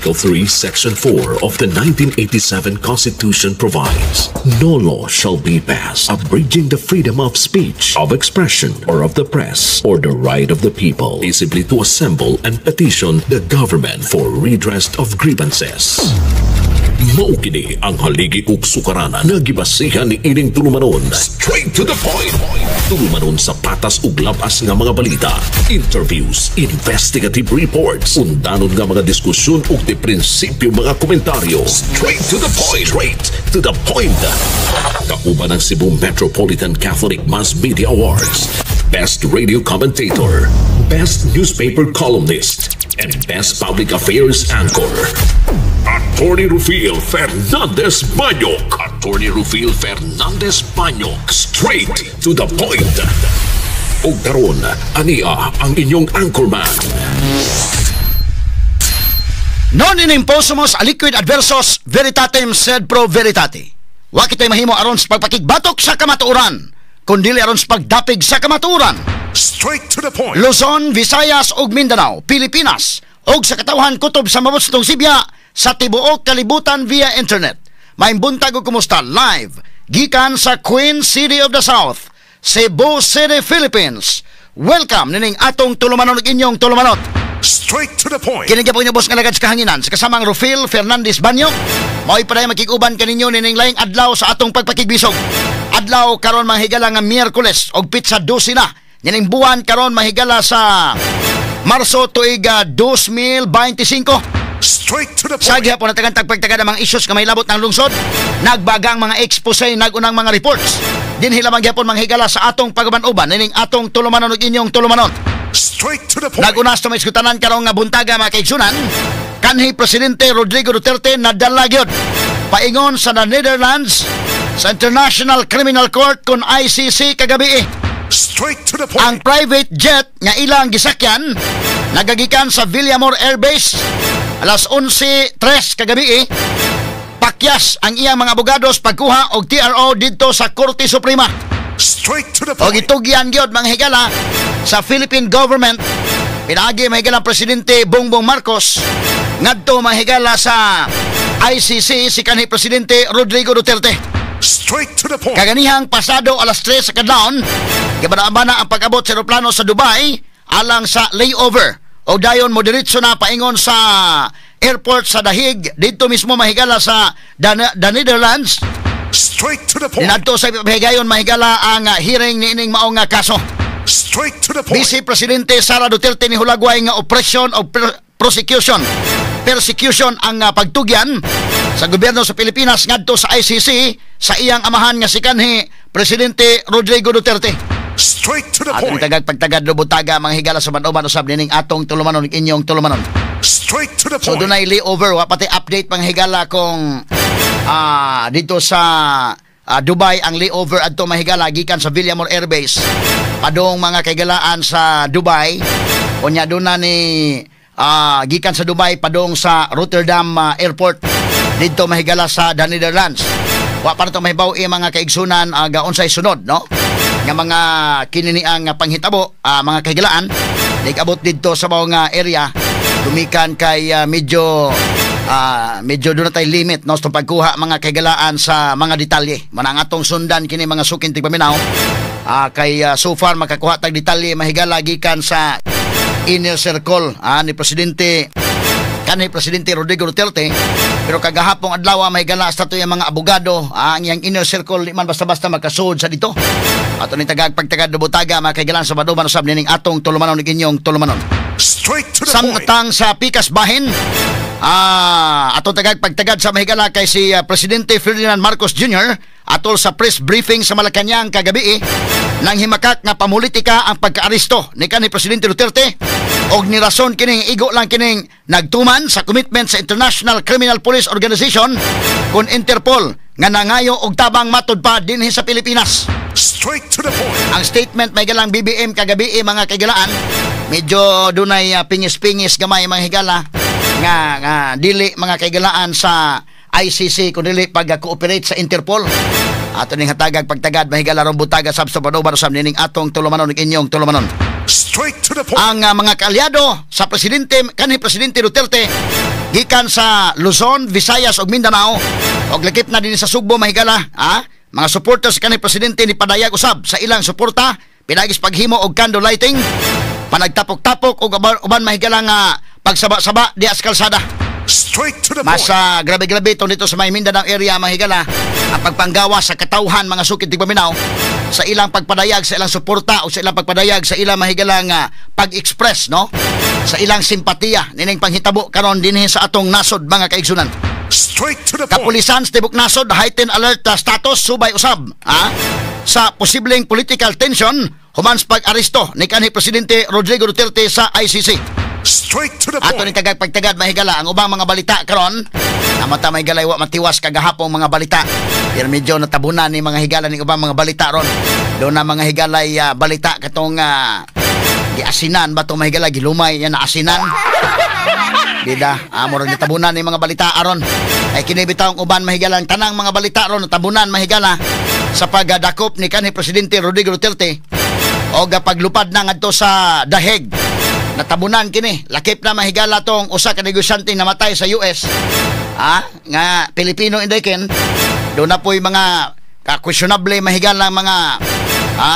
Article 3, Section 4 of the 1987 Constitution provides, "No law shall be passed abridging the freedom of speech, of expression, or of the press, or the right of the people peaceably to assemble and petition the government for redress of grievances." Mao kini ang haligi ug sukaranan nga gibasihan ni ining tulumanon. Straight to the point. Tulumanon sa patas ug labas nga mga balita, interviews, investigative reports, undanon nga mga diskusyon ug de prinsipyo mga komentaryo. Straight to the point. Straight to the point. Kauban ang Cebu Metropolitan Catholic Mass Media Awards, Best Radio Commentator, Best Newspaper Columnist, and Best Public Affairs Anchor. Attorney Rufil Fernandez Banyok. Attorney Rufil Fernandez Banyok. Straight to the point. Ug karon, ania ang inyong anchorman. Non in imposumus aliquid adversus veritatem sed pro veritate. Wa kitay mahimo aron sa pagpakigbatok sa kamatuoran, kundi aron sa pagdapig sa kamatuoran. Straight to the point. Luzon, Visayas ug Mindanao, Pilipinas ug sa katawhan kutob sa mabusong Sibya sa tibuok kalibutan via internet. Maayong buntag ug kumusta live gikan sa Queen City of the South, Cebu City, Philippines. Welcome nining atong tulumanon ug inyong tulumanon. Straight to the point. Kini gyapon inyong boss nga lagad sa kahanginan sa kasamang Rufil Fernandez Banyo. Mao'y paday makig-uban kaninyo nining laing adlaw sa atong pagpakigbisog. Adlaw karon, mga higala, nga Miyerkules og petsa 12 na nining buwan karon, mahigala, sa Marso tuig 2025. Straight to the Sa point. gihapon natagan tagpagtaga ng mga issues nga may labot ng lungsod, nagbagang mga expose, nagunang mga reports. Dinhi lamang gihapon, mga higala, sa atong pag-uban-uban nining atong tulumanon ug inyong tulumanon. Straight to the point. Nag-unas to may iskutanan karong nga buntaga, mga kaigsunan, kanhi Presidente Rodrigo Duterte nadala gyud paingon sa the Netherlands sa International Criminal Court kon ICC kagabi. Straight to the point. Ang private jet nga ilang gisakyan nagagikan sa Villamor Air Base alas 11:03 kagabi. Pakyas ang iyang mga abogados pagkuha og TRO didto sa Korte Suprema. Straight to the O point. gitugyan gyud, mga higala, sa Philippine government pinaagi, mga higala, Presidente Bongbong Marcos ngadto, mga higala, sa ICC si kanhi Presidente Rodrigo Duterte. Straight to the point. Kaganihang pasado alas 3 sa kadlawon, gibana ang pag-abot sa eroplano sa Dubai alang sa layover. O dayon mo diretso na paingon sa airport sa Dahig didto mismo, mahigala, sa the Netherlands. Straight to the point. Dinadto sa higayon, mahigala, ang hearing niining maong kaso. Straight to the point. Vice Presidente Sara Duterte ni hulagway nga oppression o prosecution persecution ang pagtugyan sa gobyerno sa Pilipinas ngadto sa ICC sa iyang amahan nga si kanhi Presidente Rodrigo Duterte. Straight to the Atong point. tagag pagtagad lubutaga, mga higala, sa man usab nining atong tulumanon, inyong tulumanon. Straight to the So point. dunay layover, wa pati update, mga higala, kung dito sa Dubai ang layover adto, mahigala, gikan sa Villamor Air Base padung, mga kaigalaan, sa Dubai. Unya doon na ni gikan sa Dubai padung sa Rotterdam Airport didto, mahigala, sa the Netherlands. Wa pa nato mahibaw mga kaigsunan gaunsay sunod no nga mga kininiang nga panghitabo, mga kahigalaan, nag-abot didto sa mga area gumikan kay medyo doon na tayo limit no sa pagkuha, mga kahigalaan, sa mga detalye. Manang atong sundan kini, mga suking tigpaminaw, kay so far makakuha tag detalye, mahigala, gikan sa inner circle ni Presidente kanhi Presidente Rodrigo Duterte, pero kagahapong adlaw, mahigala, sa ato yung mga abogado, ang iyang inner circle di man basta-basta makasud sa dito. Ato ni tagag pagtagad butaga, mga kaigalan, sa baduman usab nining atong tulumanon ug inyong tulumanon. Straight to the point. Samtang sa pikas bahin, atong tagag pagtagad sa mahigala kay si Presidente Ferdinand Marcos Jr. atol sa press briefing sa Malacañang kagabi, nang himakak nga pamulitika ang pagkaaresto ni kanhi Presidente Duterte og nirason kining igo lang kining nagtuman sa commitment sa International Criminal Police Organization kon Interpol nga nangayo og tabang matud pa dinhi sa Pilipinas. Straight to the point. Ang statement may galang BBM kagabi, mga kaigalaan, medyo dunay pingis-pingis gamay, mga higala, nga dili, mga kaigalaan, sa ICC kun dili pag-cooperate sa Interpol. Ato ning hatagag pagtagad, mahigala, rong butaga sab sa panuban usab nining atong tulumanon ug inyong tulumanon. Straight to the point. Ang mga kaalyado sa presidente kanhi Presidente Duterte Gikan sa Luzon, Visayas ug Mindanao og lakip na din sa Sugbo, mahigala, ha? Mga supporters kani presidente ni padayag usab sa ilang suporta pinaagis paghimo og candle lighting, panagtapok-tapok og uban, mahigala, nga pagsaba-saba diha sa kalsada. Straight to the Mas point. Grabe-grabe ito dito sa may Mindanao area, mahigala, ang pagpanggawa sa katawhan, mga sukit tigpaminaw, sa ilang pagpadayag sa ilang suporta o sa ilang pagpadayag sa ilang, mahigala, nga pag-express, no, sa ilang simpatiya nining panghitabo karon dinhi sa atong nasod, mga kaigsunan. Straight to the point. Kapulisan sa tibok nasod heightened alert status subay usab, ha, sa posibleng political tension human sa pag-aresto ni kanhi presidente Rodrigo Duterte sa ICC. Straight to the Ato ni point. Tagag pagtagad, mahigala, ang ubang mga balita karon. Namata, mahigala, wa matiwas kagahapong mga balita. Pero medyo natabunan ni mga higala ni ubang mga balita ron. Doon na mga higalay balita katong giasinan ba to, mahigala, gilumay yan na asinan. Bida, murag natabunan ni mga balita aron. Ay kini bitawng uban, mahigala, ang tanang mga balita ron natabunan, mahigala, sa pagdakop ni kanhi presidente Rodrigo Duterte o paglupad na ngadto sa Daheg. Natabunan kini. Lakip na, mahigala, tong usa ka negosyante namatay sa US. Ah, nga Pilipino indekin. Doon na po'y mga ka-questionable, mahigala, mga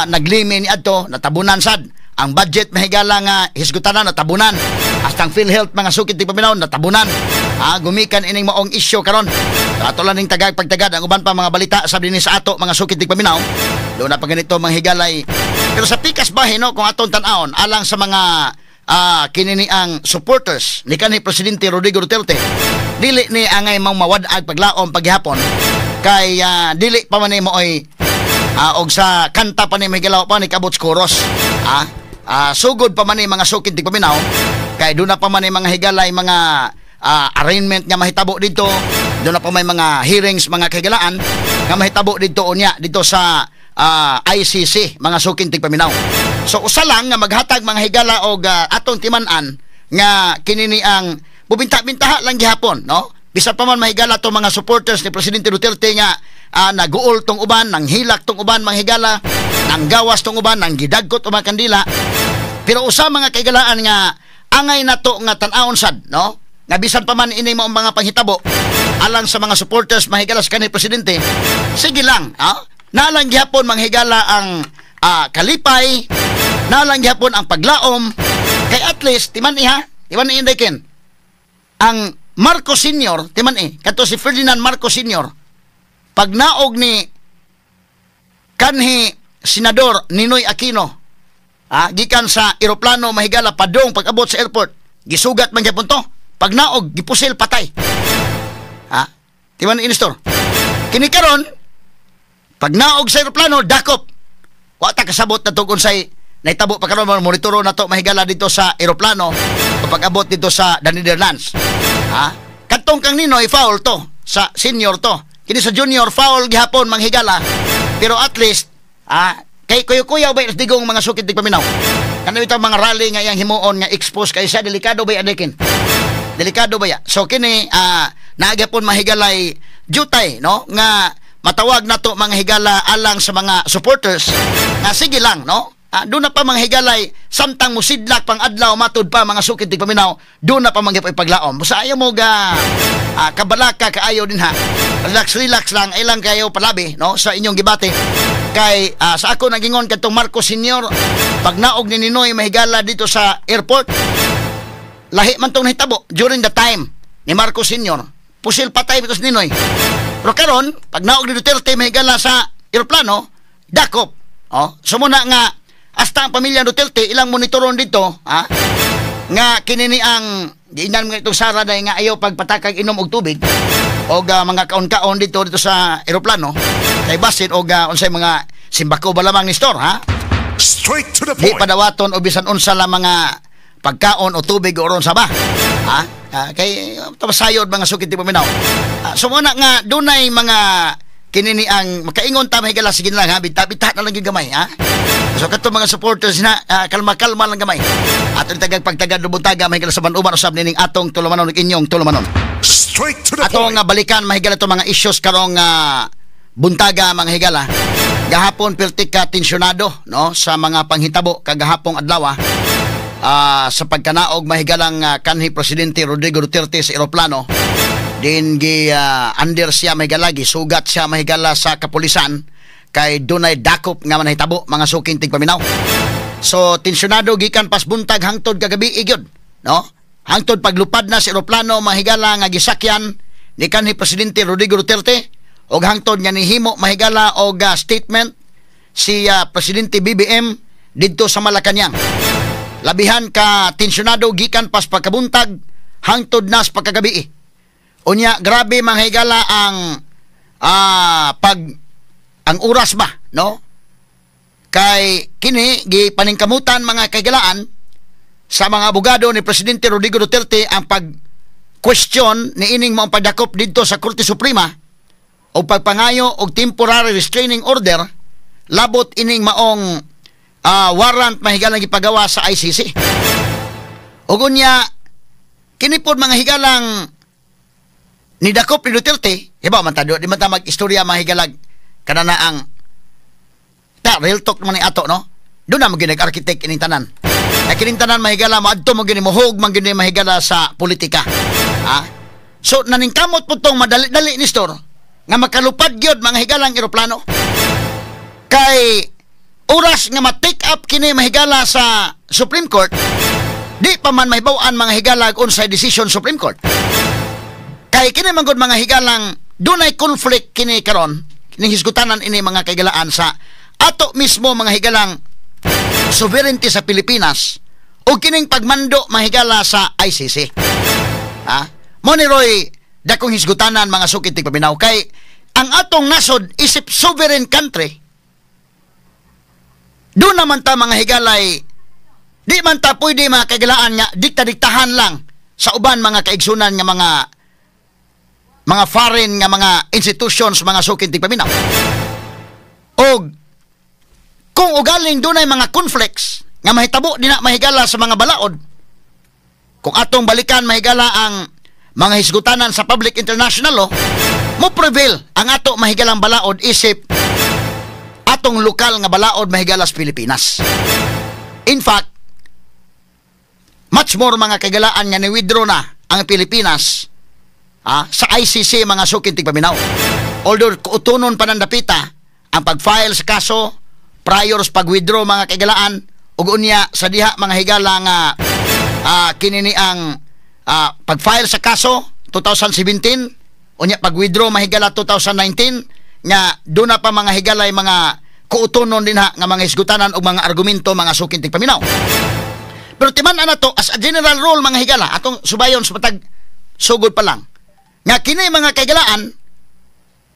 naglimi ni adto, natabunan sad. Ang budget, mahigala, nga hisgutanan, natabunan. Hasta ang PhilHealth, mga sukit tigpaminaw, natabunan. Gumikan ining maong isyu karon. Ato lang ning tagag pagtagad ang uban pa mga balita sa dinhi sa ato, mga sukit tigpaminaw. Doon na pa ganito mga higalay. Pero sa pikas bahin, no, kung atong tan-awon alang sa mga kinini ang supporters ni kanhi presidente Rodrigo Duterte, dili ni angay mang mawad-ag paglaom paghapon kay dili pa man ni mooy og sa kanta pa ni may galaw pa ni kabot chorus. Sugod pa man ni, mga sukid tigpaminaw, kay doon na pa man ni mga higalay mga arraignment nga mahitabo dito. Doon na pa may mga hearings, mga kahigalaan, nga mahitabo dito unya dito sa ICC, mga sukin tigpaminaw. So usa lang nga maghatag, mga higala, og atong timan-an nga kinini ang bubinta-bintaha lang gihapon, no? Bisan pa man, mahigala, to mga supporters ni Presidente Duterte nga naguol tong uban, nang hilak tong uban, mga higala, nang gawas tong uban, nang gidagkot uban kandila. Pero usa, mga kaigalaan, nga angay nato nga tan-awon sad, no? Nga bisan pa man ini mao mga panghitabo, alang sa mga supporters, mahigala, sa kanhi presidente, sige lang, ha? Nalang gihapon, manghigala, ang kalipay, nalang gihapon ang paglaom kay at least timan iha, timan i ken. Ang Marcos Senior, timan eh, kato si Ferdinand Marcos Senior, pag naog ni kanhi Senador Ninoy Aquino, gikan sa eroplano, mahigala, padong pag-abot sa airport, gisugat man gyapon to. Pag naog, gipusil, patay. Ha? Timan ni Nestor. Kini karon, pag naog sa eroplano, dakop. Wa ta kasabot na tug unsay nahitabo pa karon, monitoro na to, mahigala, dito sa eroplano o pag-abot dito sa the Netherlands. Ha? Katong kang Ninoy, foul to sa senior to. Kini sa junior, foul gihapon, manghigala. Pero at least kay kuyo-kuyaw ba digong, mga sukit tigpaminaw. Kano itong mga rally nga iyang himuon nga expose kay siya, delikado ba anikin? Delikado ba ya? So kini naagapon, mahigalay, jutay, no, nga matawag nato, mga higala, alang sa mga supporters nga sige lang, no? Doon na pa, mga higalay, samtang musidlak pang adlaw matud pa, mga sukit tigpaminaw, doon na pa mga ipaglaom. Basta ayaw mo ga kabalaka kaayo din ha. Relax relax lang ilang kayo palabi, no, sa inyong gibati. Kay sa ako nagingon kadtong Marcos Senior, pag naog ni Ninoy, mahigala, dito sa airport, lahi man tong nahitabo during the time ni Marcos Senior. Pusil, patay because Ninoy. Pero karon, pag naog ni Duterte, mahigala, sa eroplano, dakop. Oh, sumuna nga hasta ang pamilya Duterte ilang monitoron dito, ha? Nga kinini ang giinan mga itong Sara dahil nga ayaw pagpatakag inom og tubig og mga kaon-kaon dito dito sa eroplano kay basin og unsay mga simbako ba lamang ni store, ha? Straight to the Di point. padawaton o bisan unsa lang mga pagkaon o tubig o ron sa ba. Ha? Kay sayod, mga sukit di paminaw. So muna nga dunay mga kinini ang makaingon ta, mahigala, sige lang ha, bita-bita na lang yung gamay, ha. So kato mga supporters na kalma-kalma lang gamay. Ato tagag pagtagad lubuntaga, mahigala, sa uban usab nining atong tulumanon ug inyong tulumanon. Straight to the Ato point. nga balikan, mahigala, to mga issues karong buntaga, mga higala. Gahapon perti ka tensyonado, no, sa mga panghitabo kagahapong adlaw. Sa pagkanaog, mahigalang kanhi Presidente Rodrigo Duterte sa eroplano din, gi under siya, mahigala, gisugat siya, mahigala, sa kapulisan kay dunay dakop nga manahitabo, mga suking tigpaminaw. So tensyonado gikan pas buntag hangtod kagabi gyud, no, hangtod paglupad na sa eroplano, mahigala, nga gisakyan ni kanhi Presidente Rodrigo Duterte og hangtod nga nihimo, mahigala, og statement si Presidente BBM didto sa Malacañang. Labihan ka tensyonado gikan pas pagkabuntag hangtod nas pagkagabi. Unya grabe, mga higala, ang pag ang oras ba, no? Kay kini gipaningkamutan, mga kahigalaan, sa mga abogado ni Presidente Rodrigo Duterte ang pag question ni ining maong pagdakop didto sa Korte Suprema o pagpangayo og temporary restraining order labot ining maong warrant, mahigalang, gipagawa sa ICC. Ug unya kini pod, mga higalang, nidakop ni Duterte, iba man ta, di man ta mag-istorya, mga higalag, kana na ang ta real talk man ni ato, no? Doon na mo nag-architect ining tanan. Ay kining tanan, mahigala, maadto mo gini, mohog man gini, mahigala, sa politika. Ha? So naningkamot po tong madali-dali ni store nga makalupad gyud, mga higalang eroplano. Kay oras nga ma-take up kini, mahigala, sa Supreme Court, di pa man mahibaw-an, mga higala, unsay decision Supreme Court. Kay kini man gud, mga higalang, dunay conflict kini karon, kining hisgutanan ini, mga kahigalaan, sa ato mismo, mga higalang, sovereignty sa Pilipinas o kining pagmando, mahigala, sa ICC. Ha? Mo ni roy dakong hisgutanan, mga suking tigpaminaw, kay ang atong nasod isip sovereign country, doon naman ta, mga higalay, di man ta pwede, mga kahigalaan, nga dikta-diktahan lang sa uban mga kaigsunan nga mga foreign nga mga institutions, mga suking tigpaminaw. Og kung ugaling dunay mga conflicts nga mahitabo dinha, mahigala, sa mga balaod, kung atong balikan, mahigala, ang mga hisgutanan sa public international law, mo prevail ang ato mahigalang balaod isip atong lokal nga balaod, mahigala, sa Pilipinas. In fact, much more, mga kahigalaan, nga ni-withdraw na ang Pilipinas sa ICC, mga suking tigpaminaw. Although kuutunon pa ng dapita ang pag-file sa kaso prior sa pag-withdraw, mga kahigalaan, ug unya sa diha, mga higala, nga kini ni ang pag-file sa kaso 2017, unya pag-withdraw, mahigala, 2019, nga doon na pa, mga higalay, mga kuutonon din ha nga mga hisgutanan og mga argumento, mga suking tigpaminaw. Pero timan-an nato as a general rule, mga higala, atong subayon sa matag sugod pa lang nga kini, mga kahigalaan,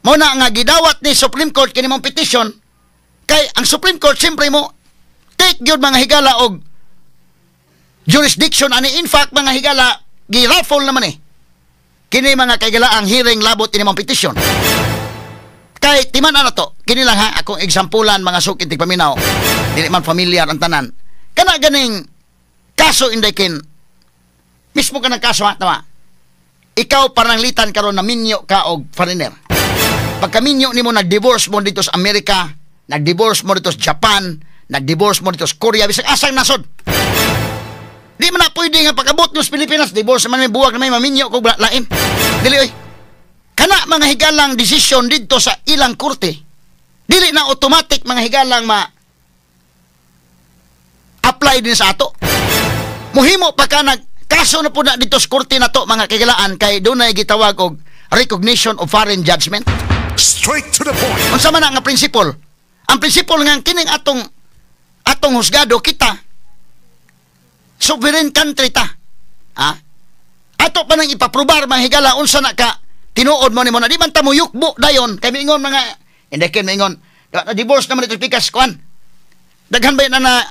mo na nga gidawat ni Supreme Court kini mong petition, kay ang Supreme Court siyempre mo take gyud, mga higala, og jurisdiction ani. In fact, mga higala, gi-raffle naman eh kini, mga kahigala, ang hearing labot ini mong petition. Kay timan-an to, kini lang ha akong exampulan, mga suking tigpaminaw, dili man familiar ang tanan. Kana ganing kaso, inday kin mismo ka ng kaso ha, tama, ikaw pananglitan karon na minyo ka og foreigner. Pagkaminyo nimo, nag-divorce mo dito sa Amerika, nag-divorce mo dito sa Japan, nag-divorce mo dito sa Korea, bisag asang nasod. Di man na pwede nga pag-abot mo sa Pilipinas, divorce man may buwag na may maminyo kog lain. Dili oy. Kana, mga higalang, desisyon didto sa ilang korte, dili na automatic, mga higalang, ma apply din sa ato. Muhimo pa ka nag kaso na po na dito sa korte na to, mga kahigalaan, kay dunay gitawag og recognition of foreign judgment. Straight to the point. Unsa man na nga principle? Ang principle nga kining atong husgado, kita sovereign country ta. Ha? Ato pa nang ipaprobar, mga higala, unsa na ka tinuod mo nimo na di man ta mo yukbo dayon kay miingon mga hindi ken miingon na divorce naman ito pikas kuan. Daghan ba na na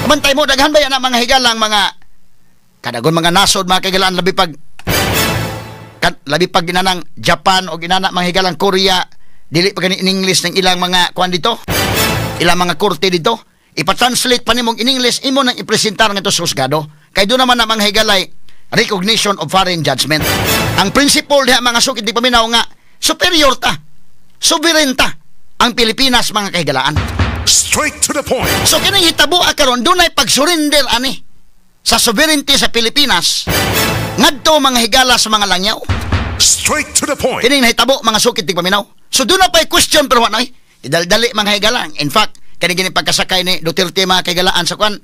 bantay mo, daghan ba na, mga higalang, mga kadagon mga nasod, mga kahigalaan, labi pag ginanang Japan o ginana, mga higalang, Korea, dili pa gani in English ng ilang mga kuan dito, ilang mga korte dito, ipa-translate pa nimong in English, imo nang ipresentar ngadto sa husgado, kay doon naman na, mga higalay, recognition of foreign judgment. Ang principle diha, mga suking tigpaminaw, nga superior ta, sovereign ta ang Pilipinas, mga kahigalaan. Straight to the point. So kining hitabo karon, dunay pag-surrender ani. sa sovereignty sa Pilipinas ngadto mga higala sa mga langyaw. Straight to the point. Kining nahitabo mga sukit tigpaminaw. So doon na pa'y question pero wala eh. Idaldali mga higala. In fact, kani gini pagkasakay ni Duterte mga kahigalaan sa kwan.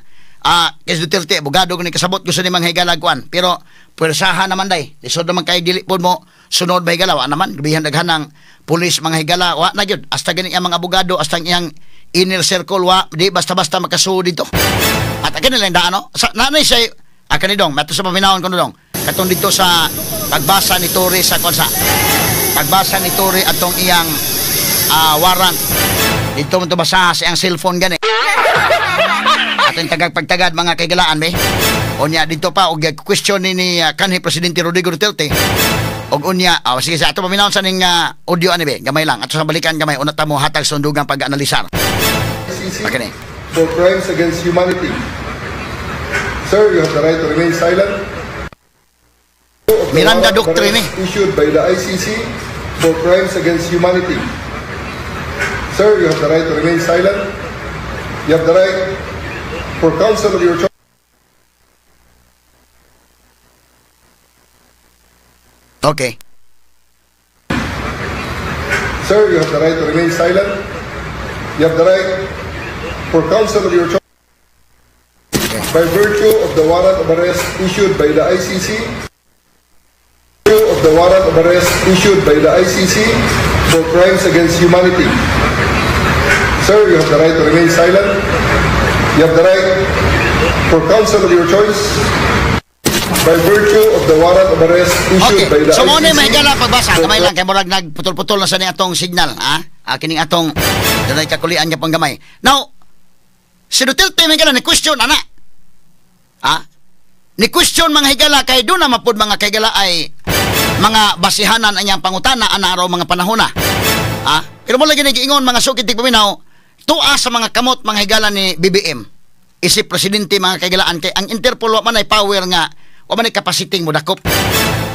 Kay Duterte abogado ni kasabot gusto ni mga higala kwan. Pero puwersahan naman day. Lisod naman kay dili pod mo sunod mga higala wa naman gibihan daghan ng pulis mga higala wa na gyud. Hasta gani ang mga abogado hasta ang iyang inner circle wa di basta-basta makasuod dito. At kani lang daan no. Sa nanay siya kani dong mato sa paminawon kuno dong. Katong dito sa pagbasa ni Torre sa konsa. Pagbasa ni Torre atong iyang warrant. Dito mo to basa sa iyang cellphone gani. Atong tagag pagtagad mga kaigalaan be. Unya dito pa og question ni kanhi Presidente Rodrigo Duterte. Og unya sige sa ato paminawon sa ning audio ani be. Gamay lang ato sa balikan gamay una ta mo hatag sa undugang pag-analisar. ICC for crimes against humanity. Sir, you have the right to remain silent. Miranda Doctrine issued by the ICC for crimes against humanity. Sir, you have the right to remain silent. You have the right for counsel of your choice. Okay. Sir, you have the right to remain silent. You have the right for counsel of your choice. Okay. By virtue of the warrant of arrest issued by the ICC, of the warrant of arrest issued by the ICC for crimes against humanity. Sir, you have the right to remain silent. You have the right for counsel of your choice. By virtue of the warrant of arrest issued by the So, ICC. muna may higala pagbasa. Kamay lang, kay murag nagputol-putol na sa ni atong signal. Ha? Kining atong dunay kakulian niya pang gamay. Now, si Duterte may higala, ni question, ana. Ha? Ni question mga higala, kay doon na mapud mga kahigala ay mga basihanan ang iyang pangutana, ana araw mga panahona. Ha? Pero mo lagi nagiingon mga sukit tigpaminaw, tuwa sa mga kamot mga higala ni BBM. Isip presidente mga kahigalaan kay ang Interpol wa man ay power nga, wa man ay capacity mo dakop.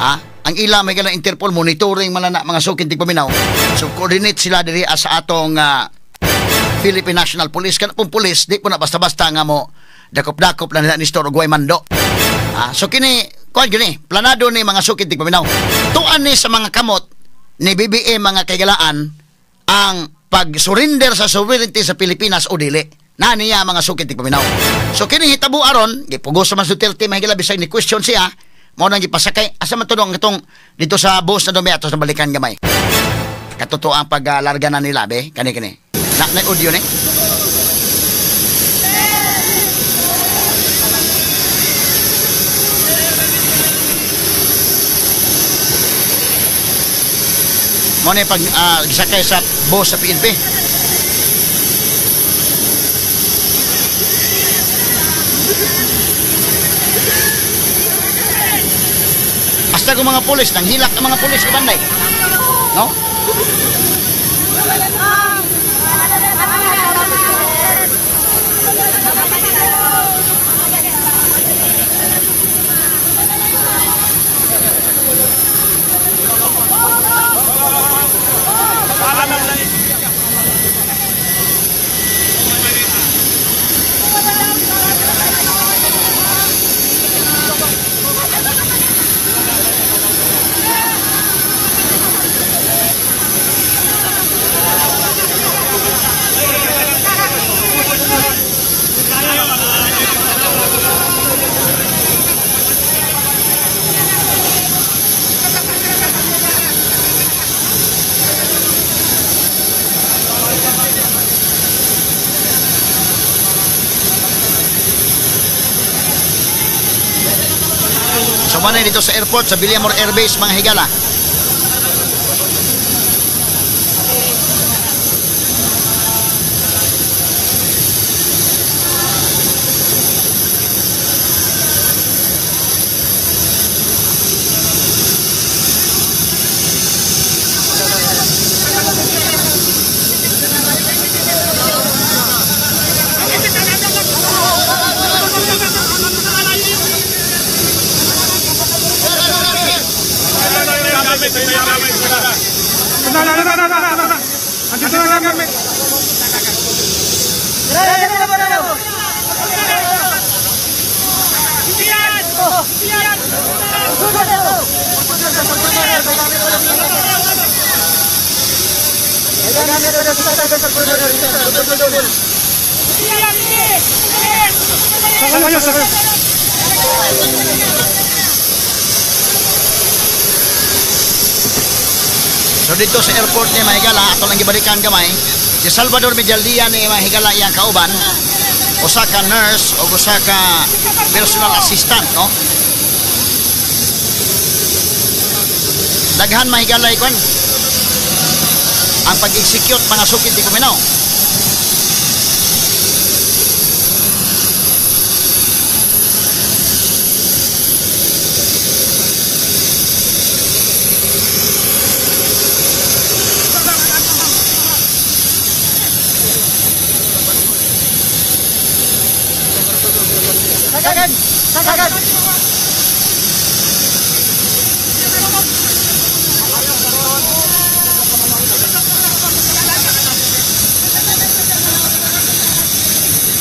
Ha? Ang ila may higala Interpol monitoring man na mga sukit tigpaminaw. So coordinate sila diri sa atong Philippine National Police. Kana pong police di po na basta-basta nga mo dakop-dakop lang nila ni Store og way mando. So kini kuan gini, planado ni mga sukit tigpaminaw. Tuan ni sa mga kamot ni BBM mga kahigalaan ang pag-surrender sa sovereignty sa Pilipinas o dili. Na niya mga sukit tigpaminaw. So kini hitabo aron, gipugos man Duterte mahigala bisag ni question siya, mao nang gipasakay. Asa man tudong itong dito sa bus na dumi atos na balikan gamay. Katotoo ang paglarga na nila be, kani kini. Na audio ni. Mo ni pag gisakay sa bus sa PNP. Hasta kung mga pulis, nanghilak ang mga pulis kabanday. No? So manay dito sa airport, sa Villamor Air Base, mga higala. So dito sa airport ni Mahigala, ato lang gibalikan gamay, si Salvador Medialdea ni Mahigala iyang kauban, usa ka nurse o usa ka personal assistant, no? Daghan Mahigala ikon ang pag-execute mga sukit di kuminaw.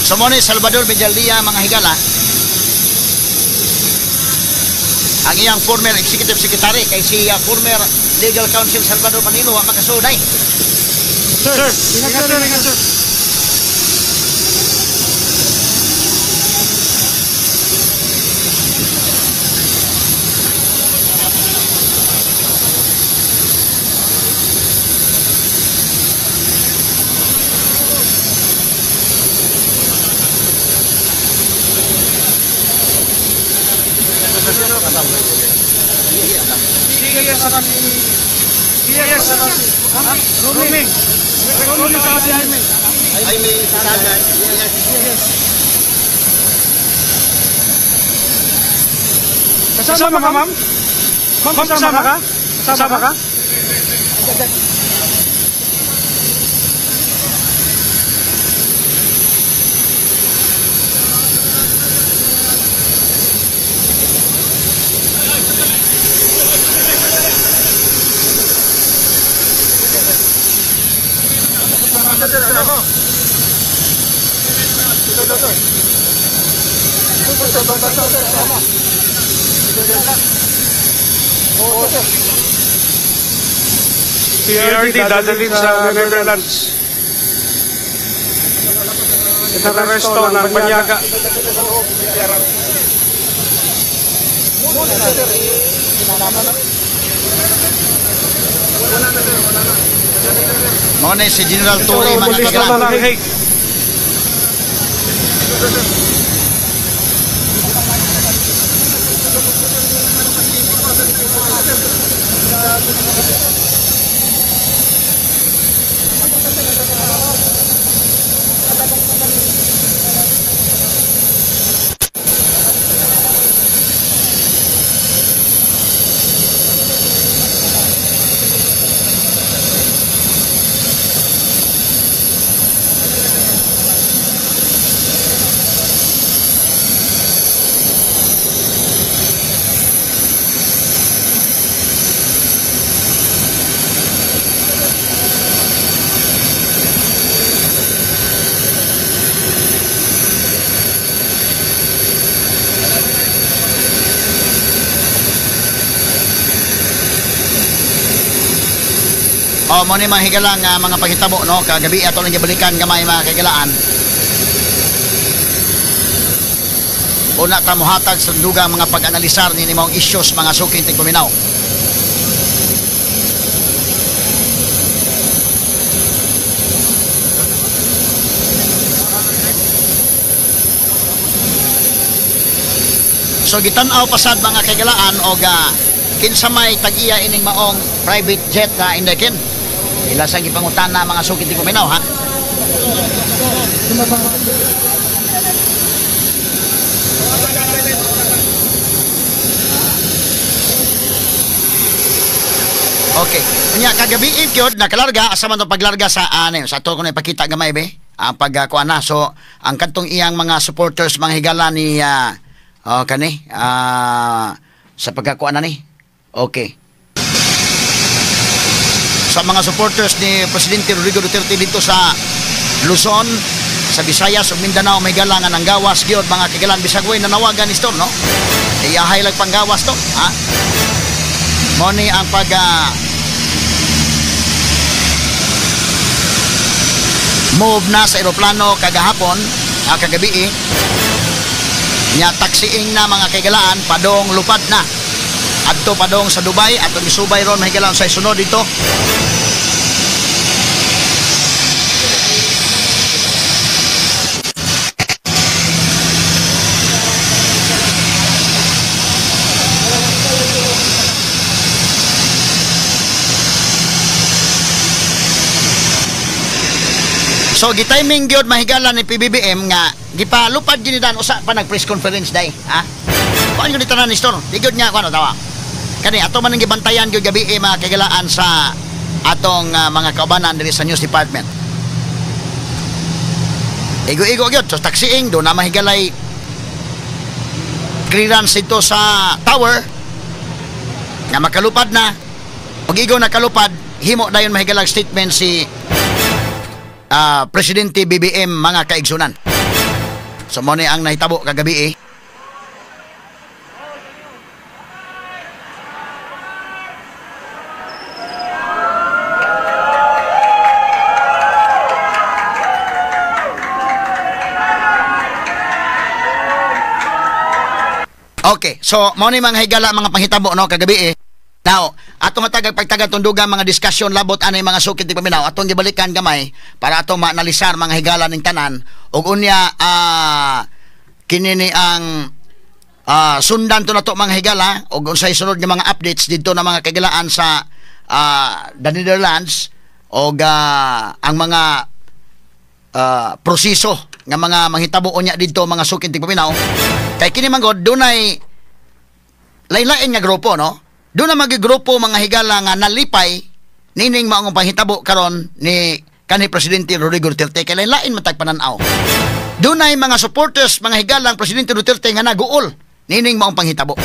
So mo ni Salvador Medialdea mga higala, ang iyang former executive secretary kay si former legal counsel Salvador Panelo wa makasuday. Sir, ingat sir, ingat sir. Kasama ka, ma'am? Ma'am, kasama ka? Kasama ka? PRD dadalhin sa Netherlands. Inaresto ng Banyaga. Mo ni si General Torre mga kagalan. Oh, mo ni mga higalang mga paghitabo, no? Kagabi ato lang gibalikan gamay mga kahigalaan. Una ta mohatag sa dugang mga pag-analisar ni maong issues mga suking tigpaminaw. So gitan-aw pasad mga kahigalaan og kinsa may tag-iya ining maong private jet na indekin. Ila sa gipangutana mga sukit di kuminaw, ha? Okay. Unya kagabi gyud nakalarga asa man tong paglarga sa ano sa ato ko na ipakita gamay be. Ang pagkuan na. So ang kadtong iyang mga supporters mga higala ni kani sa pagkakuan na ni. Okay. Sa mga supporters ni Presidente Rodrigo Duterte dito sa Luzon, sa Visayas ug Mindanao, may galangan ang gawas gyud mga kigalan bisag way nanawagan ni Storm, no? Iyahay lang panggawas to, ha? Mao ni ang pag move na sa eroplano kagahapon, kagabi. Nya taxiing na mga kaigalaan padong lupad na. Adto padong sa Dubai atong isubay ron mga higala sa sunod dito. So gitiming gyud mahigala ni PBBM nga gipalupad gyud ni dan usa pa nag press conference day, ha? Kuan gyud tanan ni store. Di gyud nga kuan tawa. Kani ato man ang gibantayan gyud gabi mga kaigalaan sa atong mga kaubanan diri sa news department. Igo-igo gyud so taxiing do na mahigalay clearance ito sa tower nga makalupad na. Pag igo nakalupad, himo dayon mahigalag statement si Presidente BBM mga kaigsunan. So mo ni ang nahitabo kagabi. Okay, so mo ni mga higala mga panghitabo no kagabi. Now, atong matagag pagtagan tundugan mga diskusyon labot anay mga sukit di paminaw atong gibalikan gamay para atong maanalisar mga higala ning tanan ug unya kini ni ang sundan to nato mga higala ug unsay sunod nga mga updates didto na mga kagilaan sa the Netherlands ug ang mga proseso nga mga manghitabo unya didto mga sukit di paminaw kay kini man gud dunay lain-lain nga grupo no. Doon na magigrupo mga higala nga nalipay nining maong panghitabo karon ni kanhi Presidente Rodrigo Duterte kay lain-lain man tag panan-aw. Doon ay mga supporters mga higala ang Presidente Duterte nga naguol nining maong panghitabo.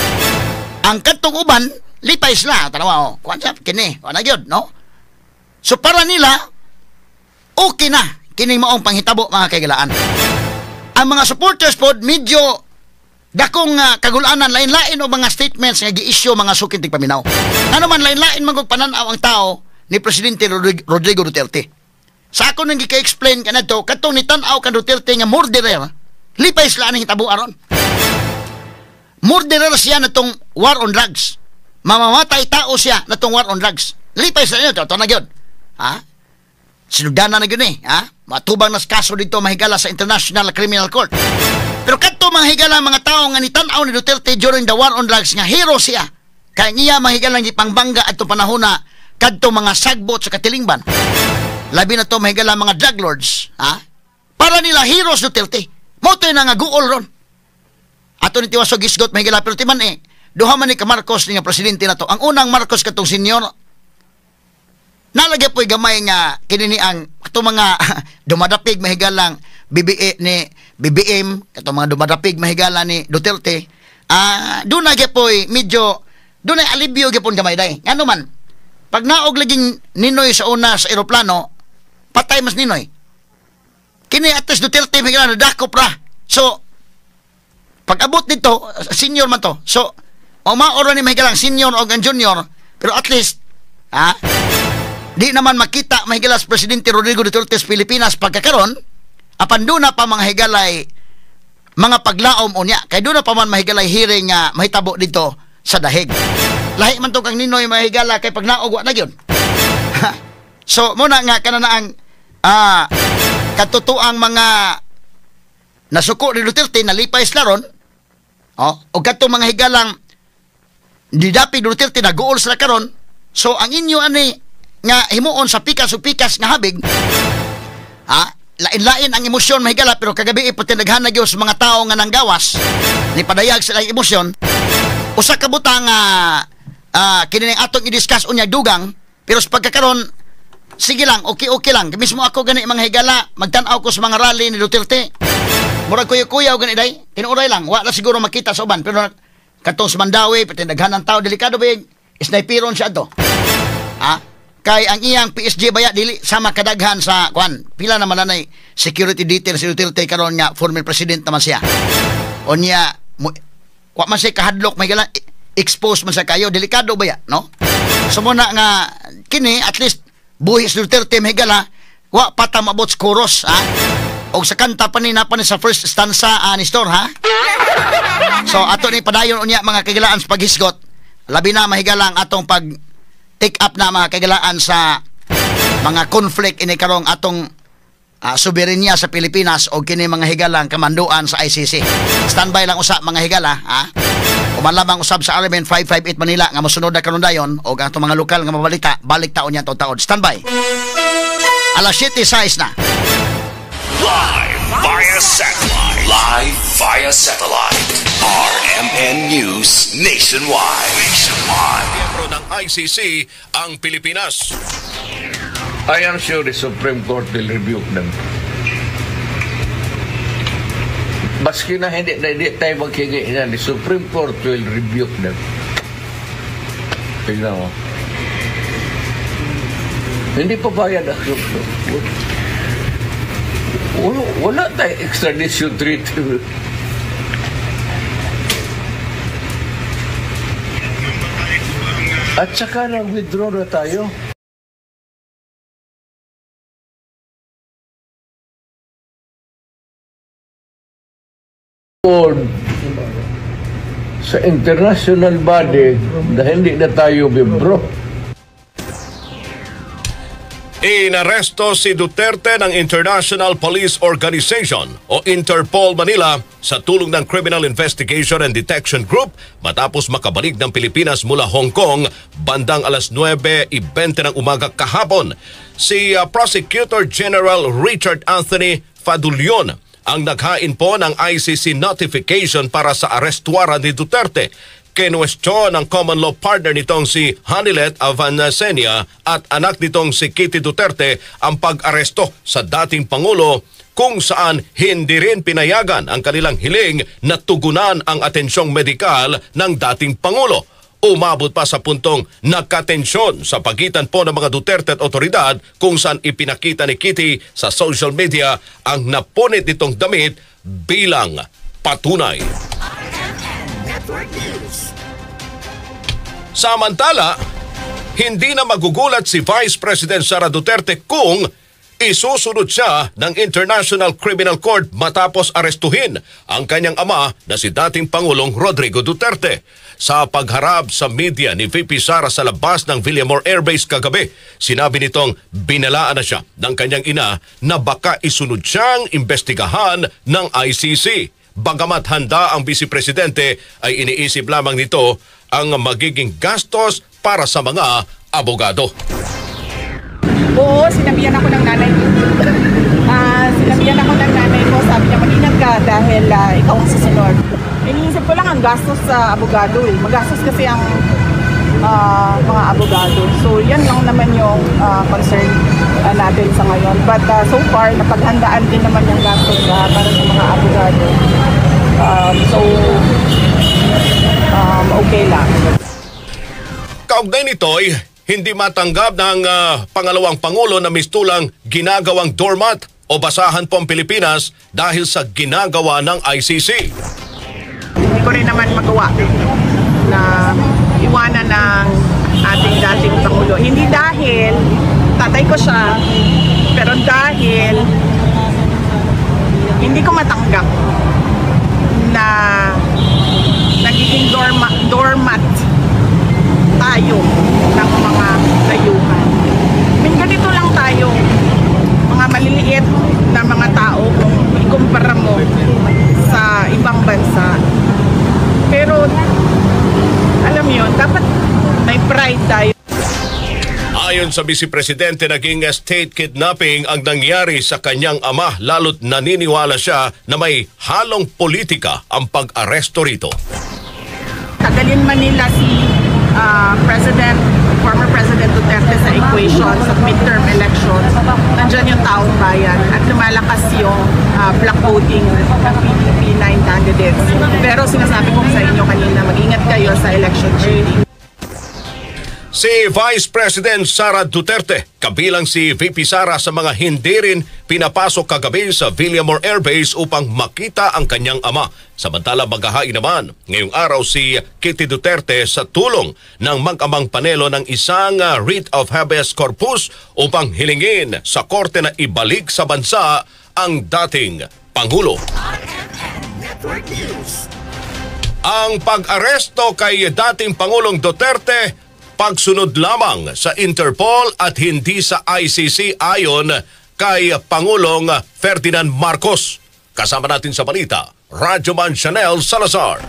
Ang kadtong uban lipay sila tanawa oh. Kuan siya kini, kuan na gyud no. So para nila okay na kining maong panghitabo mga kahigalaan. Ang mga supporters pod medyo dakong kagulanan lain-lain o mga statements nga gi-issue mga sukin tigpaminaw. Ano man lain-lain man kog panan-aw ang tao ni Presidente Rodrigo Duterte. Sa ako nang gika-explain kanadto katong nitan-aw kan Duterte nga murderer, lipay sila aning hitabo aron. Murderer siya natong war on drugs. Mamamatay tao siya natong war on drugs. Lipay sila niyo, to na gyud. Ha? Sinugdanan na gyud ni, ha? Matubang nas kaso dito mahigala sa International Criminal Court. Pero kadto mga higala mga tao nga nitan-aw ni Duterte during the war on drugs nga hero siya. Kay niya mahigala gipangbangga adtong panahona kadto mga sagbot sa katilingban. Labi na to mahigala mga drug lords, ha? Para nila heroes Duterte. Mo to na nga guol ron. Ato ni tiwas og gisgot mahigala pero timan duha man ni ka Marcos ni nga presidente na to. Ang unang Marcos katong senior nalagay po'y gamay nga kini ni ang katong mga dumadapig mahigalang BBA ni BBM katong mga dumadapig mahigala ni Duterte doon na gyud medyo doon ay alibyo gyud gamay day ngano man pag naog laging Ninoy sa una sa eroplano patay mas Ninoy kini ates Duterte mahigala nadakop ra. So pag abot nito senior man to, so umaoro ni mahigalang senior og ang junior pero at least di naman makita mahigala sa Presidente Rodrigo Duterte sa Pilipinas pagkakaron apan doon na pa mga higalay mga paglaom unya kay doon na pa man mahigalay hearing nga mahitabo dito sa dahig. Lahi man to kang Ninoy mahigala kay pag naog wa na gyud. So muna nga kana na ang katotoang mga nasuko ni Duterte nalipay sila ron oh, o kadtong mga higalang didapi Duterte naguol sila karon. So ang inyo ani nga himuon sa pikas o pikas nga habig lain-lain ang emosyon mahigala pero kagabi ipatinaghan na gyud sa mga tao nga nanggawas ni padayag sila ang emosyon. Usa ka butang kini atong i-discuss unya dugang pero sa pagkakaron sige lang, okay lang. Mismo ako gani mga higala magtan-aw ko sa mga rally ni Duterte murag kuyo-kuyaw gani day tinuoray lang wa na siguro makita sa uban pero katong sa Mandawi patinaghan ang tao delikado ba sniperon siya adto kay ang iyang PSG baya dili sama kadaghan sa kuan pila naman nanay security detail si Duterte karon nga former president naman siya unya wa man siya kahadlok may gala Expose man sa kayo, delikado ba ya, no? So muna nga kini at least buhi si Duterte, mahigala, wa pa ta maabot sa chorus, ha? Og sa kanta pa ni napa ni sa first stanza, ni Store, ha? So ato ni padayon unya, mga kahigalaan, sa paghisgot. Labi na, mahigala, ang atong pag take up na, mga kahigalaan, sa mga conflict ini karong atong soberenya sa Pilipinas o kini, mga higalang kamanduan sa ICC. Standby lang usa, mga higala, ha? Uman lamang usab sa RMN 558 Manila nga mosunod na karon dayon o ang atong mga lokal nga mabalita, balik taon niya taon. Standby. Alas 7:06 na. Live via satellite. Live via satellite. RMN News Nationwide. Nationwide. Miyembro ng ICC ang Pilipinas. I am sure the Supreme Court will rebuke them. Maski na hindi tayo maghingi niyan, the Supreme Court will rebuke them. Tignan mo. Hindi pa bayad ang Supreme Court. Wala, wala tayong extradition treaty. At saka nag-withdraw na tayo. Board sa international body na hindi na tayo membro. Inaresto si Duterte ng International Police Organization o Interpol Manila sa tulong ng Criminal Investigation and Detection Group matapos makabalik ng Pilipinas mula Hong Kong bandang alas 9:20 ng umaga kahapon. Si Prosecutor General Richard Anthony Fadullon ang naghain po ng ICC notification para sa arrest warrant ni Duterte. Kinwestiyon ang common law partner nitong si Honeylet Avanceña at anak nitong si Kitty Duterte ang pag-aresto sa dating Pangulo, kung saan hindi rin pinayagan ang kanilang hiling na tugunan ang atensyong medikal ng dating Pangulo. Umabot pa sa puntong nagkatensyon sa pagitan po ng mga Duterte at otoridad, kung saan ipinakita ni Kitty sa social media ang napunit nitong damit bilang patunay. Samantala, hindi na magugulat si Vice President Sara Duterte kung isusunod siya ng International Criminal Court matapos arestuhin ang kanyang ama na si dating Pangulong Rodrigo Duterte. Sa pagharap sa media ni VP Sara sa labas ng Villamor Air Base kagabi, sinabi nitong binalaan na siya ng kanyang ina na baka isunod siyang imbestigahan ng ICC. Bagamat handa ang Vice Presidente, ay iniisip lamang nito ang magiging gastos para sa mga abogado. Oo, sinabihan ako ng nanay ko. Sinabihan ako ng nanay ko, sabi niya, "Mag-ingat ka dahil ikaw ang susunod." Iniisip ko lang ang gastos sa abogado eh. Magastos kasi ang mga abogado. So yan lang naman yung concern natin sa ngayon. But so far, napaghandaan din naman yung gastos para sa mga abogado. So, okay lang. Kaugnay nito'y hindi matanggap ng pangalawang pangulo na mistulang ginagawang doormat o basahan po ang Pilipinas dahil sa ginagawa ng ICC. Hindi ko rin naman magawa na iwanan ng ating dating Pangulo. Hindi dahil tatay ko siya, pero dahil hindi ko matanggap na nagiging doormat tayo ng mga dayuhan. I mean, ganito lang tayo, mga maliliit na mga tao kung ikumpara mo sa ibang bansa. Pero, alam mo yun, dapat may pride tayo. Ayon sa Vice Presidente, naging state kidnapping ang nangyari sa kanyang ama, lalo't naniniwala siya na may halong politika ang pag-aresto rito. Tagalin man nila si President, former President Duterte sa equation sa midterm elections, nandyan yung taong bayan at lumalakas yung block voting ng PDP 9candidates. Pero sinasabi ko sa inyo kanina, mag-ingat kayo sa election cheating. Si Vice President Sara Duterte, kabilang si VP Sara sa mga hindi rin pinapasok kagabi sa Villamor Air Base upang makita ang kanyang ama. Samantala, maghahain naman ngayong araw si Kitty Duterte sa tulong ng mag-amang Panelo ng isang writ of habeas corpus upang hilingin sa korte na ibalik sa bansa ang dating Pangulo. Ang pag-aresto kay dating Pangulong Duterte, pagsunod lamang sa Interpol at hindi sa ICC ayon kay Pangulong Ferdinand Marcos. Kasama natin sa balita, Radyoman Chanel Salazar.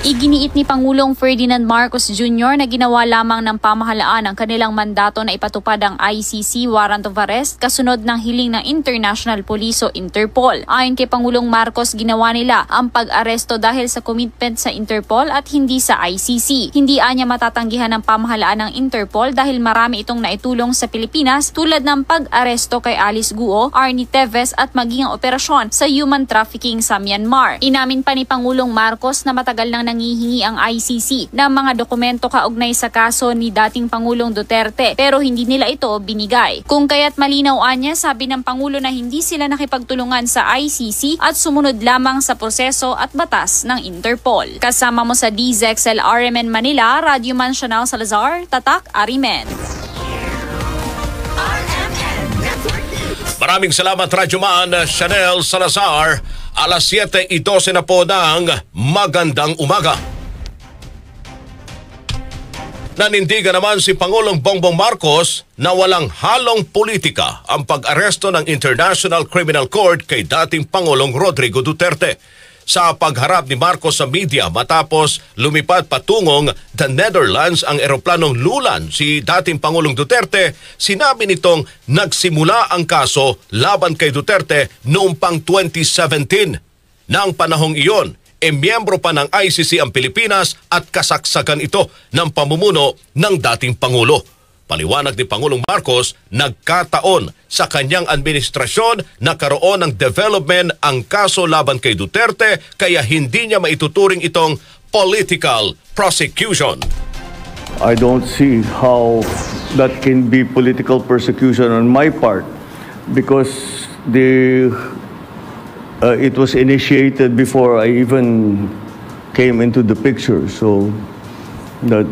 Iginiit ni Pangulong Ferdinand Marcos Jr. na ginawa lamang ng pamahalaan ang kanilang mandato na ipatupad ang ICC warrant of arrest kasunod ng hiling ng International Police o Interpol. Ayon kay Pangulong Marcos, ginawa nila ang pag-aresto dahil sa commitment sa Interpol at hindi sa ICC. Hindi anya matatanggihan ng pamahalaan ng Interpol dahil marami itong naitulong sa Pilipinas tulad ng pag-aresto kay Alice Guo, Arnie Teves at maging ang operasyon sa human trafficking sa Myanmar. Inamin pa ni Pangulong Marcos na matagal nang nangihingi ang ICC ng mga dokumento kaugnay sa kaso ni dating Pangulong Duterte pero hindi nila ito binigay. Kung kaya't malinaw anya, sabi ng Pangulo na hindi sila nakipagtulungan sa ICC at sumunod lamang sa proseso at batas ng Interpol. Kasama mo sa DZXL RMN Manila, Radyoman Chanel Salazar, Tatak Arimen. Maraming salamat, Radyoman Chanel Salazar. Alas 7:12 na po ng magandang umaga. Nanindigan naman si Pangulong Bongbong Marcos na walang halong politika ang pag-aresto ng International Criminal Court kay dating Pangulong Rodrigo Duterte. Sa pagharap ni Marcos sa media matapos lumipad patungong the Netherlands ang eroplanong lulan si dating Pangulong Duterte, sinabi nitong nagsimula ang kaso laban kay Duterte noong pang 2017. Nang panahong iyon, miyembro pa ng ICC ang Pilipinas at kasaksakan ito ng pamumuno ng dating Pangulo. Paliwanag ni Pangulong Marcos, nagkataon sa kanyang administrasyon nagkaroon ng development ang kaso laban kay Duterte kaya hindi niya maituturing itong political prosecution. I don't see how that can be political persecution on my part because it was initiated before I even came into the picture. So that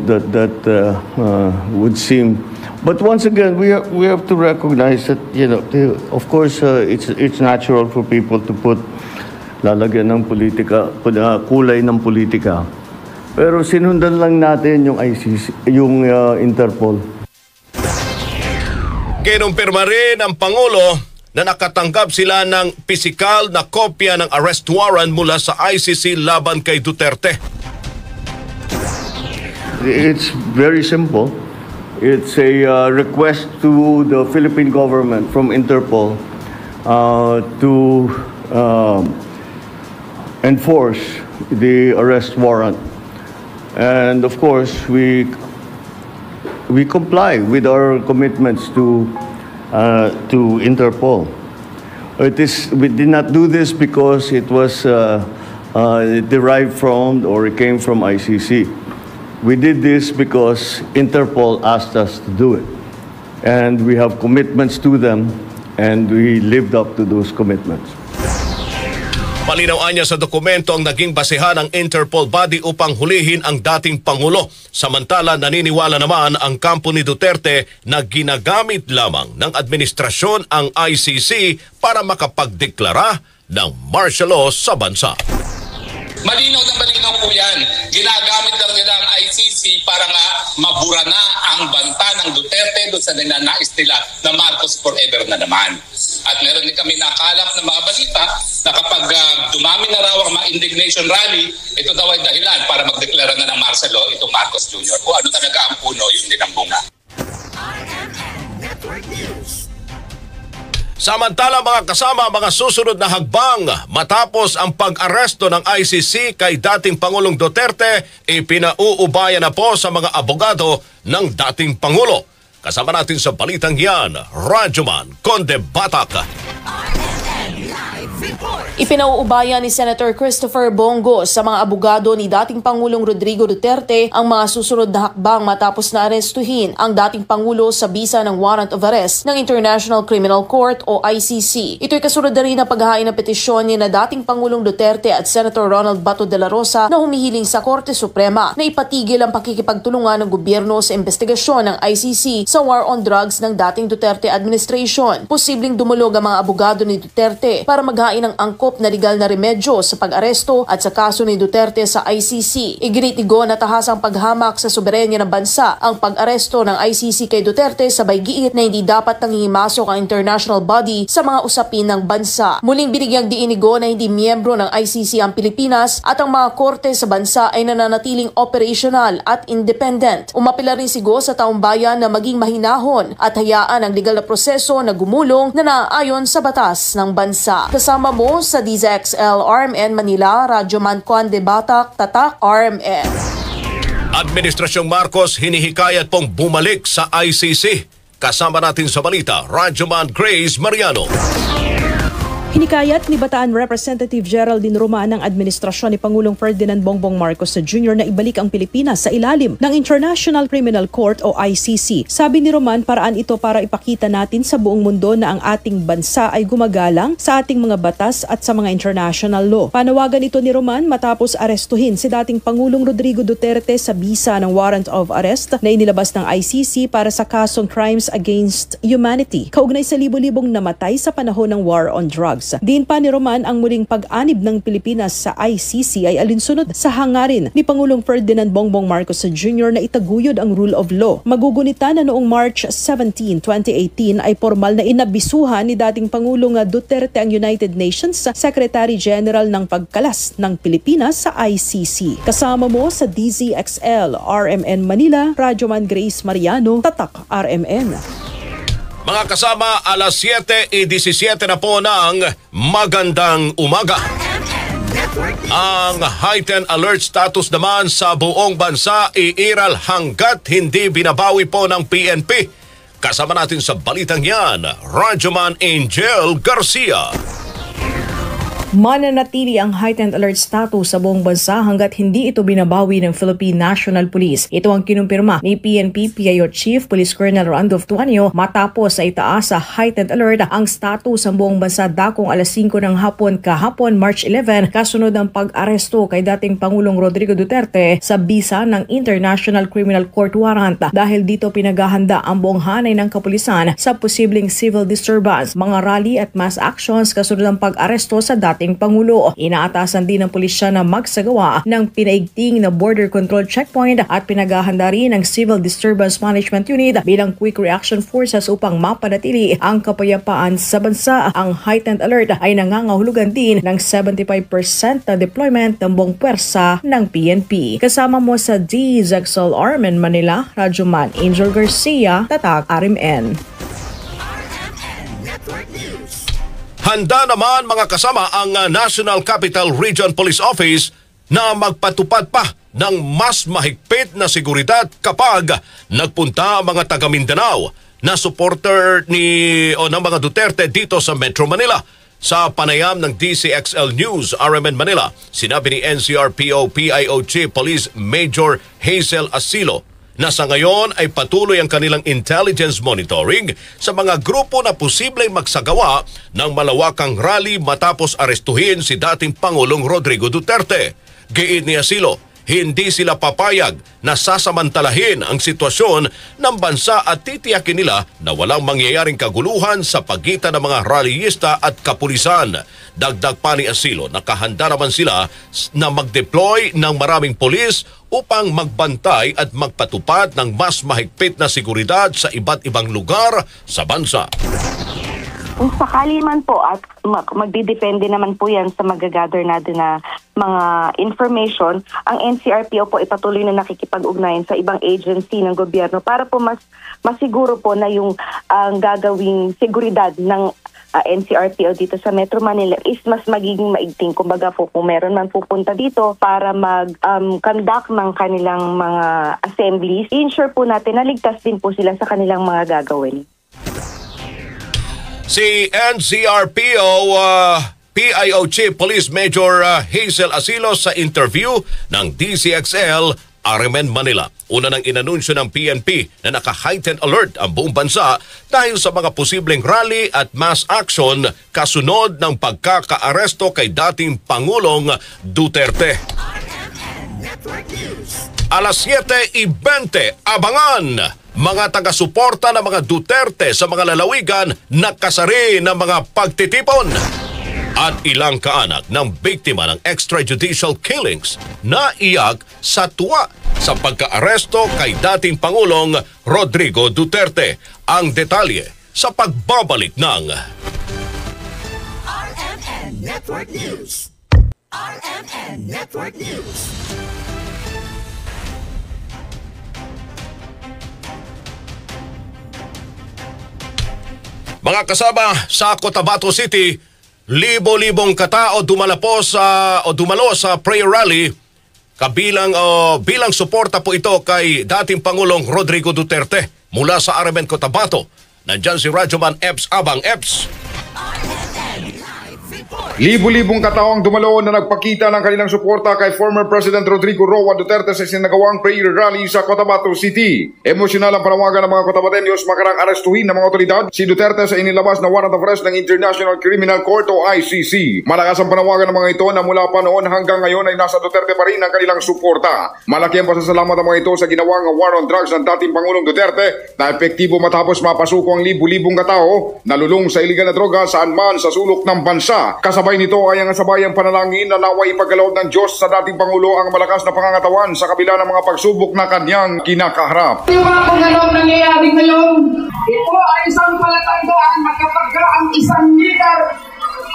would seem, but once again we have to recognize that, you know, of course it's natural for people to put lalagyan ng politika, kulay ng politika, pero sinundan lang natin yung ICC, yung Interpol. Kinumpirma rin ang Pangulo na nakatanggap sila ng pisikal na kopya ng arrest warrant mula sa ICC laban kay Duterte. It's very simple. It's a request to the Philippine government from Interpol to enforce the arrest warrant. And of course, we comply with our commitments to Interpol. We did not do this because it was derived from or it came from ICC. We did this because Interpol asked us to do it. And we have commitments to them, and we lived up to those commitments. Malinaw niya sa dokumento ang naging basehan ng Interpol body upang hulihin ang dating Pangulo. Samantala, naniniwala naman ang kampo ni Duterte na ginagamit lamang ng administrasyon ang ICC para makapagdeklara ng martial law sa bansa. Malinaw na malinaw po yan. Ginagamit lang nila ang ICC para nga mabura na ang banta ng Duterte doon sa ninanais nila na Marcos forever na naman. At meron din kami nakalap na mga balita na kapag dumami na raw ang mga indignation rally, ito daw ay dahilan para magdeklara na ng martial law itong Marcos Jr. Kung ano talaga ang puno, yun din ang bunga. Samantala mga kasama, mga susunod na hagbang matapos ang pag-aresto ng ICC kay dating Pangulong Duterte, ipinauubaya na po sa mga abogado ng dating Pangulo. Kasama natin sa balitang yan, Radyoman Conde Batac. RMN Live Report. Ipinauubaya ni Senator Christopher Bong Go sa mga abogado ni dating Pangulong Rodrigo Duterte ang mga susunod na hakbang matapos na arestuhin ang dating Pangulo sa bisa ng warrant of arrest ng International Criminal Court o ICC. Ito'y kasunod na rin na paghahain ng petisyon ni na dating Pangulong Duterte at Senator Ronald Bato de la Rosa na humihiling sa Korte Suprema na ipatigil ang pakikipagtulungan ng gobyerno sa investigasyon ng ICC sa war on drugs ng dating Duterte administration. Posibleng dumulog ang mga abogado ni Duterte para maghain ng angkop na legal na remedyo sa pag-aresto at sa kaso ni Duterte sa ICC. Iginiit ni Go na tahasang paghamak sa soberenya ng bansa ang pag-aresto ng ICC kay Duterte, sabay giit na hindi dapat nanghihimasok ang international body sa mga usapin ng bansa. Muling binigyang diin ni Go na hindi miyembro ng ICC ang Pilipinas at ang mga korte sa bansa ay nananatiling operational at independent. Umapila rin si Go sa taong bayan na maging mahinahon at hayaan ang legal na proseso na gumulong na naaayon sa batas ng bansa. Kasama mo sa DZXL RMN Manila, Radyo Man Juan de Batac, Tatak RMN. Administrasyong Marcos hinihikayat pong bumalik sa ICC. Kasama natin sa balita, Radyoman Grace Mariano. Hinikayat ni Bataan Representative Geraldine Roman ang administrasyon ni Pangulong Ferdinand Bongbong Marcos Jr. na ibalik ang Pilipinas sa ilalim ng International Criminal Court o ICC. Sabi ni Roman, paraan ito para ipakita natin sa buong mundo na ang ating bansa ay gumagalang sa ating mga batas at sa mga international law. Panawagan ito ni Roman matapos arestuhin si dating Pangulong Rodrigo Duterte sa bisa ng warrant of arrest na inilabas ng ICC para sa kasong crimes against humanity, kaugnay sa libo-libong namatay sa panahon ng war on drugs. Diin pa ni Roman, ang muling pag-anib ng Pilipinas sa ICC ay alinsunod sa hangarin ni Pangulong Ferdinand Bongbong Marcos Jr. na itaguyod ang rule of law. Magugunita na noong March 17, 2018 ay formal na inabisuhan ni dating Pangulong Duterte ang United Nations Secretary General ng pagkalas ng Pilipinas sa ICC. Kasama mo sa DZXL RMN Manila, Radyoman Grace Mariano, Tatak RMN. Mga kasama, alas 7:17 na po ng magandang umaga. Ang heightened alert status naman sa buong bansa iiral hanggat hindi binabawi po ng PNP. Kasama natin sa balitang yan, Radyoman Angel Garcia. Mananatili ang heightened alert status sa buong bansa hanggat hindi ito binabawi ng Philippine National Police. Ito ang kinumpirma ni PNP PIO Chief Police Colonel Randolph Tuanio matapos sa itaas sa heightened alert ang status sa buong bansa dakong alas 5 ng hapon kahapon, March 11, kasunod ng pag-aresto kay dating Pangulong Rodrigo Duterte sa bisa ng International Criminal Court warrant. Dahil dito, pinaghahanda ang buong hanay ng kapulisan sa posibleng civil disturbance, mga rally at mass actions kasunod ng pag-aresto sa dating Pangulo. Inaatasan din ng pulisya na magsagawa ng pinaigting na border control checkpoint at pinaghahanda rin ng Civil Disturbance Management Unit bilang quick reaction forces upang mapanatili ang kapayapaan sa bansa. Ang heightened alert ay nangangahulugan din ng 75% na deployment ng buong puwersa ng PNP. Kasama mo sa DZXL RMN Manila, Radyoman Angel Garcia, Tatak RMN. Handa naman, mga kasama, ang National Capital Region Police Office na magpatupad pa ng mas mahigpit na seguridad kapag nagpunta ang mga taga Mindanao na supporter ni o ng mga Duterte dito sa Metro Manila. Sa panayam ng DCXL News RMN Manila, sinabi ni NCRPO PIO Chief Police Major Hazel Asilo na sa ngayon ay patuloy ang kanilang intelligence monitoring sa mga grupo na posibleng magsagawa ng malawakang rally matapos arestuhin si dating Pangulong Rodrigo Duterte. Giit ni Asilo, hindi sila papayag na sasamantalahin ang sitwasyon ng bansa at titiyakin nila na walang mangyayaring kaguluhan sa pagitan ng mga rallyista at kapulisan. Dagdag pa ni Asilo, nakahanda naman sila na mag-deploy ng maraming pulis upang magbantay at magpatupad ng mas mahigpit na seguridad sa iba't ibang lugar sa bansa. Kung sakali man po at magdidepende naman po yan sa magagather natin na mga information, ang NCRPO po ay patuloy na nakikipag-ugnayan sa ibang agency ng gobyerno para po mas masiguro po na yung ang gagawing seguridad ng NCRPO dito sa Metro Manila is mas magiging maigting. Kumbaga po, kung meron man pupunta dito para mag-conduct ng kanilang mga assemblies, ensure po natin na ligtas din po sila sa kanilang mga gagawin. Si NCRPO PIO Chief Police Major Hazel Asilo sa interview ng DZXL RMN Manila. Una nang inanunsyo ng PNP na naka-heightened alert ang buong bansa dahil sa mga posibleng rally at mass action kasunod ng pagkakaaresto kay dating Pangulong Duterte. Alas 7:20, abangan mga taga-suporta ng mga Duterte sa mga lalawigan, nakasari ng mga pagtitipon. At ilang kaanak ng biktima ng extrajudicial killings naiyak sa tuwa sa pagkaaresto kay dating Pangulong Rodrigo Duterte. Ang detalye sa pagbabalik ng RMN Network News. RMN Network News. Mga kasama, sa Cotabato City, libo-libong katao dumalo sa prayer rally kabilang bilang suporta po ito kay dating Pangulong Rodrigo Duterte. Mula sa RMN Cotabato, nandyan si Radyoman Eps Abang. Eps. Libo-libong katao ang dumalo na nagpakita ng kanilang suporta kay former President Rodrigo Roa Duterte sa sinagawang prayer rally sa Cotabato City. Emosyonal ang panawagan ng mga Cotabateños makarang arestuhin ng mga otoridad si Duterte sa inilabas na warrant of arrest ng International Criminal Court o ICC. Malakas ang panawagan ng mga ito na mula pa noon hanggang ngayon ay nasa Duterte pa rin ang kanilang suporta. Malaki ang pasasalamat ng mga ito sa ginawang war on drugs ng dating Pangulong Duterte na epektibo matapos mapasuko ang libo-libong katao na lulong sa iligal na droga saan man sa sulok ng bansa. Kasabay nito ay ang sabayang panalangin na naway ipagkaloob ng Diyos sa dating Pangulo ang malakas na pangangatawan sa kabila ng mga pagsubok na kanyang kinakaharap. Di ba kung anong nangyayari ngayon? Ito ay isang palatandaan na kapag ang isang leader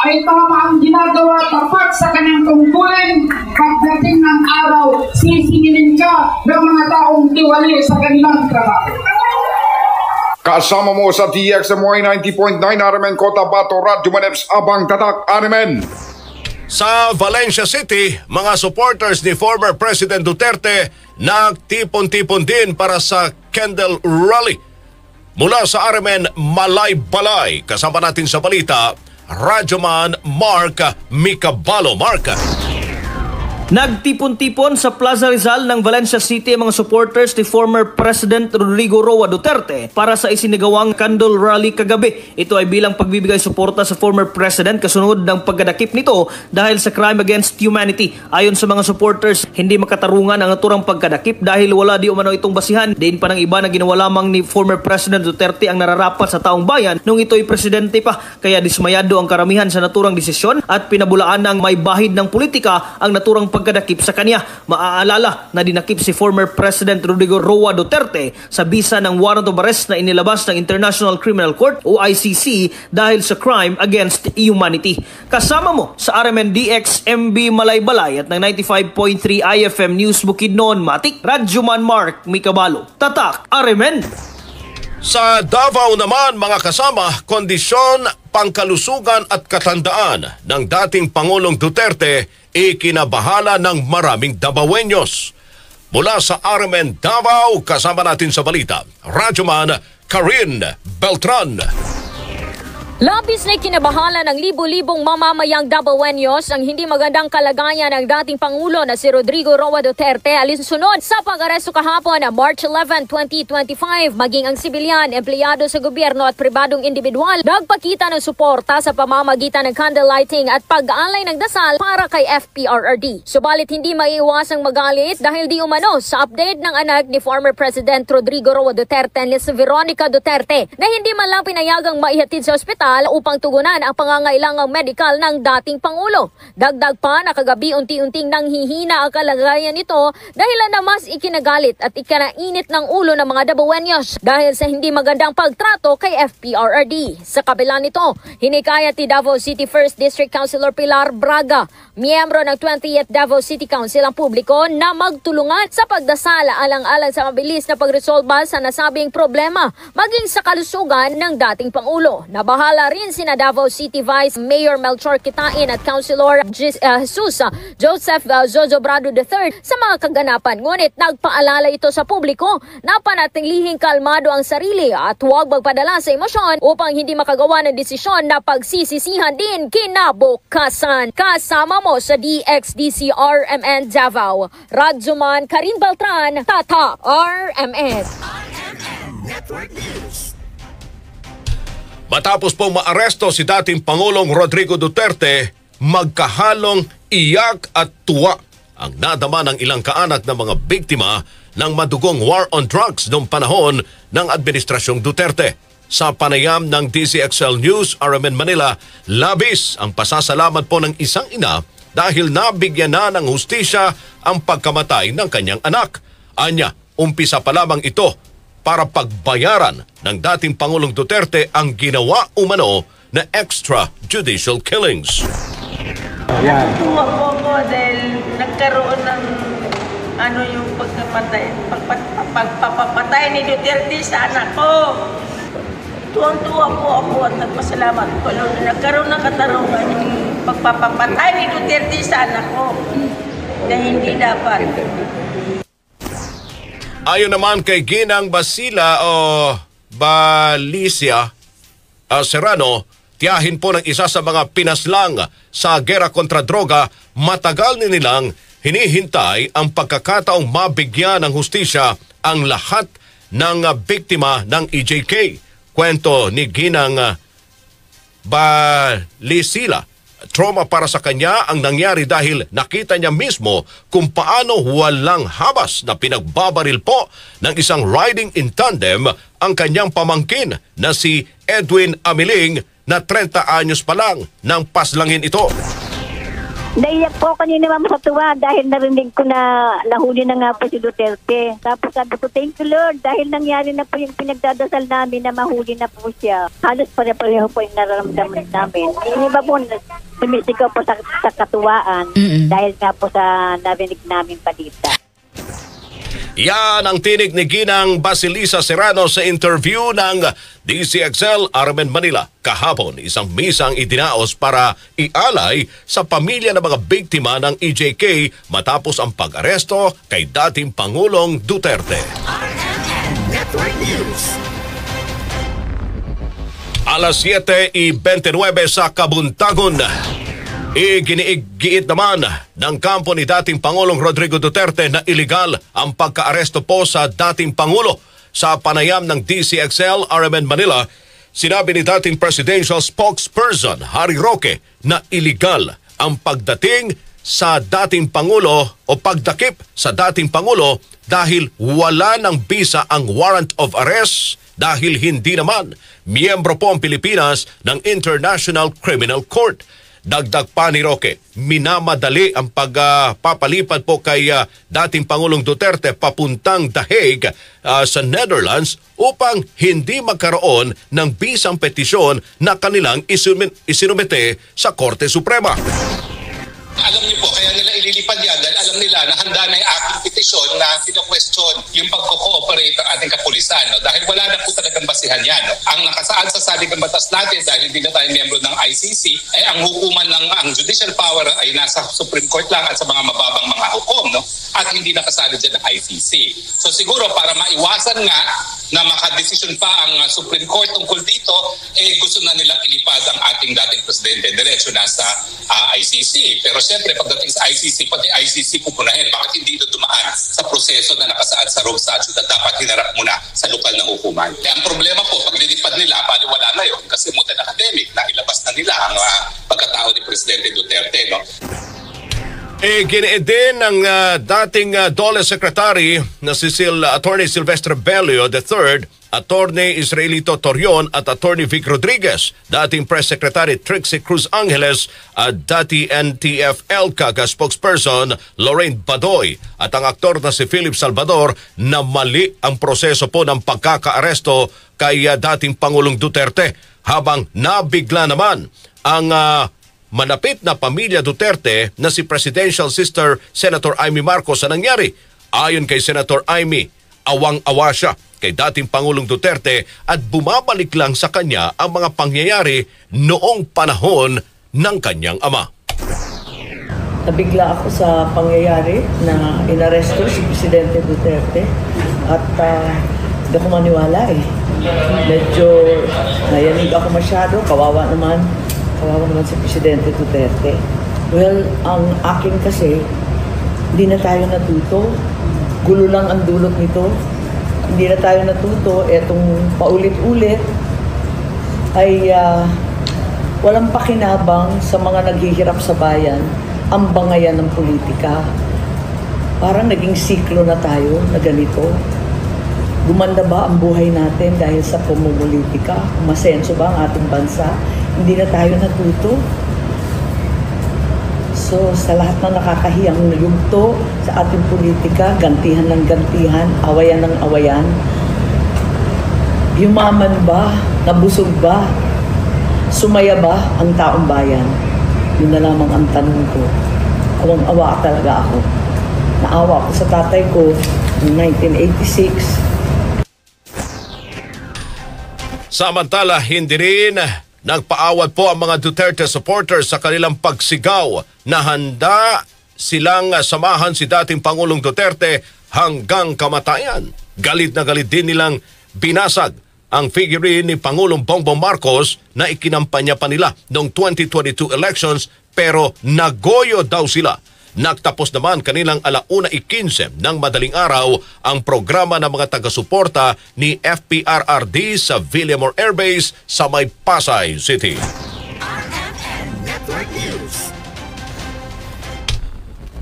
ay tama ang ginagawa, tapat sa kanyang tungkulin, pagdating ng araw, sisingilin ka ng mga taong tiwali sa kanilang trabaho. Kasama mo sa DXMY 90.9 RMN Cotabato, Radyo Maneps, Abang Tatak, RMN. Sa Valencia City, mga supporters ni former President Duterte nagtipon-tipon din para sa candle rally. Mula sa RMN Malaybalay, kasama natin sa balita, Radyoman Mark Micabalo. Mark. Nagtipon-tipon sa Plaza Rizal ng Valencia City ang mga supporters ni former President Rodrigo Roa Duterte para sa isinagawang candle rally kagabi. Ito ay bilang pagbibigay suporta sa former President kasunod ng pagkadakip nito dahil sa crime against humanity. Ayon sa mga supporters, hindi makatarungan ang naturang pagkadakip dahil wala di umano itong basihan. Diin pa ng iba na ginawa lamang ni former President Duterte ang nararapat sa taong bayan nung ito'y presidente pa. Kaya dismayado ang karamihan sa naturang desisyon at pinabulaan ng may bahid ng politika ang naturang pagkadakip sa kanya. Maaalala na dinakip si former President Rodrigo Roa Duterte sa bisa ng warrant of arrest na inilabas ng International Criminal Court o ICC dahil sa crime against humanity. Kasama mo sa RMNDX MB Malaybalay at ng 95.3 IFM News Bukidnon, Matik, Radyoman Mark Micabalo. Tatak RMN! Sa Davao naman, mga kasama, kondisyon, pangkalusugan at katandaan ng dating Pangulong Duterte ikinabahala ng maraming Davaoeños. Mula sa RMN Davao, kasama natin sa balita, Radyoman Karin Beltran. Labis na kinabahala ng libo-libong mamamayang Davaoeños ang hindi magandang kalagayan ng dating Pangulo na si Rodrigo Roa Duterte alinsunod sa pag-aresto kahapon na March 11, 2025. Maging ang sibilyan, empleyado sa gobyerno at pribadong individual nagpakita ng suporta sa pamamagitan ng candle lighting at pag-alay ng dasal para kay FPRRD. Subalit hindi maiiwasang magalit dahil di umano sa update ng anak ni former President Rodrigo Roa Duterte ni si Veronica Duterte na hindi man lang pinayagang maihatid sa ospital upang tugunan ang pangangailangang medikal ng dating Pangulo. Dagdag pa na kagabi unti-unting nanghihina ang kalagayan nito dahil na mas ikinagalit at ikinainit ng ulo ng mga Davaoeños dahil sa hindi magandang pagtrato kay FPRRD. Sa kabila nito, hinikayat ni Davao City 1st District Councilor Pilar Braga, miyembro ng 20th Davao City Council, ang publiko na magtulungan sa pagdasal alang-alang sa mabilis na pagresolba sa nasabing problema maging sa kalusugan ng dating Pangulo. Nabahala Sumala rin sina Davao City Vice Mayor Melchor Quitain at Councilor Jesus Joseph Jojo Brado III sa mga kaganapan. Ngunit nagpaalala ito sa publiko na panatilihing kalmado ang sarili at huwag magpadala sa emosyon upang hindi makagawa ng desisyon na pagsisisihan din kinabukasan. Kasama mo sa DXDC RMN Davao, Radyoman Karin Beltran, Tata RMN. Network News. Matapos po maaresto si dating Pangulong Rodrigo Duterte, magkahalong iyak at tuwa ang nadama ng ilang kaanak ng mga biktima ng madugong war on drugs noong panahon ng Administrasyong Duterte. Sa panayam ng DZXL News, RMN Manila, labis ang pasasalamat po ng isang ina dahil nabigyan na ng hustisya ang pagkamatay ng kanyang anak. Anya, umpisa pa lamang ito para pagbayaran ng dating Pangulong Duterte ang ginawa umano na extrajudicial killings. Natuwa po ako dahil nagkaroon ng yung pagpapatay ni Duterte sa anak ko. Tuwang-tuwa po ako at nagpasalamat po na nagkaroon ng katarungan yung pagpapatay ni Duterte sa anak ko na hindi dapat. Ayon naman kay Ginang Basila o Balicia Serrano, tiyahin po ng isa sa mga pinaslang sa gera kontra droga, matagal ni nilang hinihintay ang pagkakataong mabigyan ng hustisya ang lahat ng biktima ng EJK. Kwento ni Ginang Balisila, trauma para sa kanya ang nangyari dahil nakita niya mismo kung paano walang habas na pinagbabaril po ng isang riding in tandem ang kanyang pamangkin na si Edwin Amiling na 30 anyos pa lang nang paslangin ito. Naiyak po kanina, ma'am, sa tuwa dahil narinig ko na nahuli na nga po si Duterte. Tapos sabi ko, thank you Lord, dahil nangyari na po yung pinagdadasal namin na mahuli na po siya. Halos pare-pareho po yung nararamdaman namin. Yung iba po, sumisigaw po sa katuwaan dahil nga po sa narinig namin balita. Yan ang tinig ni Ginang Basilisa Serrano sa interview ng DZXL RMN Manila. Kahapon, isang misang idinaos para ialay sa pamilya ng mga biktima ng EJK matapos ang pag-aresto kay dating Pangulong Duterte. RMN Network News. Alas 7:29 sa Kabuntagon. Iginiiggiit naman ng kampo ni dating Pangulong Rodrigo Duterte na iligal ang pagkaaresto po sa dating Pangulo. Sa panayam ng DZXL RMN Manila, sinabi ni dating presidential spokesperson Harry Roque na iligal ang pagdating sa dating Pangulo o pagdakip sa dating Pangulo dahil wala ng bisa ang warrant of arrest dahil hindi naman miyembro po ang Pilipinas ng International Criminal Court. Dagdag pa ni Roque, minamadali ang pagpapalipad po kay dating Pangulong Duterte papuntang The Hague sa Netherlands upang hindi magkaroon ng bisang petisyon na kanilang isinumite sa Korte Suprema. Alam niyo po, kaya nila ililipad yan dahil alam nila na handa na yung aking petisyon na kino-question yung pagko-cooperate ng ating kapulisan. No? Dahil wala na po talagang basihan yan. No? Ang nakasaad sa saligang batas natin, dahil hindi na tayo miyembro ng ICC, ay ang hukuman ng ang judicial power ay nasa Supreme Court lang at sa mga mababang mga hukom. No? At hindi nakasali dyan ang ICC. So siguro para maiwasan nga na makadesisyon pa ang Supreme Court tungkol dito, eh gusto na nilang ilipad ang ating dating presidente diretso na sa ICC. Pero siyempre, pagdating sa ICC, pati ICC pupunahin. Bakit hindi ito dumaan sa proseso na nakasaad sa Rome Statute na dapat hinarap muna sa lokal na hukuman? Kaya ang problema po, pag lilipad nila, paliwala na yun kasi mutan academic na ilabas na nila ang pagkatao ni Presidente Duterte. No? Giniit din ng dating DOLE Secretary na si Attorney Silvestre Bello III, Attorney Israelito Torion at Attorney Vic Rodriguez, dating Press Secretary Trixie Cruz Angeles at dati NTF-ELCAC spokesperson Lorraine Badoy at ang aktor na si Philip Salvador na mali ang proseso po ng pagkakaaresto kay dating Pangulong Duterte, habang nabigla naman ang manapit na pamilya Duterte na si Presidential Sister Senator Imee Marcos sa nangyari. Ayon kay Senator Imee, awang-awa siya kay dating Pangulong Duterte at bumabalik lang sa kanya ang mga pangyayari noong panahon ng kanyang ama. Nabigla ako sa pangyayari na inaresto si Presidente Duterte at hindi ako maniwala eh. Medyo nayanig ako masyado, kawawa naman si Presidente Duterte. Well, ang akin kasi, hindi na tayo natuto. Gulo lang ang dulot nito. Hindi na tayo natuto. Etong paulit-ulit ay walang pakinabang sa mga naghihirap sa bayan ang bangayan ng politika. Parang naging siklo na tayo na ganito. Gumanda ba ang buhay natin dahil sa pumumulitika? Umasenso ba ang ating bansa? Hindi na tayo natuto. So, sa lahat ng nakakahiyang yugto sa ating politika, gantihan ng gantihan, awayan ng awayan, yumaman ba? Nabusog ba? Sumaya ba ang taong bayan? Yun na lamang ang tanong ko. Awang-awa talaga ako. Naawa ako sa tatay ko noong 1986. Samantala, hindi rin nagpaawat po ang mga Duterte supporters sa kanilang pagsigaw na handa silang samahan si dating Pangulong Duterte hanggang kamatayan. Galit na galit din nilang binasag ang figurine ni Pangulong Bongbong Marcos na ikinampanya pa nila noong 2022 elections, pero nagoyo daw sila. Nagtapos naman kanilang 1:15 ng madaling araw ang programa ng mga taga-suporta ni FPRRD sa Villamor Air Base sa may Pasay City. Network News.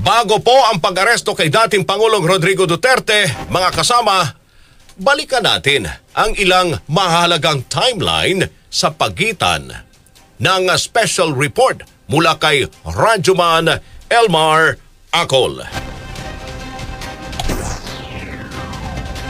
Bago po ang pag-aresto kay dating Pangulong Rodrigo Duterte, mga kasama, balikan natin ang ilang mahalagang timeline sa pagitan ng special report mula kay Radyoman Elmar Akol.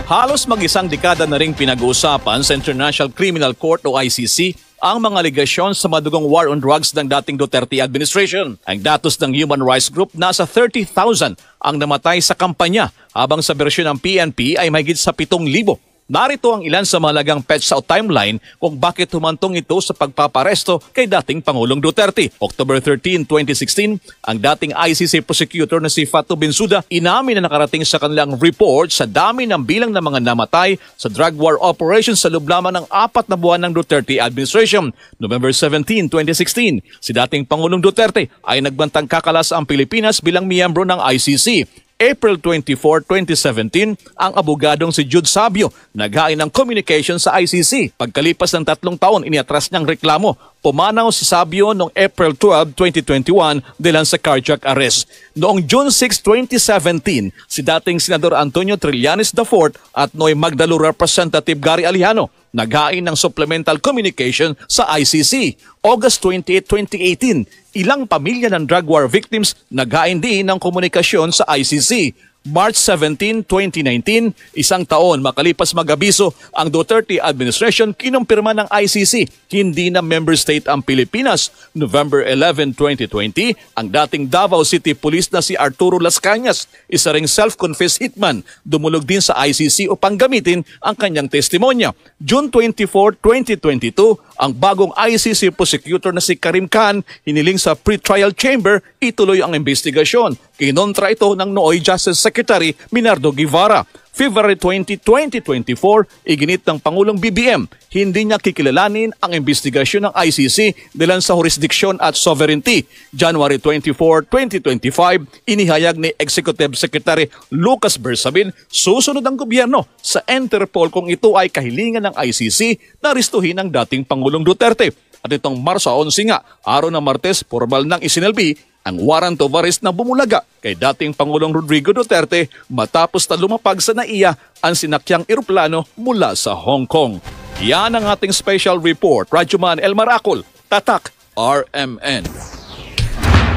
Halos mag-isang dekada na ring pinag-uusapan sa International Criminal Court o ICC ang mga alegasyon sa madugong war on drugs ng dating Duterte administration. Ang datos ng Human Rights Group, nasa 30,000 ang namatay sa kampanya, habang sa bersyon ng PNP ay mahigit sa 7,000. Narito ang ilan sa mahalagang petsa o timeline kung bakit humantong ito sa pagpaparesto kay dating Pangulong Duterte. October 13, 2016, ang dating ICC prosecutor na si Fatou Bensouda inamin na nakarating sa kanilang report sa dami ng bilang ng mga namatay sa drug war operations sa loob lamang ng 4 na buwan ng Duterte administration. November 17, 2016, si dating Pangulong Duterte ay nagbantang kakalas ang Pilipinas bilang miyembro ng ICC. April 24, 2017, ang abogadong si Jude Sabio naghain ng communication sa ICC. Pagkalipas ng 3 taon, iniatras niyang reklamo. Pumanaw si Sabio noong April 12, 2021 dahil sa cardiac arrest. Noong June 6, 2017, si dating Senador Antonio Trillanes IV at Noy Magdalo Representative Gary Alejano naghain ng supplemental communication sa ICC. August 28, 2018, ilang pamilya ng drug war victims naghain din ng komunikasyon sa ICC. March 17, 2019, isang taon makalipas mag-abiso ang Duterte administration, kinumpirma ng ICC, hindi na member state ang Pilipinas. November 11, 2020, ang dating Davao City Police na si Arturo Las Cañas, isa ring self-confessed hitman, dumulog din sa ICC upang gamitin ang kanyang testimonya. June 24, 2022, ang bagong ICC prosecutor na si Karim Khan hiniling sa pre-trial chamber ituloy ang investigasyon. Kinontra ito ng nooy Justice Secretary Minardo Guevara. February 20, 2024, iginit ng Pangulong BBM, hindi niya kikilalanin ang investigasyon ng ICC dahil sa jurisdiction at sovereignty. January 24, 2025, inihayag ni Executive Secretary Lucas Bersamin, susunod ang gobyerno sa Interpol kung ito ay kahilingan ng ICC na arestuhin ang dating Pangulong Duterte. At itong Marso 11 nga, araw ng Martes, formal ng isinalbi ang warrant of arrest na bumulaga kay dating Pangulong Rodrigo Duterte matapos na lumapag sa NAIA ang sinakyang eroplano mula sa Hong Kong. Yan ang ating special report. Radyoman Elmar Akol, Tatak, RMN.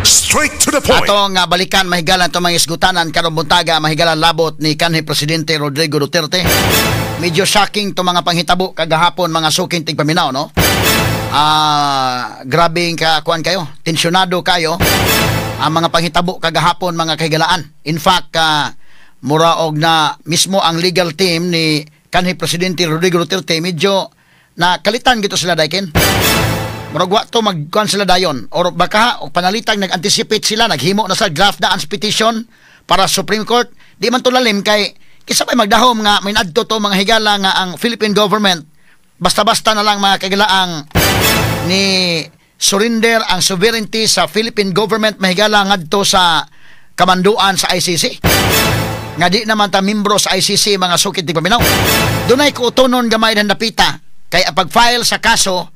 Straight to the point. Atong balikan mahigalan itong mga isgutanan karong buntaga, mahigalan labot ni kanhi Presidente Rodrigo Duterte. Medyo shocking itong mga panghitabo kagahapon, mga suking tigpaminaw, no? Grabing kakuan kayo, tensyonado kayo ang mga panghitabo kagahapon, mga kahigalaan. In fact, mura og na mismo ang legal team ni kanhi Presidente Rodrigo Duterte, medyo na kalitan gito sila dayken. Murag wa to magkuan sila dayon or baka og panalitang nag-anticipate sila, naghimo na sa draft na ang petition para Supreme Court. Di man to lalim kay kisa pa'y magdahom nga may adto to mga higala nga ang Philippine government basta-basta na lang mga kagalaang ni surrender ang sovereignty sa Philippine government mahigala ngadto sa kamanduan sa ICC. Nga di naman ta membro sa ICC mga sukit di paminaw. Dunay kuutonon gamay ng napita kay ang pag-file sa kaso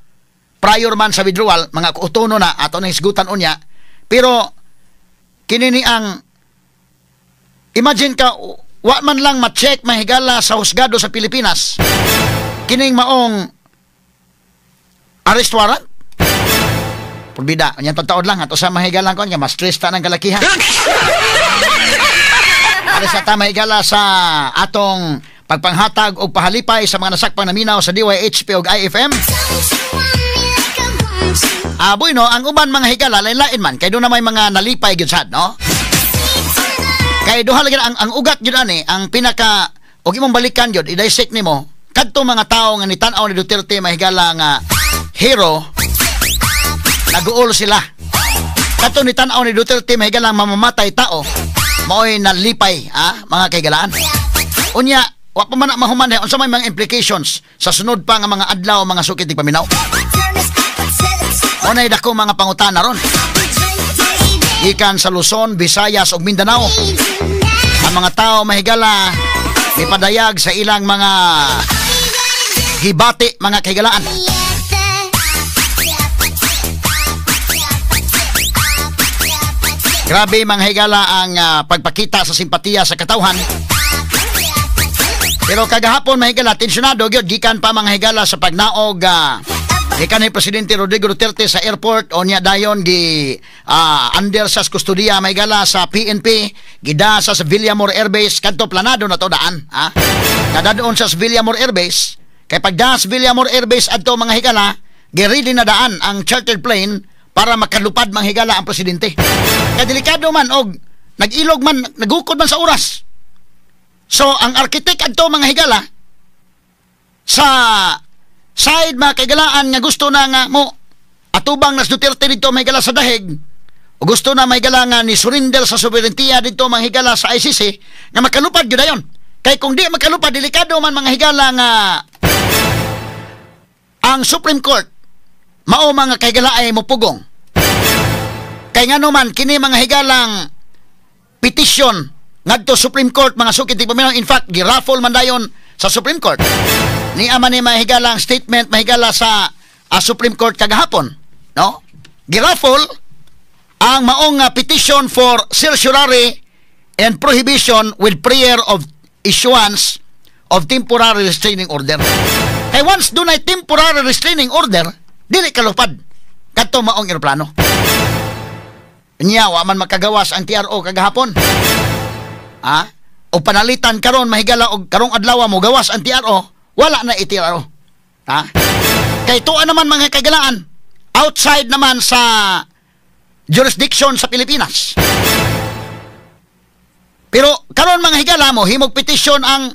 prior man sa withdrawal, mga kuutono na ato na hisgutan unya. Pero kini ni ang imagine ka wa man lang ma-check mahigala sa husgado sa Pilipinas kining maong arrest warrant. Purbida, unya pagtaod lang ato sa mahigalang kon nga mas stress ta ng kalakihan. Aris ta mahigala sa atong pagpanghatag og pahalipay sa mga nasakpang naminaw sa DYHP og IFM. Aboy no, ang uban mga higala lain-lain man kay doon na may mga nalipay gyud sad, no? Kay duha lagi ang ugat gyud ani, ang pinaka og imong balikan gyud i-dissect nimo kadto mga tawo nga nitan-aw ni Duterte mahigala nga hero, naguol sila. Kadto nitan-aw ni Duterte mahigala mamamatay tao, maoy nalipay, mga kaigalaan. Unya, wa pa man na mahuman unsa may mga implications sa sunod pa nga mga adlaw mga sukit di paminaw. Unay dako mga pangutana ron. Gikan sa Luzon, Visayas ug Mindanao. Ang mga tao mahigala mipadayag sa ilang mga gibati mga kahigalaan. Grabe mga higala ang pagpakita sa simpatiya sa katawhan. Pero kagahapon mga higala, tensyonado gyud gikan pa mga higala sa pagnaog gikan ni Presidente Rodrigo Duterte sa airport o niya dayon gi under sa kustodiya mga higala sa PNP, gida sa Villamor Air Base kadto planado na to daan, ha? Kadadoon sa Villamor Air Base, kay pagda sa Villamor Air Base adto mga higala, gi-ready na daan ang chartered plane para makalupad mga higala ang presidente. Kay delikado man og nag-ilog man, nagukod man sa oras. So ang architect adto mga higala sa side mga kaigalaan nga gusto na nga mo atubang nas Duterte dito mga higala sa dahig, o gusto na mga higala nga ni surrender sa soberentiya dito mga higala sa ICC nga makalupad gyud ayon. Kay kung di makalupad, delikado man mga higala nga ang Supreme Court mao mga kahigala ay mupugong. Kay ngano man kini mga higalang petition ngadto Supreme Court mga sukit di paminaw, in fact giraffle man dayon sa Supreme Court. Ni ama ni mga higalang statement mahigala sa Supreme Court kagahapon, no? Giraffle ang maong petition for certiorari and prohibition with prayer of issuance of temporary restraining order. Kay once dunay temporary restraining order, dili kalupad kadto maong eroplano. Nya wa man makagawas ang TRO kagahapon. Ha? O panalitan karon mahigala og karong adlaw mo gawas ang TRO, wala na i-TRO. Ha? Kay tuwa naman mga kagalaan, outside naman sa jurisdiction sa Pilipinas. Pero karon mga higala mo himog petisyon ang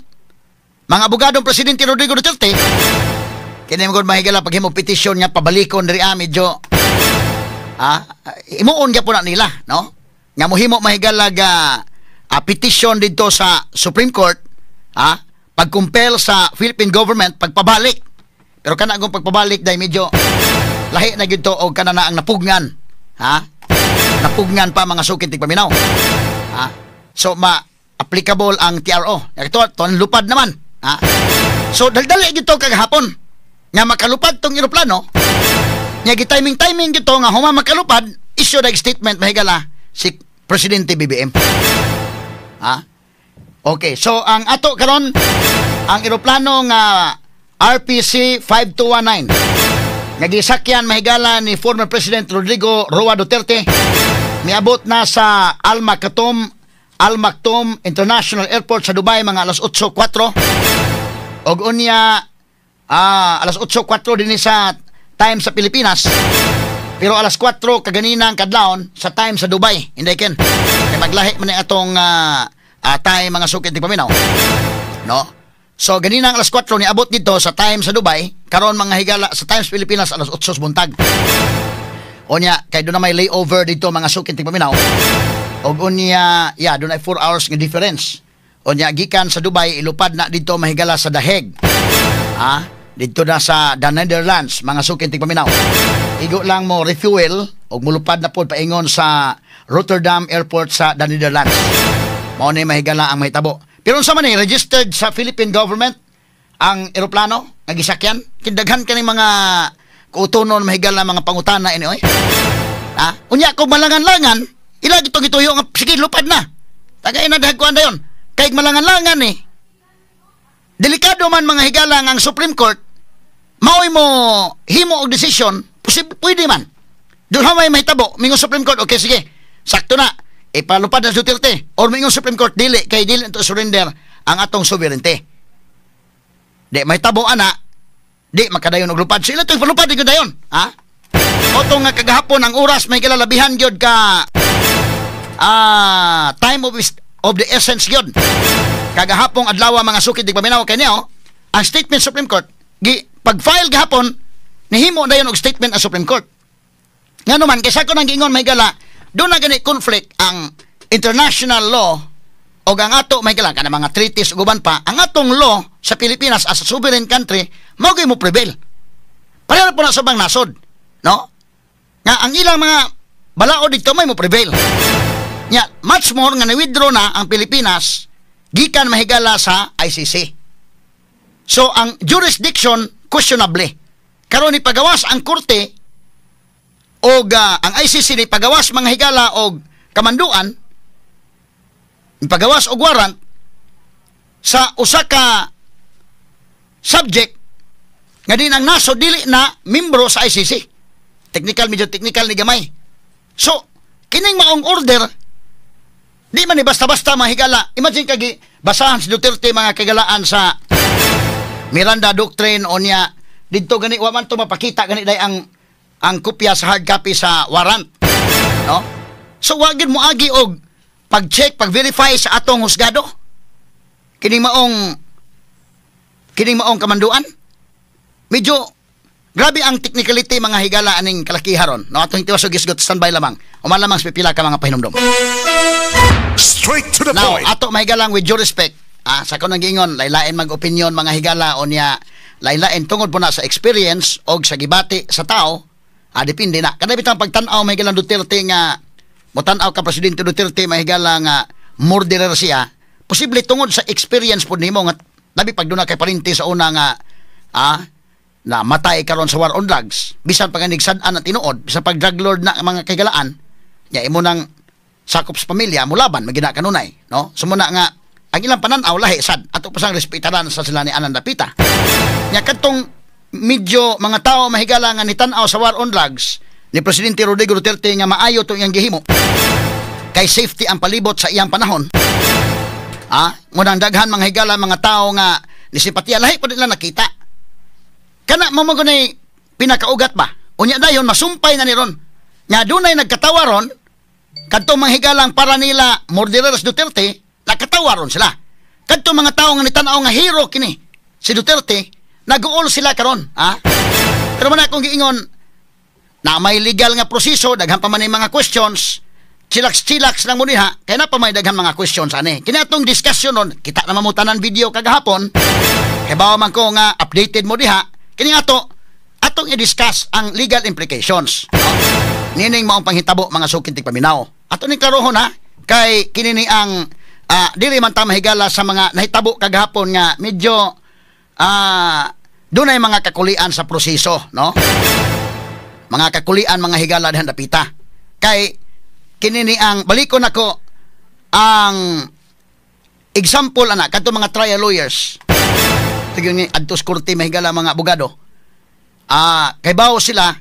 mga abogadong Presidente Rodrigo Duterte. Kini mo gud mahigala pag himog petisyon nga pabalikon diri medyo imuon gyapon na nila, no? Nga mohimo mahigala ga petisyon didto sa Supreme Court, pagkumpel sa Philippine government pagpabalik. Pero kana akong pagpabalik dai medyo lahi na gyud to og kana na ang napugngan, ha? Napugngan pa mga sukit tigpaminaw. Ha? So ma applicable ang TRO. Ito to lupad naman, ha? So daldali gyud to kagahapon nga makalupad tong eroplano. Nya gi-timing-timing gyud to nga huma makalupad, issue dag statement mahigala si Presidente BBM. Ha? Okay, so ang ato karon ang eroplano nga RPC 5219 nga gisakyan mahigala ni former President Rodrigo Roa Duterte miabot na sa Al Maktoum International Airport sa Dubai mga alas 8:04 og unya alas 8:04 dinhi sa time sa Pilipinas, pero alas 4 kaganinang kadlawon sa time sa Dubai. Hindi ken kay maglahi man ni atong time mga sukit di paminaw, no? So ganina ang alas 4 niabot dito sa time sa Dubai, karon mga higala sa Times Pilipinas alas 8 buntag. Unya kay doon na may layover dito mga sukin tigpaminaw. Og unya, yeah, doon ay 4 hours nga difference. Unya gikan sa Dubai ilupad na dito mahigala sa The Hague. Ah, dito na sa the Netherlands mga sukin tigpaminaw. Igo lang mo refuel og mulupad na pod paingon sa Rotterdam Airport sa the Netherlands. Mao ni mahigala ang mahitabo. Pero unsa man ni registered sa Philippine government ang eroplano nga gisakyan? Kindaghan kani mga kutonon mahigala mga pangutana ini oy. Ha? Unya kung malangan-langan, ila gitong gituyo nga sige lupad na. Tagay na dagkuan dayon. Kay malangan-langan ni. Delikado man mga higala ang Supreme Court maoy mo himo og desisyon, posible pwede man. Doon ha may mahitabo, mingon Supreme Court, okay sige, sakto na, ipalupad na Duterte. Or mingon Supreme Court, dili, kay dili to surrender ang atong sovereignty. Di, mahitabo ana, di makadayon og lupad. Sila ito ipalupad, di ko dayon. Ha? Oto nga kagahapon ang oras, may kilalabihan gyud ka time of the essence gyud. Kagahapong adlaw mga sukid di paminaw kay niya, oh, ang statement Supreme Court, gi, pag-file gahapon, nihimo dayon og statement ang Supreme Court. Nga naman, kaysa ko nang giingon may gala, doon na gani conflict ang international law o ang ato may gala, kana mga treaties ug uban pa, ang atong law sa Pilipinas as a sovereign country, mao gyud mo prevail. Pareho po na sa ubang nasod, no? Nga ang ilang mga balaod dito may mo prevail. Nya, much more nga na-withdraw na ang Pilipinas gikan mahigala sa ICC. So ang jurisdiction questionable. Karon ni pagawas ang korte og ang ICC ni pagawas mga higala og kamanduan, pagawas og warrant sa usa ka subject nga din ang naso dili na membro sa ICC. Technical, medyo technical ni gamay. So kining maong order di man ni basta-basta mga higala. Imagine kagi basahan si Duterte mga kagalaan sa Miranda Doctrine o niya didto gani wa man to mapakita gani day ang kopya sa hard copy sa warrant, no? So wa gid mo agi og pag-check, pag-verify sa atong husgado kining maong kamanduan. Medyo grabe ang technicality mga higala aning kalakiharon, no? Atong tiwas og gisgot, standby lamang. Uman lamang sa pipila ka mga pahinumdom. Straight to the now, point. Ato mahigalang with due respect, sa kanang giingon, laylain mag-opinion mga higala o niya laylain tungod po na sa experience og sa gibati sa tao, depende na. Kada bitang pagtan-aw mahigalang Duterte nga motan-aw ka Presidente Duterte mahigala nga murderer siya, posible tungod sa experience po nimo nga labi pag duna kay parinti sa una nga na matay karon sa war on drugs, bisan pag nigsad-an na tinuod, bisan pag drug lord na mga kaigalaan, nya imo nang sakop sa pamilya mulaban magina kanunay, no? So muna nga ang ilang panan-aw lahi sad ato pa sang respetaran sa sila ni Anan Dapita. Nya kadtong medyo mga tao mahigala nga nitan-aw sa war on drugs ni Presidente Rodrigo Duterte nga maayo tong iyang gihimo kay safety ang palibot sa iyang panahon. Munang daghan mga higala mga tao nga nisipatiya lahi pa nila nakita. Kana mo mo gunay pinakaugat ba? Unya dayon masumpay na ni ron. Nga dunay nagkatawa ron kadto mga higalang para nila murderers Duterte, nakatawa ron sila. Kadto mga tao nga nitan-aw nga hero kini si Duterte, naguol sila karon, ha? Pero man akong giingon na may legal nga proseso, daghan pa man mga questions, chilaks-chilaks lang mo diha, kaya na pa may daghan mga questions ani. Kini atong discussion nun, kita naman mo tanan video kagahapon, kay bawa man ko nga updated mo diha, kini ato, atong i-discuss ang legal implications. Nining maong panghitabo mga sukin tigpaminaw. Ato ning klarohon ha, kay kini ni ang dili man ta mahigala sa mga nahitabo kagahapon nga medyo dunay mga kakulian sa proseso, no? Mga kakulian mga higala dihan dapita. Kay kini ni ang balikon nako ang example ana kadto mga trial lawyers. Tigyon ni adto sa korte mahigala mga abogado. Kay bawo sila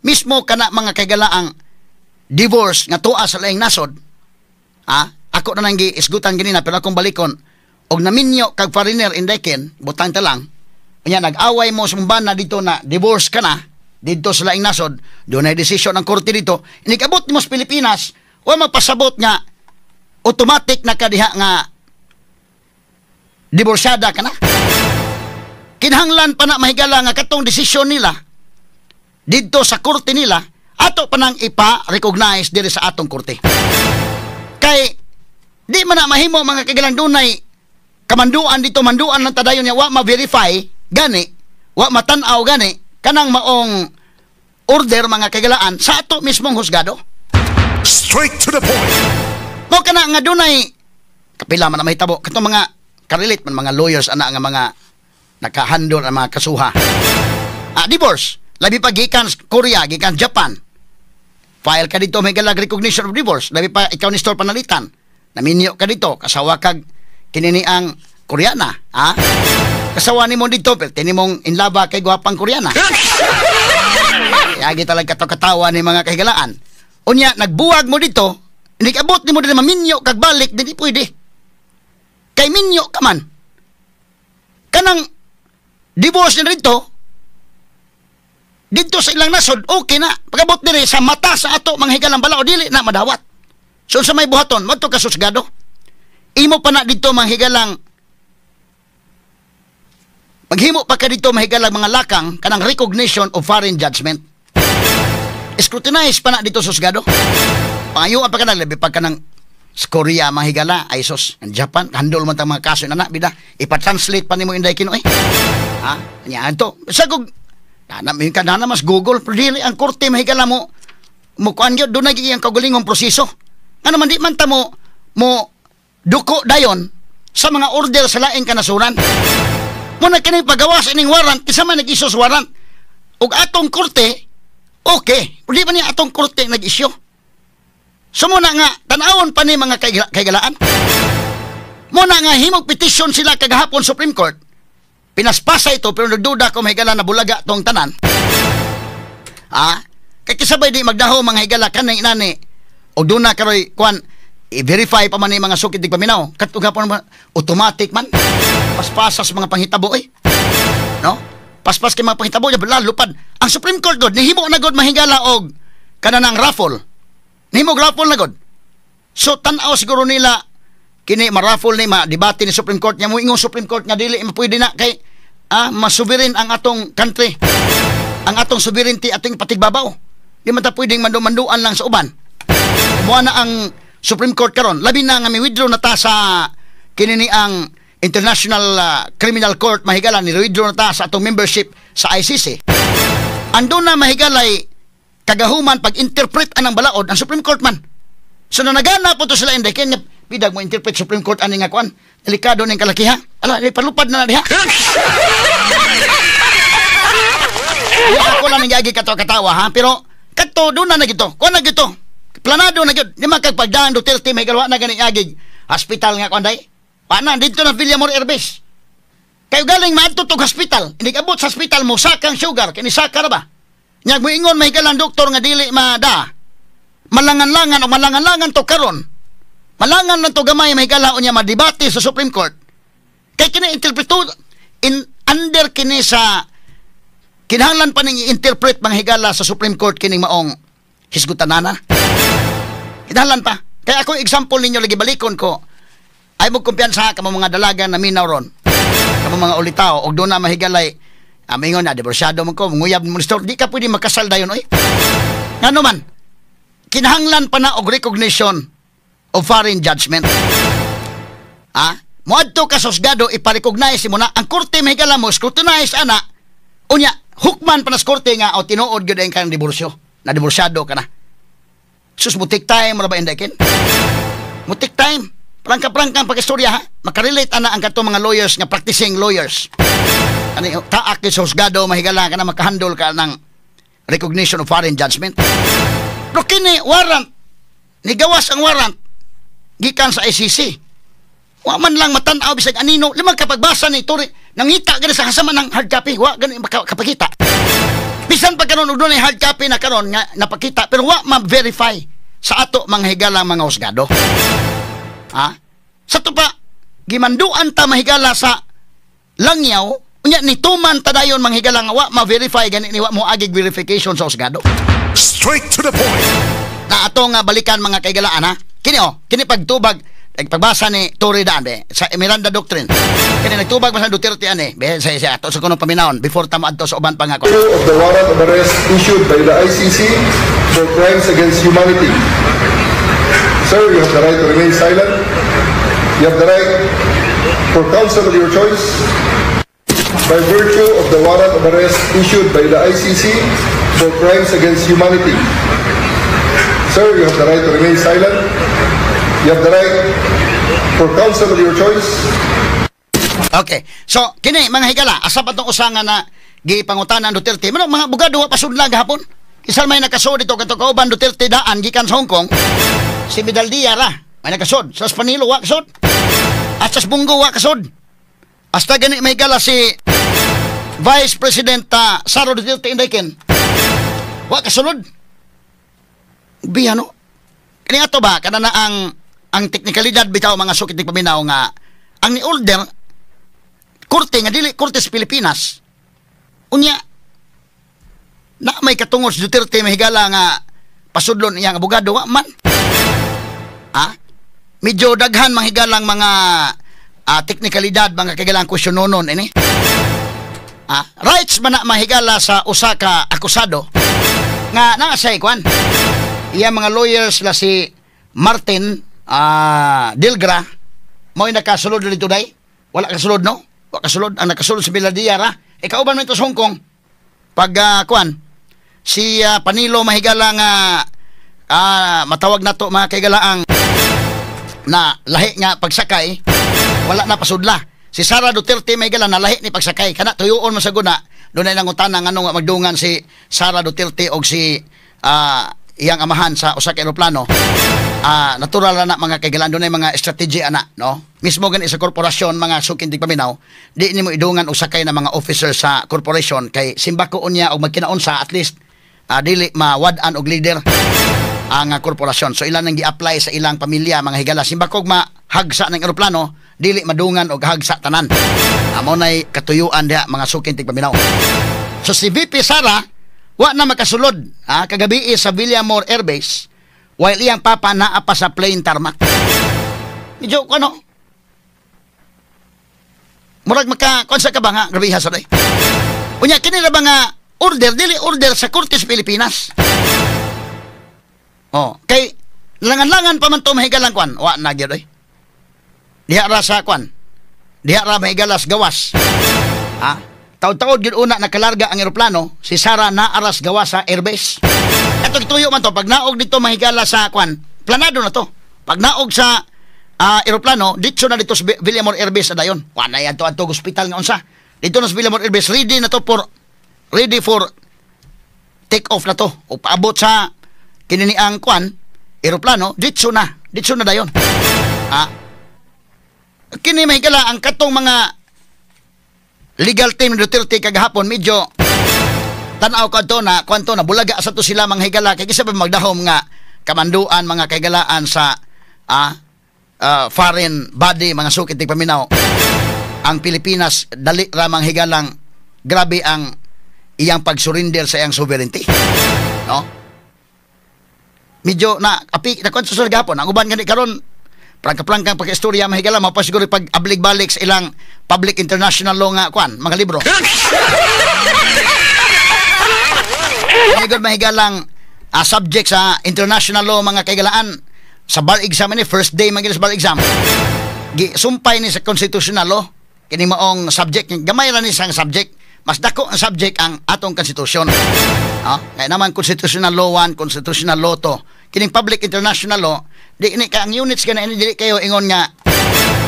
mismo kana mga kagalaang divorce nga tuwa sa laing nasod. Ako na nang giisgutan ganina pero akong balikon og naminyo kag foreigner indeken butang ta lang. Unya nag-away mo sa bana dito na divorce ka na dito sa laing nasod, doon ay desisyon ng korte dito. Inikabot nimo sa Pilipinas, wa magpasabot nga automatic na kadiha nga divorsyada ka na. Kinahanglan pa na, mahigala, nga katong desisyon nila didto sa korte nila ato pa nang ipa-recognize diri sa atong korte. Kay di man na mahimo, mga kagalang, dunay kamanduan dito, manduan ng tadayon niya, wa ma-verify gani, wa matan-aw gani kanang maong order, mga kagalaan, sa ato mismong husgado. Straight to the point. Mo kana nga dunay kapila man na mahitabo katong mga karelate man mga lawyers ana nga mga nakahandle ang mga kasuha. Ah, divorce. Labi pa gikan Korea, gikan Japan. File ka dito, may galag recognition of divorce. Labi pa ikaw ni store panalitan. Naminyo ka dito, kasawa kag kinini ang Koreana, ha? Kasawa nimo dito, pero mong inlaba kay gwapang Koreana. Yagi talaga kato katawa ni mga kahigalaan. Unya, nagbuwag mo dito, nag-abot nimo dili maminyo kag balik, dili pwede. Kay minyo ka man. Kanang divorce na dito, dito sa ilang nasod, okay na. Pagabot diri sa mata sa ato mga higalang balaod, dili na madawat. So sa may buhaton, moadto ka susgado. Imo pa na dito, mga higalang, maghimo pa ka dito, mahigalang, mga lakang kanang recognition of foreign judgment. Scrutinize pa na dito susgado. Pangayuan pa ka na, labi pa ka ng sa Korea, mga higala, ay sus, ang Japan, handle man tang mga kaso na bida, ipa-translate pa nimo, inday kino eh. Ha? Nya to. Sa kog na ka na mas Google, pero dili ang korte, mahigala, mo mo kuan gyud, dunay gyud ang kaugalingong proseso. Ngano man di man ta mo mo duko dayon sa mga order sa laing kanasuran? Mo na kini pagawas ining warrant, kinsa man nag-issue sa warrant? Ug atong korte, okay. Di ba niya atong korte nag-issue? So muna nga tan-awon pa ni mga kaigalaan. Muna nga himog petition sila kagahapon Supreme Court. Pinaspasa ito, pero nagduda ko, mahigala, na bulaga tong tanan. Ah, kay kisabay di magdaho, mga higala, kanang inani. O doon na karoy kuan i-verify pa man ni mga sukit di paminaw. Katong hapon man, automatic man. Paspasa sa mga panghitabo eh. No? Paspas kay mga panghitabo, lalo lupad. Ang Supreme Court god nihimo na god, mahigala, og kananang raffle. Nihimo raffle na god. So tan-aw siguro nila kini ma-raffle ni ma-debate ni Supreme Court nya mo ingon Supreme Court nga dili pwede na kay mas sovereign ang atong country. Ang atong sovereignty ating patigbabaw. Di man ta pwedeng mandu-manduan lang sa uban. Kumuha na ang Supreme Court karon, labi na nga mi withdraw na ta sa kini ni ang International Criminal Court, mahigala, ni withdraw na ta sa atong membership sa ICC. Ando na, mahigalay, kagahuman pag-interpret anang balaod ang Supreme Court man. So nanagana po to sila, inday kaya bidag mo interpret Supreme Court ani nga kuan. Delikado ning kalakiha. Ala, palupad na na diha. Ako lang nang gagi kato katawa ha, pero kadto doon na na gito. Kuan na gito. Planado na gyud. Di man kag pagdaan Duterte may galwa na gani agig hospital nga kuan day. Paana dito na Villamor Airbase. Kayo galing maadto tog hospital. Hindi abot sa hospital mo sakang sugar kini saka ra ba? Nya moingon may galang doktor nga dili mada. Malangan-langan o malangan-langan to karon. Malangan lang to gamay, may gala, unya madebate sa Supreme Court. Kay kini interpreto in under kini sa kinahanglan pa ning i-interpret, mga higala, sa Supreme Court kining maong hisgutanana. Kinahanglan pa. Kaya ako example ninyo lagi balikon ko. Ay mo kumpiyansa ka mga dalaga na minaw ron. Kamo mga ulitaw og doon na mahigalay amingon na diborsyado man ko, manguyab mo ni di ka pwede makasal dayon oy. Ngano man kinahanglan pa na og recognition of foreign judgment. Ah, moadto ka sa husgado, ipa-recognize mo na ang korte, mahigala, mo scrutinize ana, unya hukman pa na sa korte nga o tinuod gyud ang kang diborsyo, na diborsyado ka na. Sus, mo take time ra ba, inday kin? Mo take time. Prangka-prangka ang pag-istorya ha. Makarelate ana ang katong mga lawyers nga practicing lawyers. Ani taak sa husgado, mahigala, ka na makahandle ka ng recognition of foreign judgment. Pero kini warrant, nigawas ang warrant gikan sa ICC. Wa man lang matan-aw bisag anino, limang kapagbasa ni Turi, nangita gani sa kasama ng hard copy, wa gani kapakita. Bisan pa karon og dunay hard copy na karon nga napakita, pero wa ma-verify sa ato mga higala mga husgado. Ha? Sa to pa gimanduan ta, mahigala, sa langyaw, unya nituman ta dayon, mga higala, nga wa ma-verify gani ni wa mo agig verification sa husgado. Straight to the point. Na ato nga balikan, mga kaigalaan ha. Kini oh, kini pagtubag Pagbasa ni Torre daan be sa Miranda Doctrine. Kani nagtubag man sa Duterte ani be sa ato sa kuno paminawon before ta moadto sa uban pa nga ko. Of the warrant of arrest issued by the ICC for crimes against humanity. Sir, you have the right to remain silent. You have the right for counsel of your choice. By virtue of the warrant of arrest issued by the ICC for crimes against humanity. Sir, you have the right to remain silent. You have the right for counsel of your choice. Okay. So, kini mga higala, asa pa tong usa nga na gipangutanan Duterte. Mano mga abogado wa pasudla gahapon. Bisan may nakasud dito kadto kauban Duterte daan gikan sa Hong Kong. Si Medaldia ra may nakasud. Sa Panilo wa kasud. At sa Bunggo wa kasud. Hasta gani may higala si Vice President Sara Duterte Indayken. Wa kasulod. Biya no. Kini ato ba kana na ang teknikalidad bitaw mga sukit ni paminaw nga ang ni-order korte nga dili korte sa Pilipinas. Unya na may katungod si Duterte mahigala nga pasudlon iyang abogado wa man. Ah? Medyo daghan mahigalang mga teknikalidad mga kagalang kwestiyononon ini. Ah, rights man na mahigala sa usa ka akusado nga naa say kwan. Iya mga lawyers la si Martin Delgra mo'y nakasulod dito day. Wala kasulod no? Wala kasulod. Ang nakasulod si Biladia ra. Ikaw ba man ito sa Hong Kong? Pag kwan si Panilo mahigala nga matawag nato mga kaigalaang na lahi nga pagsakay wala na pasudla. Si Sara Duterte mahigala na lahi ni pagsakay kana tuyuon man sa guna dunay nangutana ngano nga magdungan si Sara Duterte og si iyang amahan sa usa ka eroplano. Natural na mga kaigalaan dunay mga strategy ana no. Mismo gani sa korporasyon mga sukindig paminaw di nimo idungan og sakay na mga officer sa korporasyon kay simbako unya og magkinaunsa at least dili mawad-an og leader ang korporasyon. So ilan ang gi-apply sa ilang pamilya mga higala simbakog mahagsa ng eroplano dili madungan og hagsa tanan. Amo nay katuyuan diha mga sukintig paminaw. So si VP Sara wa na makasulod kagabi sa Villamor Air Base while iyang papa naa pa sa plane tarmac. Medyo ano? Murag maka konsa ka ba nga grabiha sa day. Unya kini ra ba nga order dili order sa Korte sa Pilipinas. Oh, kay langan-langan pa man to mahigalang kwan, wa na gyud oy. Diha ra sa kwan. Diha ra mahigalas gawas. Ha? Taud-taud gyud una nakalarga ang eroplano, si Sara naaras gawas sa airbase. Ato gituyo man to pag naog dito mahigala sa kwan, planado na to. Pag naog sa eroplano, ditso na dito sa Villamor Airbase dayon. Wa na yan to adto ospital nga unsa. Dito na sa Villamor Airbase ready na to for take off na to. O paabot sa kinini ang kwan eroplano, ditso na dayon. Kini mahigala ang katong mga legal team ni Duterte kagahapon medyo tan-aw ka to na kwanto na bulaga sa to sila mga higala kay kisa pa magdahom nga kamanduan mga kahigalaan sa foreign body mga sukit ni paminaw. Ang Pilipinas dali ra mga higalang grabe ang iyang pagsurrender sa iyang sovereignty. No? Medyo na api na kwanto sa gahapon ang uban gani karon prangka-prangkang pagka-istorya mga higala mao pa siguro pag ablig-balik sa ilang public international law nga kwan mga libro. Ngayon mahigalang subject sa international law mga kaigalaan sa bar exam ni first day magyud sa bar exam. Sumpay ni sa constitutional law kini maong subject gamay ra ni sang subject mas dako ang subject ang atong konstitusyon. Kaya naman constitutional law 1, constitutional law 2. Kining public international law di ni ka ang units kana ini dili kayo ingon nga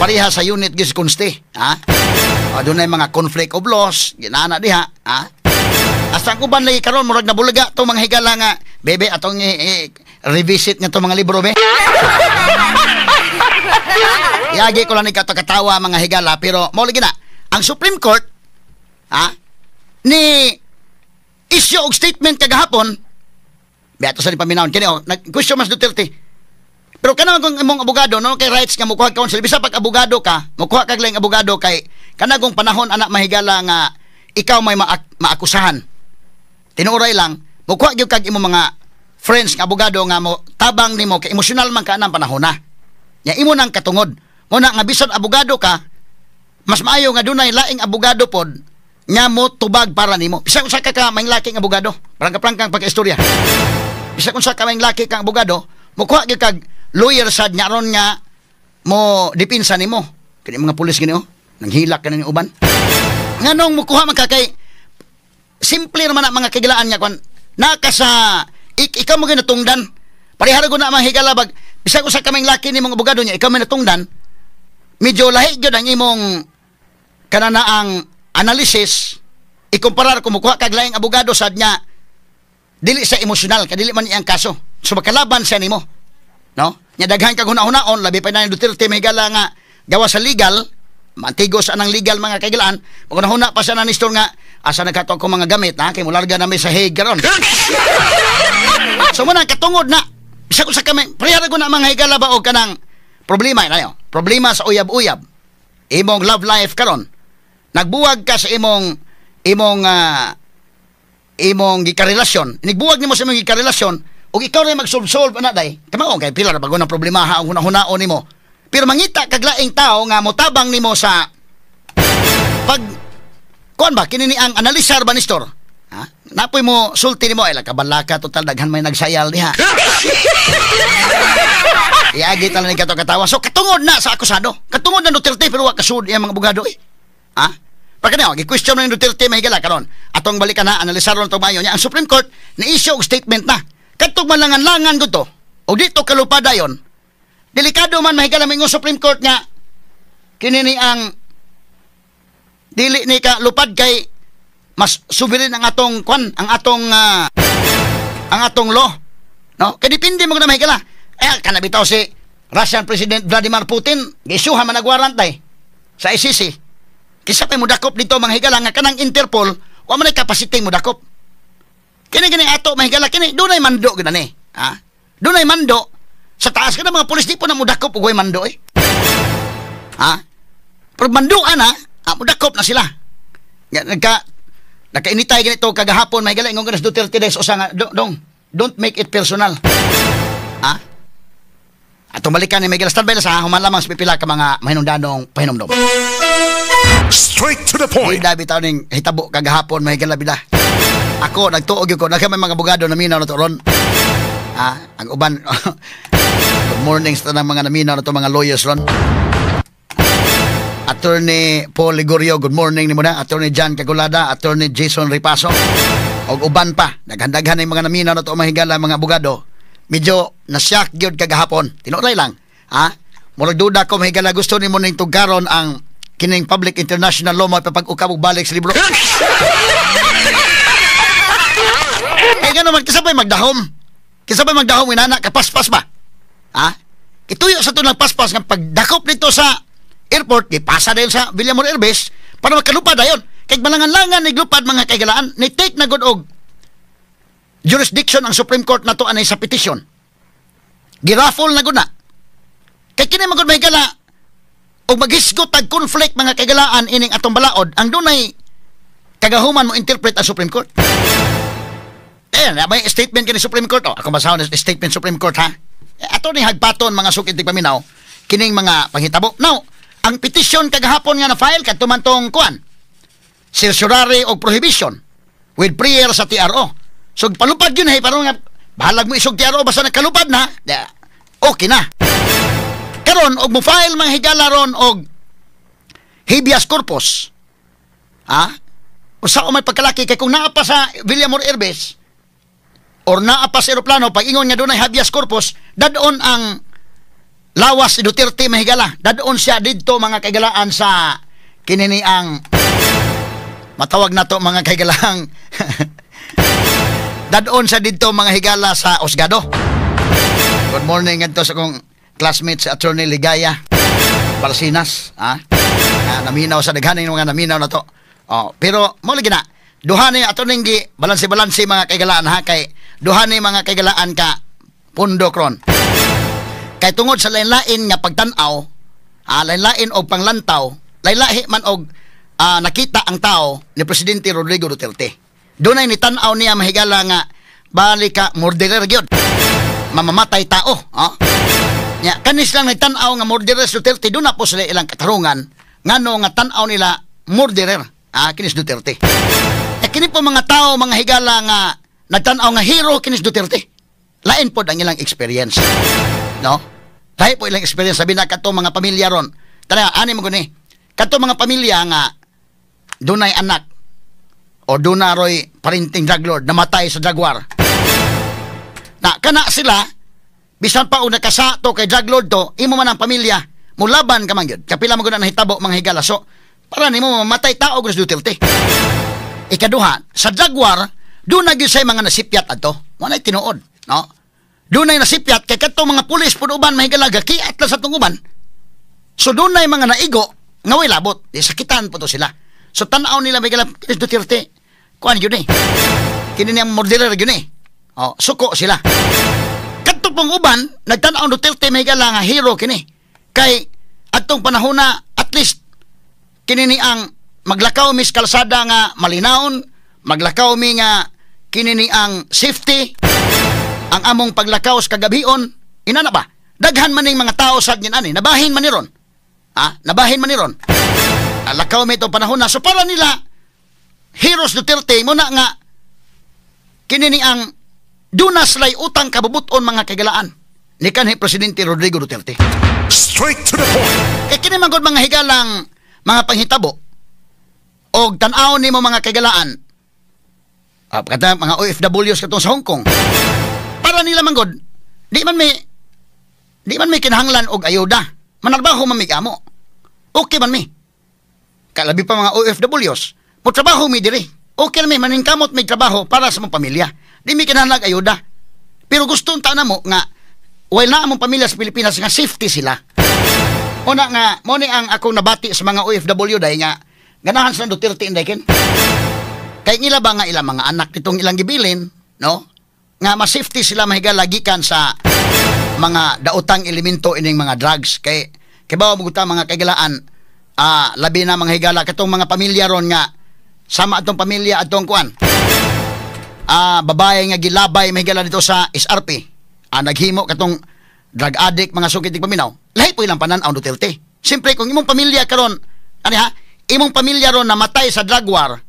pareha sa unit gis consti, ha? Dunay mga conflict of laws ginana diha, ha? Hasta ang uban lagi karon murag nabulaga to mga higala nga bebe atong revisit nga to mga libro be. Yagi ko lang ni katawa mga higala pero mao lagi na ang Supreme Court ni issue og statement kagahapon. Beato sa ni paminawon kini oh nag-question mas Duterte. Pero kanang kung imong abogado no kay rights nga mokuha counsel bisa pag abogado ka mokuha kag laing abogado kay kanagong panahon anak mahigala nga ikaw may maakusahan. Tinuoray lang mokuha gyud kag imong mga friends nga abogado nga mo tabang nimo kay emosyonal man ka anang panahon na. Nya imo nang katungod. Muna nga bisan abogado ka, mas maayo nga dunay laing abogado pod nya mo tubag para nimo. Bisan usa ka ka maing laking abogado, prangka-prangkang pagkaistorya. Bisan unsa ka maing laki kang abogado, mukuha gyud kag lawyer sad nya ron nga mo depensa nimo. Kini mga pulis gini oh, nanghilak ka ni uban. Nganong mukuha man ka kay simple naman ang mga kagilaan nga kwan naka sa ikaw mo ginatungdan. Parehara ko na mga higala bag bisag usa ka maing laki nimong abogado nya ikaw may natungdan. Medyo lahi gyud ang imong kananaang analysis ikumparar kung mukuha kag laing abogado sad nya dili sa emosyonal kay dili man iyang kaso. So makalaban siya nimo. No? Nya daghan kag hunahunaon labi pa na Duterte may higala nga gawa sa legal, mantigo sa anang legal mga kaigilaan, maghunahuna pa siya na ni Nestor nga asa nagkato ko mga gamit ha kay mularga na mi sa Hague karon. So muna katungod na bisag usa kami prehara ko na mga higala ba og kanang problema na problema sa uyab-uyab imong love life karon nagbuwag ka sa imong imong imong gikarelasyon, nigbuwag nimo sa imong gikarelasyon ug ikaw rin mag-solve-solve ana day kamao kay pila ra bago ng problema ha ang hunahunaon nimo, pero mangita kag laing tao nga motabang nimo sa pag kuan ba kini ni ang analisar ba ni Nestor ha napoy mo sulti nimo ay kabalaka total daghan may nagsayal diha. Iagi talan ni kato katawa. So katungod na sa akusado, katungod na Duterte pero wa kasud iyang mga abogado eh. Ha? Pagka niyo, gi-question na yung Duterte mahigala karon. Atong balikan na analisaron to maayo niya ang Supreme Court ni-issue og statement na. Kadtong malangan-langan gud to. Og dito kalupad dayon. Delikado man mahigala mingon Supreme Court nga kini ni ang dili ni ka lupad kay mas sovereign ang atong kwan, ang atong law. No? Kay depende mo na mahigala. Eh kana bitaw si Russian President Vladimir Putin giisuha man nagwarant day sa ICC. Kisa pay modakop dito mga higala nga kanang Interpol wa man ay capacity modakop. Kini gini ato mga higala kini dunay mando gid ani. Ha? Dunay mando sa taas kana mga pulis di po na modakop og way mando eh. Ha? Pero manduan ha, modakop na sila. Nagkainitay ganito kagahapon mga higala ingon ganas Duterte des usa nga dong don't make it personal. Ha? Atong balikan ni Miguel standby sa human lamang sa pipila ka mga mahinungdanong pahinumdom. Straight to the point. Hindi bitaw ning hitabo kagahapon mahigala bida. Ako nagtuog gyud ko nagka may mga abogado na minaw na to ron. Ah, ang uban. Good morning sa tanang mga naminaw na to mga lawyers ron. Attorney Paul Ligorio, good morning nimo na. Attorney John Cagulada, Attorney Jason Ripaso. Og uban pa, daghan-daghan ning mga naminaw na to mahigala mga abogado. Medyo nasyak gyud kagahapon. Tinuray lang. Ha? Murag duda ko mahigala gusto nimo ning tugkaron ang kining public international law mapapag-ukab og balik sa libro. Eh gano man kisabay magdahom. Kisabay magdahom inana kapaspas ba? Ha? Ituyo sa tunang paspas nga pagdakop nito sa airport gipasa dahil sa Villamor Air Base para makalupad dayon. Kay malangan-langan niglupad mga kaigalaan ni take na gud og jurisdiction ang Supreme Court nato anay sa petition. Giraffle na gud na. Kay kini man gud mahigala og maghisgot tag conflict mga kaigalaan ining atong balaod ang dunay kagahuman mo interpret ang Supreme Court. Eh, may statement kini Supreme Court. Oh, ako basahon ang statement Supreme Court ha. Ato ni hagpaton mga sukid paminaw kining mga panghitabo. Now, ang petition kagahapon nga na file kadto man tong kuan. Certiorari og prohibition with prayer sa TRO. So palupad yun eh, parang nga bahalag mo isog TRO basta nagkalupad na, okay na. Karon og mo file mga higala ron og habeas corpus. Ha? Usa o may pagkalaki kay kung naa pa sa Villamor Air Base or naa pa sa eroplano pag ingon nga dunay habeas corpus, dadon ang lawas ni Duterte mahigala. Dadon siya didto mga kaigalaan sa kinini ang matawag nato mga kaigalang dadon sa didto mga higala sa Osgado. Good morning ngadto sa kong classmate si Attorney Ligaya Barsinas, ha? Naminaw sa daghan ning mga naminaw na to. Oh, pero mo lagi na duha ni ato ning gi balanse-balanse mga kaigalaan ha kay duha ni mga kaigalaan ka pundo kron. Kay tungod sa lain-lain nga pagtan-aw, lain-lain og panglantaw, lain-lahi man og nakita ang tao ni Presidente Rodrigo Duterte. Dunay ni tan-aw niya mahigala nga bali ka murderer gyud. Mamamatay tao, ha? Nya kanis lang nagtan-aw nga murderer Duterte, doon na po sila ilang katarungan ngano nga tan-aw nila murderer kinis Duterte. E kini po mga tao mga higala nga nagtan-aw nga hero kinis Duterte. Lain pod ang ilang experience. No? Lain po ilang experience sabi na kato mga pamilya ron. Tara ani mo guni. Kato mga pamilya nga dunay anak o duna roy parinting drug lord namatay sa drug war. Na kana sila bisan pa og nakasato kay drug lord to, imo man ang pamilya, mulaban ka man gyud. Kapila man gud na nahitabo mga higala. So para nimo mamatay tao gyud Duterte. Ikaduha, sa drug war duna gyud say mga nasipyat adto. Mo nay tinuod, no? Dunay nasipyat kay kadto mga pulis pud uban mahigala gakiat lang sa tong uban. So dunay mga naigo nga way labot, di sakitan po to sila. So tan-aw nila mahigala kinis Duterte. Kuan gyud ni. Kini niyang murderer gyud ni. Oh, suko sila. Kadto pong uban nagtan-aw Duterte mahigala nga hero kini. Kay adtong panahona at least kini ni ang maglakaw mi sa kalsada nga malinawon, maglakaw mi nga kini ni ang safety, ang among paglakaw sa kagabion, inana ba? Daghan man ning mga tao sa ani, nabahin man ni ron. Ah, nabahin man ni ron. Lakaw mi itong panahon na. So para nila heroes Duterte mo na nga kini ni ang duna sila'y utang kabubuton mga kagalaan ni kanhi Presidente Rodrigo Duterte. Straight to the point. Kay kini man gud mga higalang mga panghitabo og tan-awon nimo mga kagalaan. Kada mga OFWs katong sa Hong Kong. Para nila man gud, di man may kinahanglan og ayuda. Manarbaho man mi kamo. Okay man mi. Kalabi pa mga OFWs, mo trabaho mi diri. Okay na mi maningkamot may trabaho para sa mong pamilya. Di mi kinahanglan ayuda. Pero gusto ta na mo nga while na among pamilya sa Pilipinas nga safety sila. Una nga mo ni ang akong nabati sa mga OFW dai nga ganahan sa Duterte inday ken. Kay nila ba nga ilang mga anak nitong ilang gibilin, no? Nga mas safety sila mahigala gikan sa mga daotang elemento ining mga drugs. Kay bawo mo mga kaigalaan, labi na mga higala katong mga pamilya ron nga sama atong pamilya atong kuan. Babae nga gilabay mahigala dito sa SRP. Naghimo katong drug addict mga sukit paminaw. Lahi po ilang panan-aw Duterte. Siyempre kung imong pamilya karon, ani ha, imong pamilya ron namatay sa drug war,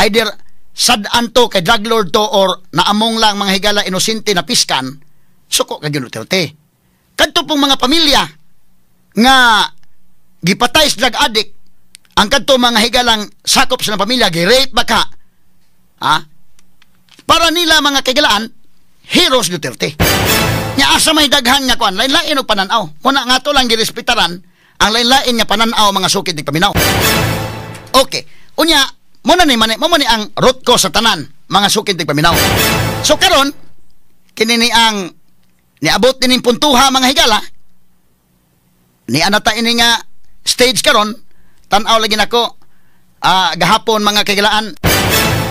either sad-an to kay drug lord to or naamong lang mga higala inosente na piskan, suko kay Duterte. Kadto pong mga pamilya nga gipatay sa drug addict, ang kadto mga higalang sakop sa pamilya, gi-rape ba ka? Ha? Para nila mga kaigalaan, heroes Duterte. Nya asa may daghan nga kuan, lain-lain og panan-aw. Muna nga to lang girespetaran ang lain-lain nga panan-aw mga sukid ni paminaw. Okay. Unya, mo ni ang root cause sa tanan mga sukid ni paminaw. So karon kini ni ang niabot nining puntuha mga higala. Ni anata ini nga stage karon, tan-aw lagi nako gahapon mga kaigalaan.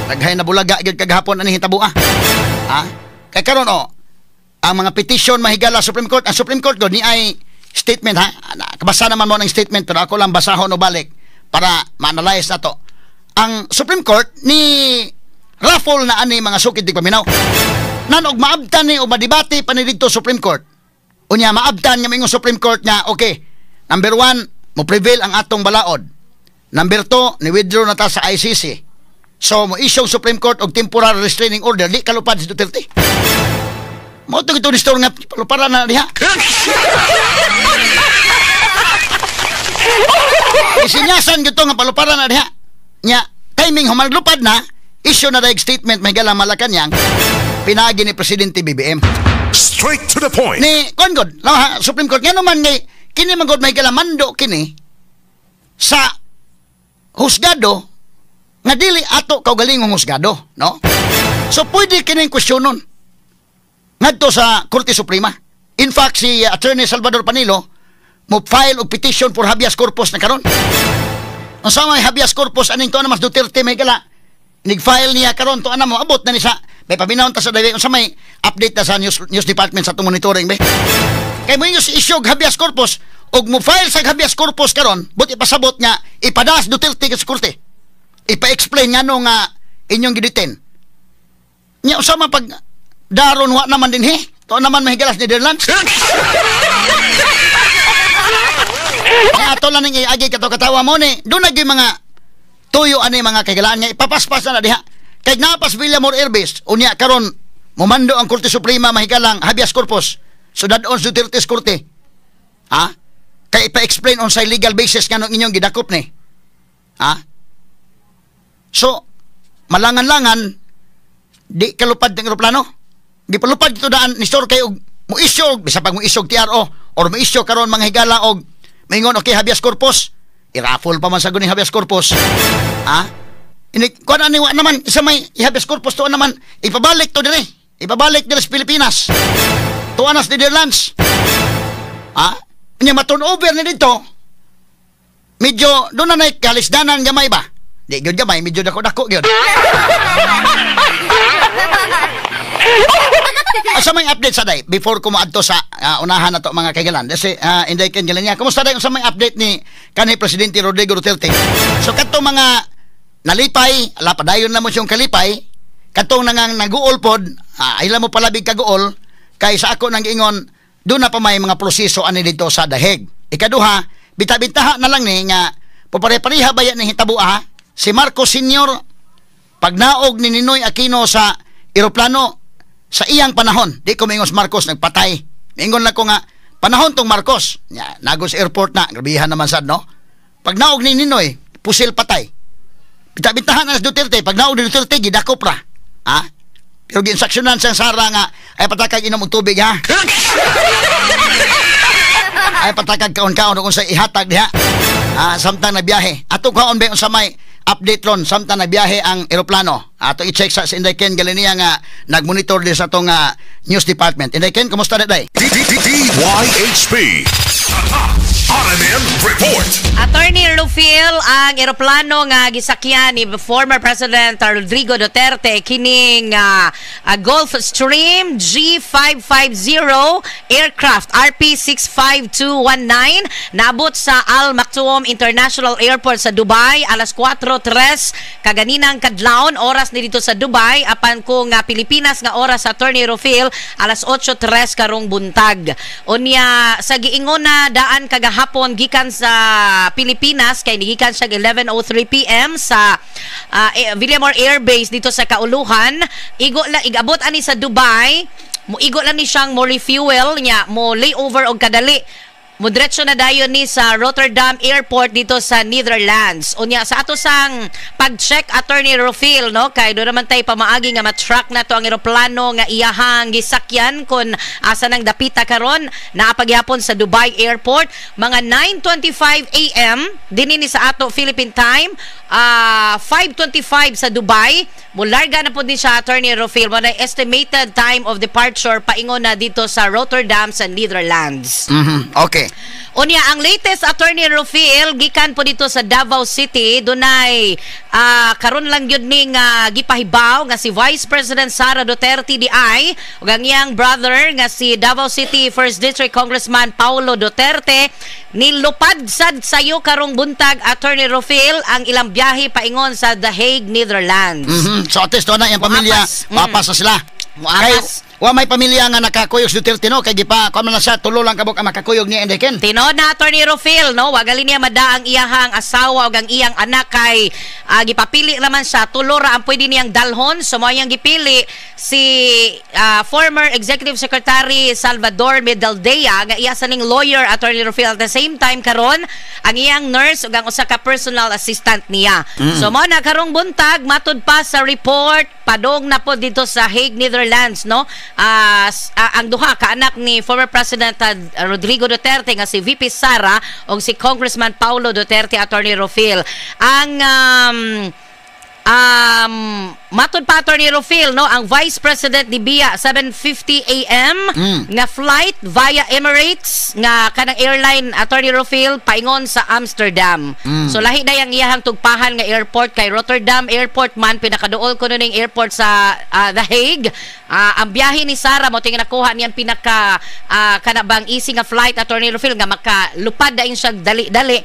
Daghay na bulaga gyud kagahapon ani hitaboa. Ha? Kay karon oh, ang mga petition mahigala Supreme Court, ang Supreme Court gud ni ay statement ha. Kabasa naman mo ng statement pero ako lang basahon o balik para ma-analyze na to. Ang Supreme Court ni raffle na ani mga sukid di paminaw. Nan og maabtan ni o madebate pa ni didto Supreme Court. Unya maabtan nga moingon Supreme Court nga okay. Number 1, mo prevail ang atong balaod. Number 2, ni withdraw na ta sa ICC. So mo issue Supreme Court og temporary restraining order di kalupad si Duterte. Mo to gito ni store nga para na diha. Isinyasan gito nga paluparan na diha. Nya timing humaglupad na, issue na daig statement may galang Malacanang pinaagi ni Presidente BBM. Straight to the point. Ni kon god, no, Supreme Court ngano man ngay kini man god may galang mando kini sa husgado nga dili ato kaugalingong husgado, no? So pwede kining kwestiyonon ngadto sa Korte Suprema. In fact, si Attorney Salvador Panelo mo file og petition for habeas corpus na karon. Unsa may habeas corpus aning to na mas Duterte may gala. Nig-file niya karon to ana mo abot na ni sa may paminawon ta sa daway unsa may update na sa news department sa atong monitoring be. Kay mo ingon si issue og habeas corpus og mo file sa habeas corpus karon, but ipasabot nga ipadas Duterte sa korte. Ipa-explain nga no nga inyong gidetain. Nya unsa man pag daron wa naman din he. To naman mahigalas Netherlands. Kaya ato lang ning iagi kato katawa mo ni, doon na gyud mga tuyo ani mga kaigalaan nga ipapaspas na diha. Kay napas Villamor Airbase, unya karon momando ang Korte Suprema mahigalang habeas corpus. So dadon sa Duterte's korte. Ha? Kay ipa-explain on sa legal basis nganong inyong gidakop ni. Ha? So malangan-langan di kalupad ng eroplano. Gipalupad dito daan ni Sor kay og mo-issue, bisa pag mo-issue TRO or mo-issue karon mga higala og maingon okay habeas corpus. I-raffle pa man sa guning habeas corpus. Ha? Ini kuan ani wa naman isa may habeas corpus to naman ipabalik to dire. Ipabalik dire sa Pilipinas. Tuwa na sa Netherlands. Ha? Nya ma-turn over ni dito. Medyo doon na kalisdanan gamay ba? Di gyud gamay, medyo dako-dako gyud. Asa may update sa day before ko moadto sa unahan na to mga kaigalan. Kasi Inday Ken Galenia, kumusta day unsa may update ni kanhi Presidente Rodrigo Duterte? So kadtong mga nalipay, ala padayon na mo siyang kalipay, kadtong nangang naguol pod, ila mo palabig kaguol kay sa ako nang giingon doon na pa may mga proseso ani dito sa dahig. Ikaduha, bita-bitaha na lang ni nga papare-pareha ba yan ni hitabo ha? Si Marcos Sr. pagnaog ni Ninoy Aquino sa eroplano sa iyang panahon, di ko mingon si Marcos nagpatay. Mingon lang ko nga panahon tong Marcos, ya, nagos airport na, grabihan naman sad no. Pag naog ni Ninoy, pusil patay. Bita-bitahan na si Duterte, pag naog ni Duterte gidakop ra. Ha? Pero giinsaksyonan siyang Sara nga ay patakag inom og tubig ha. Ay patakag kaon-kaon kung sa ihatag diha. Samtang nagbiyahe. Ato kaon ba unsa may update ron samtang nagbiyahe ang eroplano. Ato i-check sa Inday Ken Galenia nga nagmonitor din sa atong news department. Inday Ken, kumusta na day? DYHP RMN Report. Attorney Rufil, ang eroplano nga gisakyan ni former President Rodrigo Duterte kining Gulfstream G550 aircraft RP65219 naabot sa Al Maktoum International Airport sa Dubai alas 4:03 kaganinang kadlawon oras ni dito sa Dubai, apan kung Pilipinas nga oras, Attorney Rufil, alas 8:03 karong buntag. Unya sa giingon na daan kagahapon gikan sa Pilipinas kay nigikan siya 11:03 PM sa Villamor Air Base dito sa Kauluhan. Igo la igabot ani sa Dubai, mo igo lang ni siyang mo refuel nya, mo layover og kadali. Modiretso na dayon ni sa Rotterdam Airport dito sa Netherlands. Unya sa ato sang pag-check, Attorney Rufil, no, kay do naman tay pamaagi nga ma-track na to ang eroplano nga iyahang gisakyan kun asa nang dapita karon naapagyapon sa Dubai Airport mga 9:25 AM dinhi ni sa ato Philippine time, 5:25 sa Dubai. Mularga na po din siya, Attorney Rufil. Mo na estimated time of departure paingon na dito sa Rotterdam sa Netherlands. Mm-hmm. Okay. Unya, ang latest, Attorney Rufil, gikan po dito sa Davao City, dunay karon lang gyud ning gipahibaw nga si Vice President Sara Duterte di ay ug ang iyang brother nga si Davao City 1st District Congressman Paulo Duterte nilupad sad sayo karong buntag, Attorney Rufil, ang ilang biyahe paingon sa The Hague, Netherlands. Mm-hmm. So at least na iyang pamilya, mapas na sila. Kay, wa may pamilya nga nakakuyog si Duterte no, kay gipa kuan man na siya, tulo lang kabuk ang makakuyog niya Inday Ken. Tinuod na, Attorney Rufil, no, wagali niya mada ang iyahang asawa ug ang iyang anak kay gipapili naman siya, tulo ra ang pwede niyang dalhon. So mo iyang gipili si former Executive Secretary Salvador Medaldea nga iya sa ning lawyer, Attorney Rufil, at the same time karon ang iyang nurse ug ang usa ka personal assistant niya. So mo na karong buntag matud pa sa report padong na po dito sa Hague, Netherlands, no. Ang duha ka anak ni former President Rodrigo Duterte nga si VP Sara ug si Congressman Paulo Duterte, Attorney Rufil. Ang matud pa, Attorney Rufil, no, ang Vice President ni Bia 7:50 AM nga flight via Emirates nga kanang airline, Attorney Rufil, paingon sa Amsterdam. So lahi na yang iyahang tugpahan nga airport kay Rotterdam Airport man pinakaduol kuno ning airport sa The Hague. Ang biyahe ni Sara mo tingin nakuha niyan pinaka kanabang easy nga flight, Attorney Rufil, nga makalupad dayon siya dali-dali.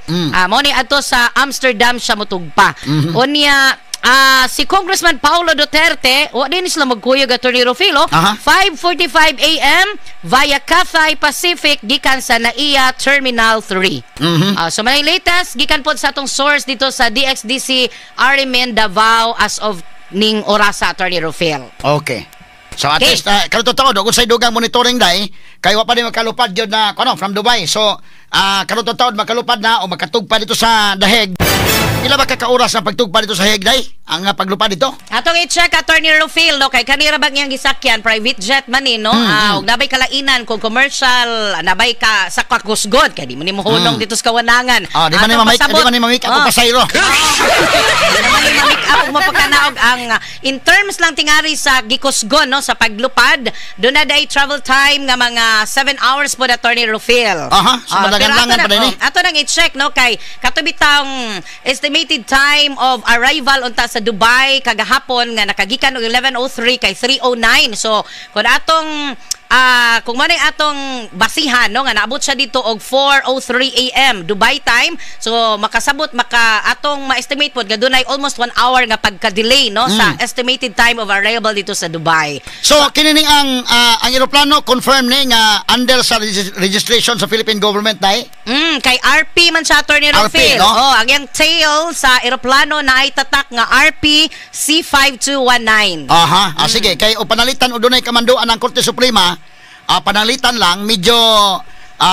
Mo ni adto sa Amsterdam siya motugpa. Unya si Congressman Paulo Duterte, wa din sila magkuyog, Attorney Rufilo. 5:45 AM via Cathay Pacific gikan sa NAIA Terminal 3. So may latest gikan pod sa atong source dito sa DXDC RMN Davao as of ning orasa, Attorney Rufil. Okay. So at least karon totoo do kung dugang monitoring dai kay wa pa ni makalupad gyud na kuno from Dubai. So karon totoo makalupad na o makatugpa dito sa Daheg. Pila ba ka oras ang pagtugpa dito sa Hague dai? Ang paglupad dito? Atong i-check, Attorney Rufil, no, kay kanira bang iyang gisakyan, private jet man ni, no? Ug nabay kalainan kung commercial, nabay ka sa kakusgod kay di mo ni mohulong dito sa kawanangan. Ah, di man ni mamik, di man ni mamik ako pasayro. Di man ni mamik ako mapakanaog ang in terms lang tingari sa gikusgon, no, sa paglupad, doon na day travel time nga mga 7 hours po, Attorney Rufil. Aha, so madaganlangan pa din eh. Ato nang i-check, no, kay katubitang estimated time of arrival unta sa Dubai kagahapon nga nakagikan og 11:03 kay 3:09. So kung atong kung man ay atong basihan, no, nga naabot siya dito og 4:03 AM Dubai time, so makasabot maka atong ma-estimate pod nga dunay almost 1 hour nga pagka-delay, no, sa estimated time of arrival dito sa Dubai. So kini ang ang eroplano confirm ni nga under sa registration sa Philippine government dai? Kay RP man siya, Attorney Rufil. No? Oh, ang iyang tail sa eroplano na ay tatak nga RP C5219. Aha, sige, kay o panalitan o dunay kamanduan ang Korte Suprema, panalitan lang medyo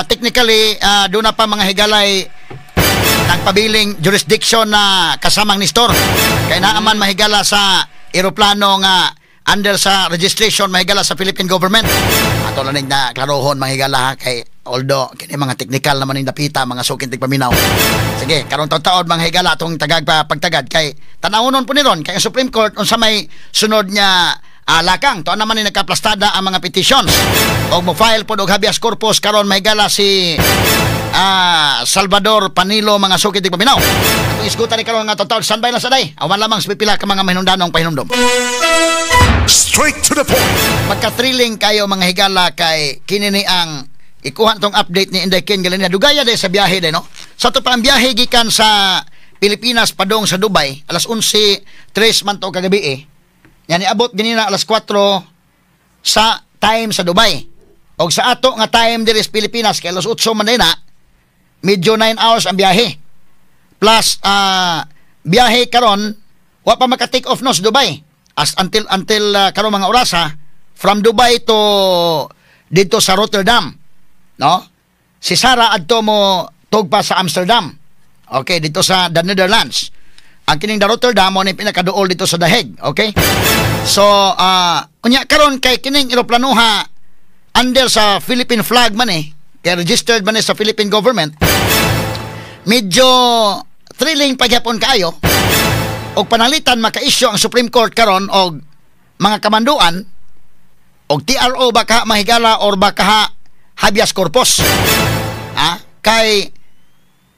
technically doon na pa mga higalay nagpabiling jurisdiction na kasamang Nestor. Kay naaman mahigala sa eroplano nga under sa registration mahigala sa Philippine government. Ato lang na klarohon mga higala ha, kay although kini mga technical naman ning dapita mga sukin tigpaminaw. Sige, karon taud-taod mga higala atong tagag pa pagtagad kay tan-awonon po ni ron kay ang Supreme Court unsa may sunod niya lakang. Tuan naman ni nagkaplastada ang mga petitions. Og mo-file pod og habeas corpus karon mahigala si Salvador Panilo mga sukin tigpaminaw. Atong isgutan ni karon nga taud-taod standby lang sa day. Awan lamang sa pipila ka mga mahinungdanong pahinumdom. Straight to the point. Pagka-thrilling kayo mga higala kay kini ni ang ikuha tong update ni Inday Ken Galina. Dugaya day sa biyahe day, no? Sa to pa ang biyahe gikan sa Pilipinas padong sa Dubai alas 11:03 man to kagabi eh. Yan iabot ganina alas 4 sa time sa Dubai. Og sa ato nga time diri sa Pilipinas kay alas 8 man day na, medyo 9 hours ang biyahe. Plus biyahe karon wa pa maka take off no sa Dubai. As until karon mga orasa from Dubai to dito sa Rotterdam, no? Si Sara adto mo tugpa sa Amsterdam. Okay, dito sa the Netherlands. Ang kining the Rotterdam mo ni pinakaduol dito sa The Hague, okay? So unya karon kay kining eroplanoha under sa Philippine flag man eh, kay registered man eh sa Philippine government. Medyo thrilling pagyapon kaayo. Og panalitan maka-issue ang Supreme Court karon og mga kamanduan og TRO baka mahigala or baka habeas corpus. Kay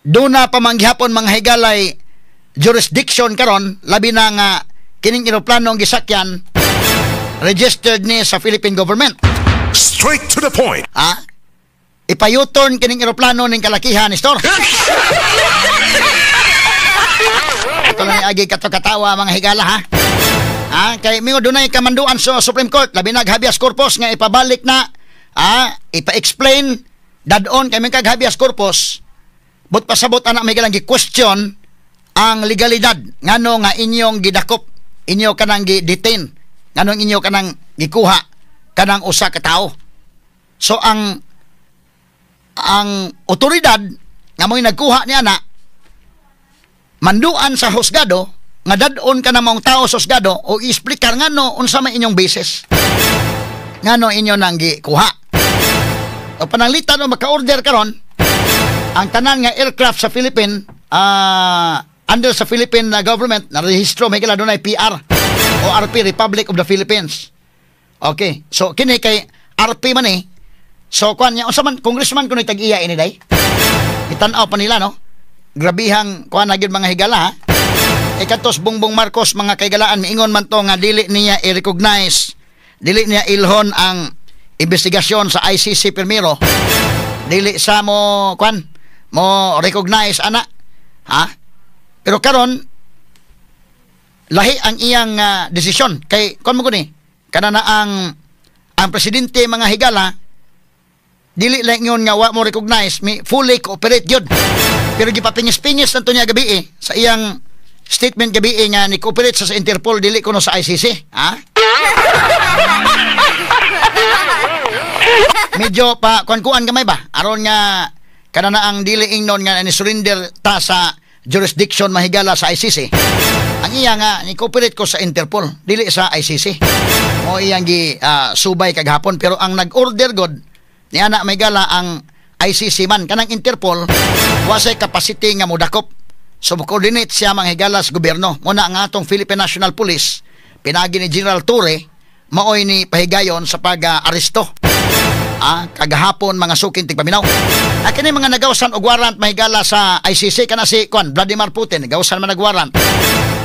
duna pa manggihapon mga higalay jurisdiction karon labi na nga kining eroplano ang gisakyan registered ni sa Philippine government. Straight to the point. Ipa-U-turn kining eroplano ning kalakihan, Nestor. Ito lang agi kato-katawa mga higala ha. Kay mingo dunay kamanduan sa Supreme Court labi nag habeas corpus nga ipabalik na, ipa-explain dadon kay ming kag habeas corpus. But pasabot ana may galang gi-question ang legalidad ngano nga inyong gidakop, inyo kanang gi-detain, nganong inyo kanang gikuha kanang usa ka tawo. So ang otoridad nga mo'y nagkuha ni ana manduan sa husgado nga dadon ka na mong tao sa husgado o i-explicar ngano unsa may inyong basis ngano inyo nang gikuha. O pananglitan o maka-order karon ang tanan nga aircraft sa Philippine under sa Philippine government na rehistro may kila dunay PR o RP, Republic of the Philippines. Okay, so kini kay RP man eh. So kuan niya unsa man congressman kuno tag-iya ini day. Gitan-aw pa nila, no? Grabihang kuan na gyud mga higala ha. Ikatos Bongbong Marcos mga kaigalaan miingon man to nga dili niya i-recognize, dili niya ilhon ang investigasyon sa ICC primero. Dili sa mo kuan mo recognize ana ha. Pero karon lahi ang iyang desisyon kay kuan mo guni kana na ang presidente mga higala Dili lang yun nga wa mo recognize, mi fully cooperate yun. Pero gipapingis-pingis na to niya gabi eh, sa iyang statement gabi eh, nga ni cooperate sa Interpol, dili kuno sa ICC. Ha? Medyo pa kuan-kuan gamay ba? Aron nga kana na ang dili ingnon nga ni surrender ta sa jurisdiction mahigala sa ICC. Ang iya nga ni cooperate ko sa Interpol, dili sa ICC. Mo iyang gi subay kagahapon, pero ang nag-order god ni ana mahigala ang ICC man kanang Interpol wasay capacity nga modakop. So coordinate siya manghigala sa gobyerno. Muna ang atong Philippine National Police pinagi ni General Torre maoy ni pahigayon sa pag-aresto. Kagahapon mga suking tigpaminaw. Kini mga nagawsan og warrant mahigala sa ICC kana si kuan Vladimir Putin gawsan man nagwarrant.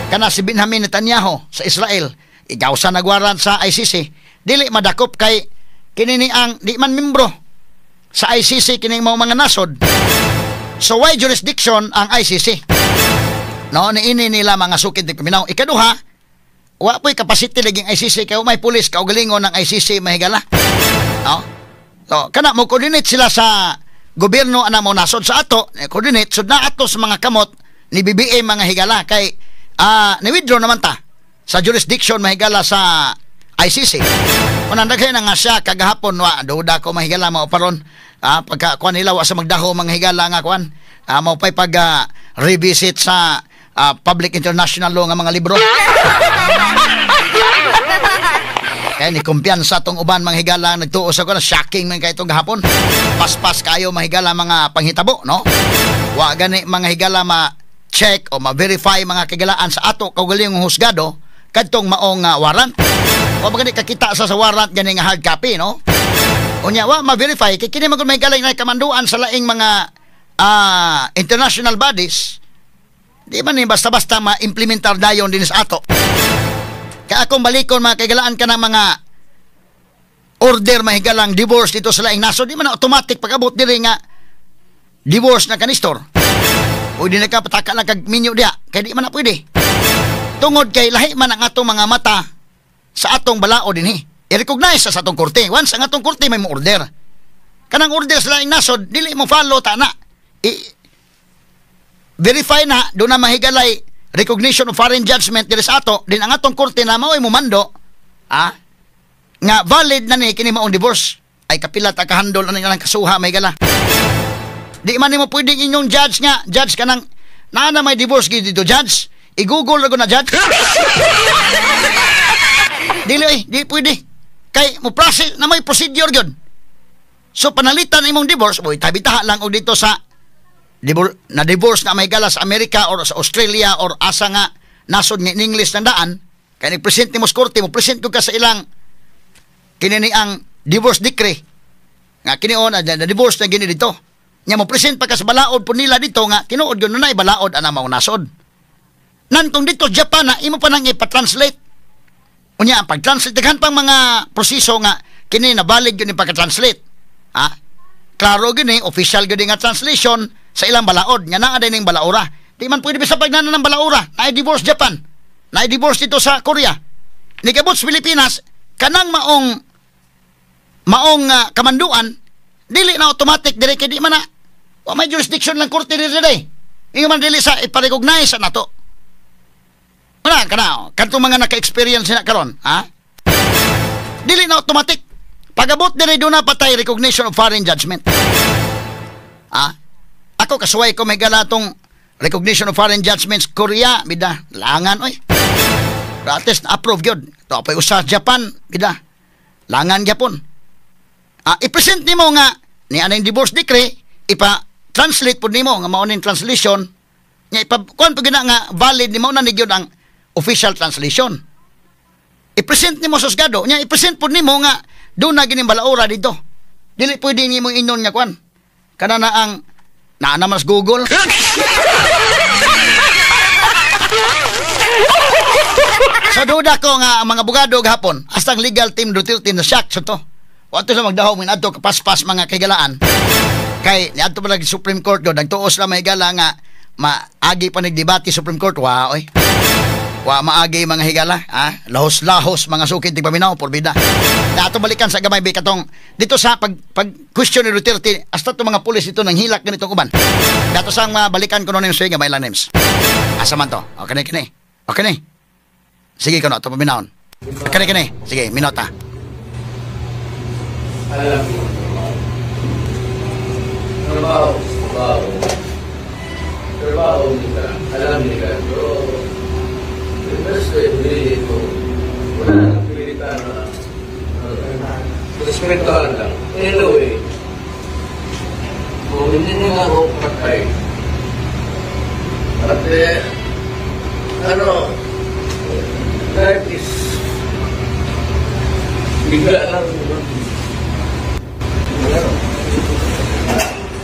Kana si Benjamin Netanyahu sa Israel igawsan nagwarrant sa ICC. Dili madakop kay kini ni ang di man membro sa ICC kining mao mga nasod. So why jurisdiction ang ICC? No, niini nila mga suking tigpaminaw. Ikaduha, wa po'y capacity laging ICC kay may pulis kaugalingon ng ICC mahigala. No? So, kana mo coordinate sila sa gobyerno ana mo nasod sa ato, coordinate sud na ato sa mga kamot ni BBM mga higala kay ni-withdraw naman ta sa jurisdiction mahigala sa ICC. Unang daghay na nga siya kagahapon wa duda ko mahigala mao paron pagka kuan nila wa sa magdaho mga higala nga kuan mao pay pag revisit sa public international law nga mga libro. Kaya ni kumpiyansa tong uban mga higala nagtuo sa kuan, shocking man kay itong gahapon. Paspas kayo mga higala mga panghitabo, no? Wa gani mga higala ma-check o ma-verify mga kagilaan sa ato kaugalingong husgado kadtong maong warrant. Wa ba gani kakita sa warrant gani nga hard copy, no? Unya wa ma-verify kay kini man gud mga higala nga kamanduan sa laing mga international bodies. Di man ni basta-basta ma-implementar dayon din sa ato. Kaya akong balikon mga kaigalaan ka ng mga order mahigalang divorce dito sa laing nasod, di man automatic pag-abot diri nga divorce na kanistor. O di na ka pataka lang kag minyo diha, kay di man na pwede. Tungod kay lahi man ang atong mga mata sa atong balao dinhi. I-recognize sa atong korte. Once ang atong korte may mo order. Kanang order sa laing nasod, dili mo follow ta na. Verify na do na mahigalay recognition of foreign judgment diri sa ato din ang atong korte na mao'y mumando nga valid na ni kini maong divorce. Ay kapila ta kahandol ani nga kasuha mahigala. Di man nimo pwedeng inyong judge nga judge kanang naa na may divorce gid dito judge, i-google ra na judge. Dili ay di pwede kay mo process na may procedure gyud. So panalitan imong divorce boy tabitaha lang og dito sa na divorce na may gala sa Amerika or sa Australia or asa nga nasod nga in English ng daan kay nag-present nimo sa korte, mo present ko ka sa ilang kini ni ang divorce decree nga kini on na divorce na gini dito nya mo present pa ka sa balaod po nila dito nga tinuod gyud nunay balaod ana mao nasod nantong dito Japan na imo pa nang ipa-translate. Unya ang pag-translate daghan pang mga proseso nga kini na valid gyud ni pagka-translate. Klaro gyud ni official gyud nga translation sa ilang balaod nga naa din ning balaora. Di man pwede bisa pagnana ng balaora. Na-divorce Japan, na-divorce dito sa Korea. Nigabot sa Pilipinas kanang maong kamanduan dili na automatic dire kay di man na wa may jurisdiction lang korte diri day. Ingon man dili sa ipa-recognize na to. Wala kana kadtong mga naka-experience na karon, ha? Dili na automatic. Pagabot diri do na patay recognition of foreign judgment. Ako kasuway ko may galatong recognition of foreign judgments Korea bida langan oy. Rates na approve gyud. To pay usa Japan bida langan gyapon. I-present nimo nga ni anang divorce decree ipa-translate pud nimo nga mao ning translation nya ipa kuan pud gina nga valid nimo na ni gyud ang official translation. I-present nimo sa husgado nya i-present pud nimo nga do na gining balaora dito. Dili pwede nimo inon nga kuan. Kana na ang naa naman sa Google. So duda ko nga ang mga abogado gahapon hasta ang legal team Duterte na shock sa to. Wa to sa magdahom min adto kapaspas mga kaigalaan. Kay niadto pa lang Supreme Court do nagtuos la mahigala nga maagi pa nagdebate Supreme Court wa oy. Wa maagi mga higala, ha? Lahos-lahos mga sukid tigpaminaw porbida. Na ato balikan sa gamay bi katong dito sa pag question ni Duterte hasta to mga pulis dito nang hilak ganitong uban. Dato sang balikan kuno names gamay lang names. Asa man to? Okay na kini. Okay ni. Sige kuno ato paminawon. Kani kani. Sige, minota. Alam mo. Trabaho, trabaho. Trabaho nila, alam nila. Pero the best way really ito, wala nang pilitan na respetuhan lang. Anyway, kung hindi nila ako patay, at ano, life is bigla lang. Ano?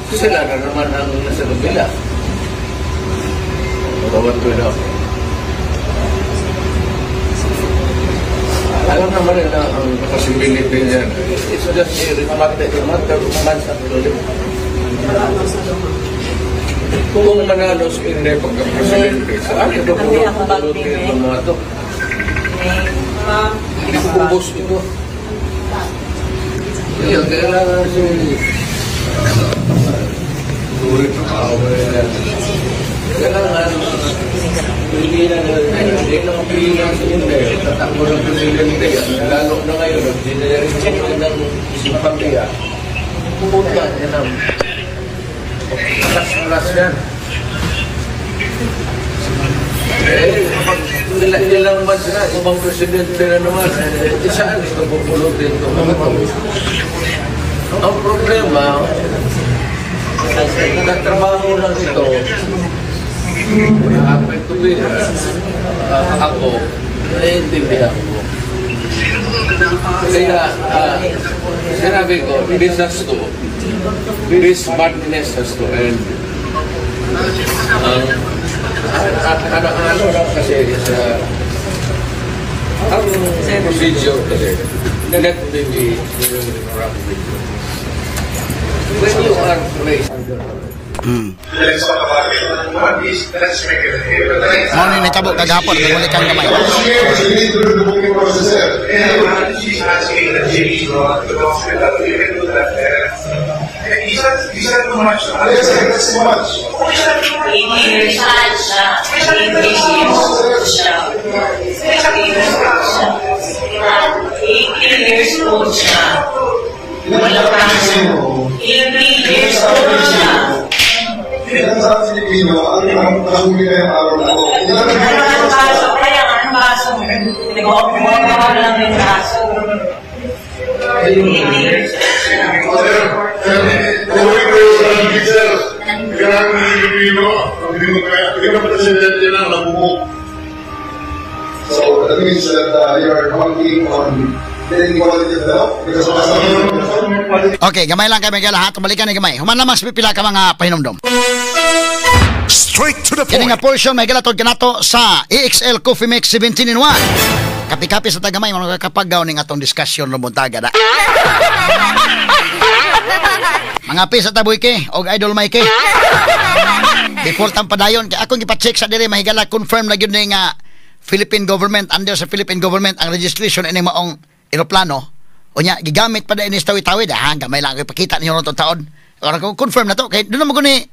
Kasalanan naman ang nasa kabila. Bawat ko na ako. Alam naman nila ang possibility niyan. It's just a matter of months actually. Kung manalo si Inday pagka-presidente, sa akin ito pulutin itong mga ito. Hindi ko ubos ito. Kaya kailangan si kailangan pilihan na hindi lang pilihan sa Inday, tatakbo ng presidente, lalo na ngayon, nag-generate ng simpatiya. Pupunta niya ng malas-malas yan. Eh, kapag ilang months na, ibang presidente na naman, eh, saan ito pupulutin ito? Ang problema, nagtrabaho lang ito, happen to be, ako, naiintindihan ko. Kaya, sinabi ko, this madness has to end. Ano lang kasi sa ang procedure kasi, let me be very frank with you. When you are placed under arrest, Morning ni tabo kagahapon nagulikan gamay. Years old siya. Walang kaso. 80 years old siya. Ilan sa Pilipino ang nahuli ngayong araw na ito? Ano ang kaso? Kaya nga, ang kaso. Nag-o-off lang yung kaso. 80 years So that means that you are banking on the quality of health because okay, gamay lang kay lahat. Balikan ni gamay. Human lamang sa pipila ka mga pahinomdom. Straight to the point. Kini nga portion may galatod kanato sa EXL Coffee Mix 17 in 1. Kapi-kapi sa tagamay mga kapagaw ning atong discussion no buntaga da. Mga pi sa taboy ke og Idol Mike. Before tampadayon kay akong gipa-check sa dire mahigala confirm na gyud ni nga Philippine government, under sa Philippine government ang registration ini maong eroplano. Unya gigamit pa ini sa tawi-tawi ha, gamay lang ipakita ninyo ron taon. Ora ko confirm na to kay doon mo guni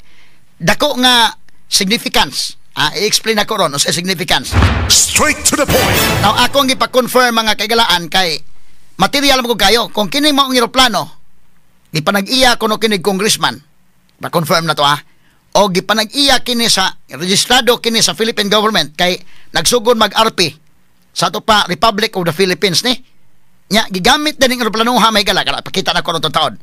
dako nga significance. I-explain ako ron unsa significance. Straight to the point. Now ako ang gipa-confirm mga kaigalaan kay material mo kayo kung kini maong eroplano gipanag-iya kuno kini congressman. Pa-confirm na to ha. O gipanag-iya kini sa registrado kini sa Philippine government kay nagsugod mag-RP sa ato pa Republic of the Philippines ni. Nya gigamit din ang eroplano ha may gala pakita na ko ron taon.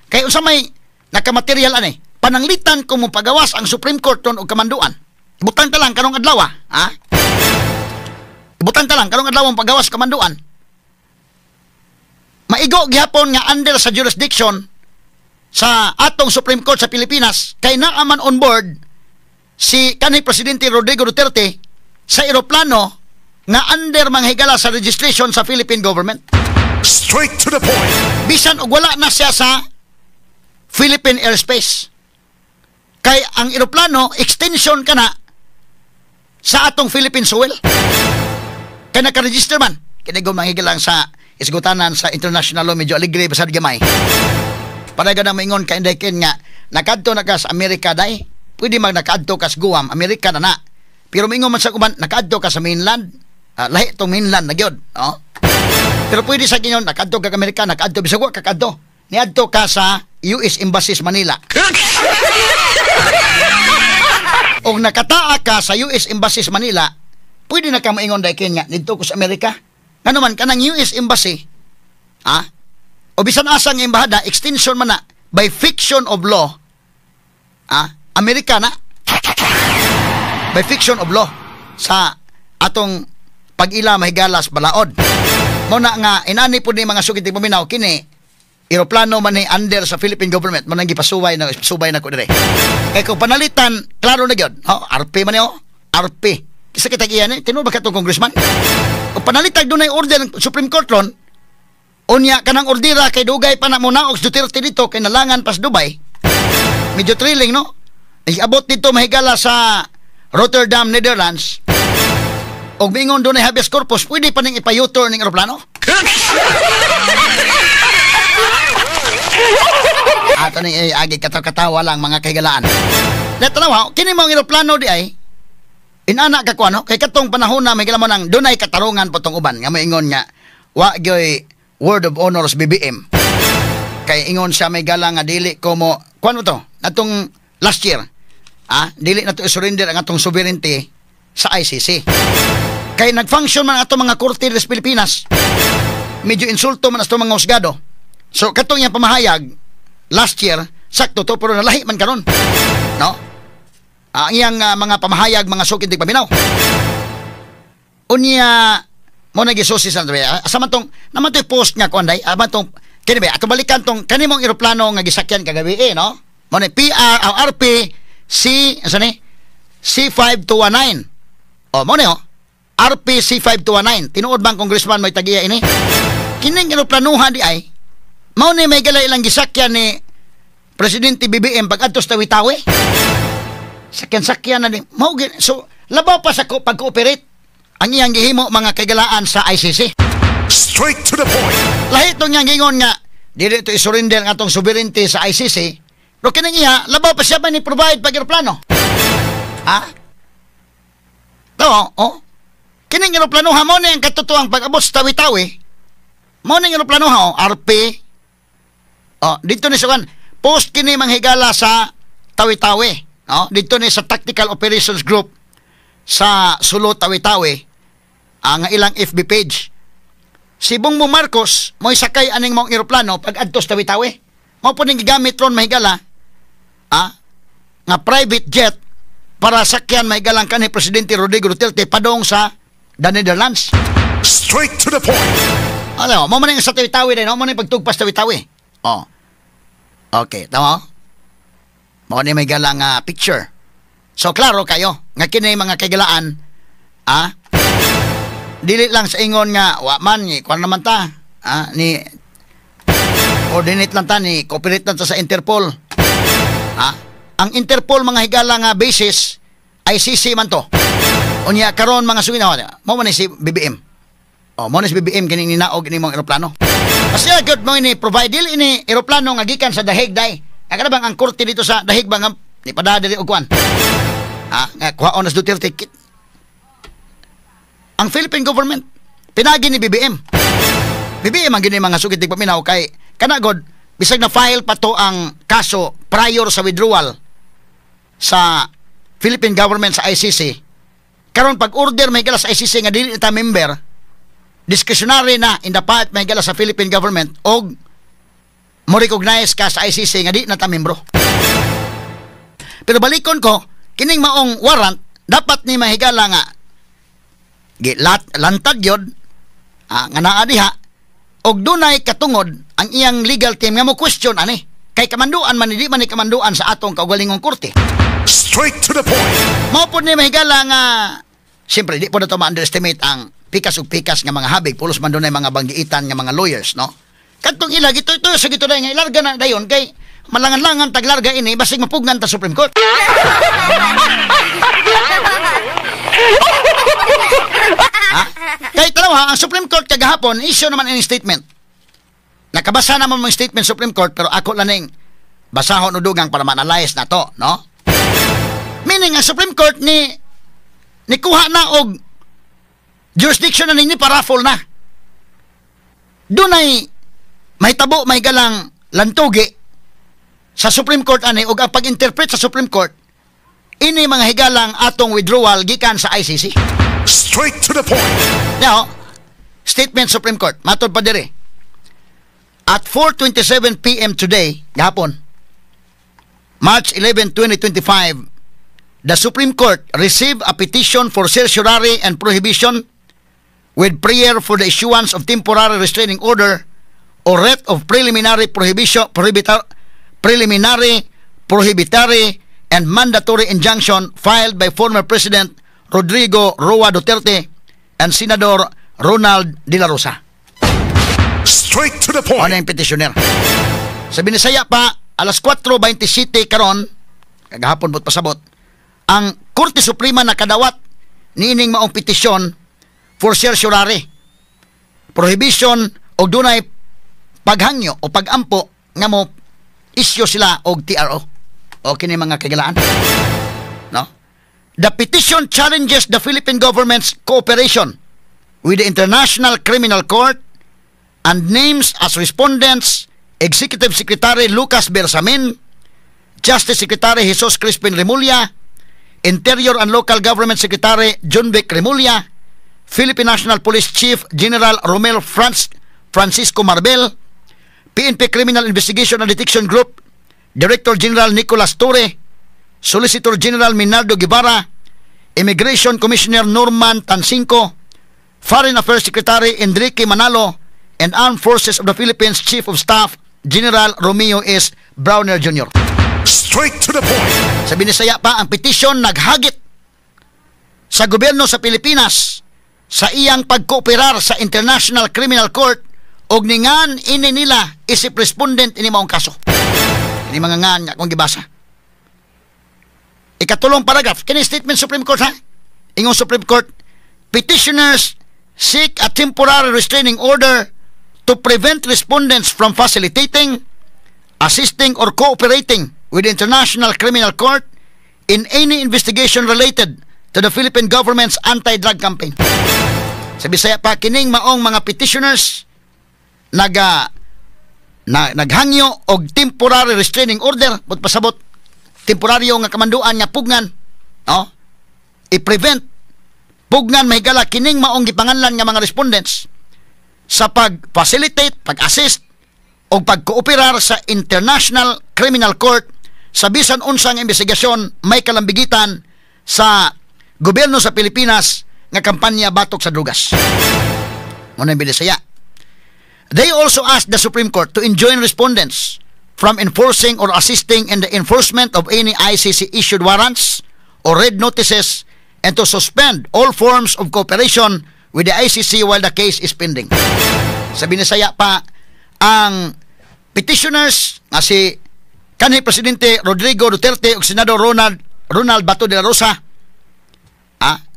Kay unsa may nakamaterial ani pananglitan kung mopagawas ang Supreme Court ton og kamanduan. Ibutang ta lang karong adlaw ha. Ibutang ta lang karong adlaw ang pagawas kamanduan. Maigo gihapon nga under sa jurisdiction sa atong Supreme Court sa Pilipinas kay naaman on board si kanhi Presidente Rodrigo Duterte sa eroplano nga under manghigala sa registration sa Philippine government. Straight to the point. Bisan og wala na siya sa Philippine airspace. Kay ang eroplano extension kana sa atong Philippine soil. Kay naka-register man. Kini go manghigalang sa isgutanan sa international law medyo aligre basad gamay. Para ganang maingon ka Inday Ken nga nakadto na ka sa Amerika day, pwede mag nakadto ka sa Guam, Amerika na na. Pero mingon man sa uban nakadto ka sa mainland, lahi tong mainland na gyud, no? Pero pwede sa kinyon nakadto ka sa Amerika, nakadto bisag wa ka kadto. Niadto ka sa US Embassy sa Manila. Og nakataa ka sa US Embassy sa Manila, pwede na ka maingon day Ken nga didto ko sa Amerika. Ngano man kanang US Embassy, o bisan asa nga embahada, extension man na by fiction of law, Amerika na by fiction of law sa atong pag-ila mahigalas balaod. Mo na nga inani pud ni mga sugit paminaw kini eroplano man ni under sa Philippine government man ang gipasuway na subay na ko dire. Kay kung panalitan klaro na gyud. Oh, RP man ni oh, RP. Kisa kita giyan ni tinuod ba katong congressman? Kung panalitag dunay order ng Supreme Court ron, unya kanang ordira kay dugay pa na mo naog Duterte dito kay nalangan pas Dubai. Medyo thrilling no? Iabot dito mahigala sa Rotterdam, Netherlands. Og mingon dunay habeas corpus, pwede pa ning ipa-U-turn ning eroplano? Ato ning agi kataw-katawa lang mga kahigalaan. Natanaw, kini mong eroplano di ay inana ka kuano kay katong panahon na may mo nang dunay katarungan potong uban nga moingon nga wa gyoy word of honor sa BBM. Kay ingon siya may gala nga dili ko mo kuano to natong last year. Dili na to i-surrender ang atong sovereignty sa ICC. Kay nag-function man atong mga korte sa Pilipinas. Medyo insulto man ato mga husgado. So katong iyang pamahayag last year sakto to pero nalahi man karon. No? Ang iyang mga pamahayag mga sukid di paminaw. Unya mo na gisusi sa asa man tong naman to'y post nga kuan day, ama tong kini ba ato balikan tong kanimong eroplano nga gisakyan kagabi eh, no? Mo ni PR RP C asa ni C5219. Oh, mo ni oh. RP C5219. Tinuod bang congressman may tagiya ini? Kining eroplanuhan di ay mao ni may gala ilang gisakyan ni Presidente BBM pag adto sa Tawi-Tawi. Sakyan-sakyan na ni mao so labaw pa sa pag-cooperate ang iyang gihimo mga kaigalaan sa ICC. Straight to the point. Lahi tong iyang gingon nga dili to i-surrender ang atong sovereignty sa ICC. Pero kining iya labaw pa siya ba ni provide pag eroplano? Ha? To, oh. Kining eroplano ha mo ni ang katotoang pag-abot sa Tawi-Tawi. Mo ni eroplano ha, oh, RP. Oh, dito ni sa post kini manghigala sa Tawi-Tawi. No? Dito ni sa Tactical Operations Group sa Sulu Tawi-Tawi ang ilang FB page. Si Bongbong Marcos mo'y sakay aning maong eroplano pag adto sa Tawi-Tawi. Mao po ning gigamit ron mahigala nga private jet para sakyan mahigalang kanhi Presidente Rodrigo Duterte padong sa the Netherlands. Straight to the point. Ano, mo man sa Tawi-Tawi din, mo man pagtugpas Tawi-Tawi. Oh. Okay, tama? Mao ni may galang picture. So klaro kayo nga kini mga kaigalaan dili lang sa ingon nga wa man ni kuan naman ta ni coordinate lang ta ni cooperate lang ta sa Interpol. Ang Interpol mga higala nga basis ICC man to. Unya karon mga suwina mo man ni si BBM. Oh, mo ni si BBM kining ninaog ini mong eroplano. Kasi good mo ini provide dili ini eroplano nga gikan sa Dahig day. Nga bang ang korte dito sa Dahig ba nga ni padada diri og kuan. Nga kuhaon nas Duterte. Ang Philippine government pinagi ni BBM. BBM ang gini mga sugit paminaw kay kana god bisag na file pa to ang kaso prior sa withdrawal sa Philippine government sa ICC. Karon pag order may gala sa ICC nga dili ta member, discretionary na in the part may gala sa Philippine government og mo recognize ka sa ICC nga di na ta membro. Pero balikon ko kining maong warrant dapat ni mahigala nga lantad yod nga naa diha og dunay katungod ang iyang legal team nga mo question ani kay kamanduan man di man ni kamanduan sa atong kaugalingong korte. Straight to the point. Mao pud ni mahigala nga siyempre di po na to ma-underestimate ang pikas ug pikas nga mga habig pulos man dunay mga banggiitan nga mga lawyers, no? Kadtong ila gito ito sa gito nga ilarga na dayon kay malangan-langan taglarga ini basig mapugnan ta Supreme Court. Ha? Kay tanaw ha, ang Supreme Court kagahapon issue naman ini statement. Nakabasa naman mo statement Supreme Court, pero ako lang ning basahon og dugang para ma-analyze na to, no? Meaning ang Supreme Court ni nikuha na og jurisdiction na ninyo para raffle na. Dunay mahitabo may galang lantugi sa Supreme Court ani og ang pag-interpret sa Supreme Court ini mga higalang atong withdrawal gikan sa ICC. Straight to the point. Now, statement Supreme Court, matod pa diri. At 4:27 p.m. today, gahapon, March 11, 2025, the Supreme Court received a petition for certiorari and prohibition with prayer for the issuance of temporary restraining order or writ of preliminary prohibition, preliminary, prohibitory, and mandatory injunction filed by former President Rodrigo Roa Duterte and Senador Ronald De La Rosa. Straight to the point. Ano yung petitioner? Sa Binisaya pa, alas 4:27 karon, kagahapon bot pasabot, ang Korte Suprema nakadawat niining maong petisyon for certiorari, prohibition o dunay paghangyo o pagampo nga mo issue sila og TRO. O kini mga kagilaan. No? The petition challenges the Philippine government's cooperation with the International Criminal Court and names as respondents Executive Secretary Lucas Bersamin, Justice Secretary Jesus Crispin Remulla, Interior and Local Government Secretary Jonvic Remulla, Philippine National Police Chief General Romel Francisco Marbel, PNP Criminal Investigation and Detection Group Director General Nicolas Torre, Solicitor General Menardo Guevarra, Immigration Commissioner Norman Tansingco, Foreign Affairs Secretary Enrique Manalo, and Armed Forces of the Philippines Chief of Staff General Romeo S. Brawner Jr. Straight to the point. Sa Binisaya pa, ang petisyon naghagit sa gobyerno sa Pilipinas sa iyang pagkooperar sa International Criminal Court og ningan ini nila isip respondent ini maong kaso. Ini mga ngan nga akong gibasa. Ikatulong paragraph, kini statement Supreme Court ha. Ingon Supreme Court, petitioners seek a temporary restraining order to prevent respondents from facilitating, assisting or cooperating with the International Criminal Court in any investigation related to the Philippine government's anti-drug campaign. Sa Bisaya pa, kining maong mga petitioners naghangyo og temporary restraining order, but pasabot temporaryo nga kamanduan nga pugnan, no? I-prevent pugnan mahigala kining maong gipanganlan nga mga respondents sa pag-facilitate, pag-assist o pagkooperar sa International Criminal Court sa bisan unsang investigasyon may kalambigitan sa gobyerno sa Pilipinas nga kampanya batok sa drugas. Muna yung Binisaya. They also asked the Supreme Court to enjoin respondents from enforcing or assisting in the enforcement of any ICC issued warrants or red notices and to suspend all forms of cooperation with the ICC while the case is pending. Sa Binisaya pa, ang petitioners nga si kanhi Presidente Rodrigo Duterte ug Senador Ronald Ronald Bato de la Rosa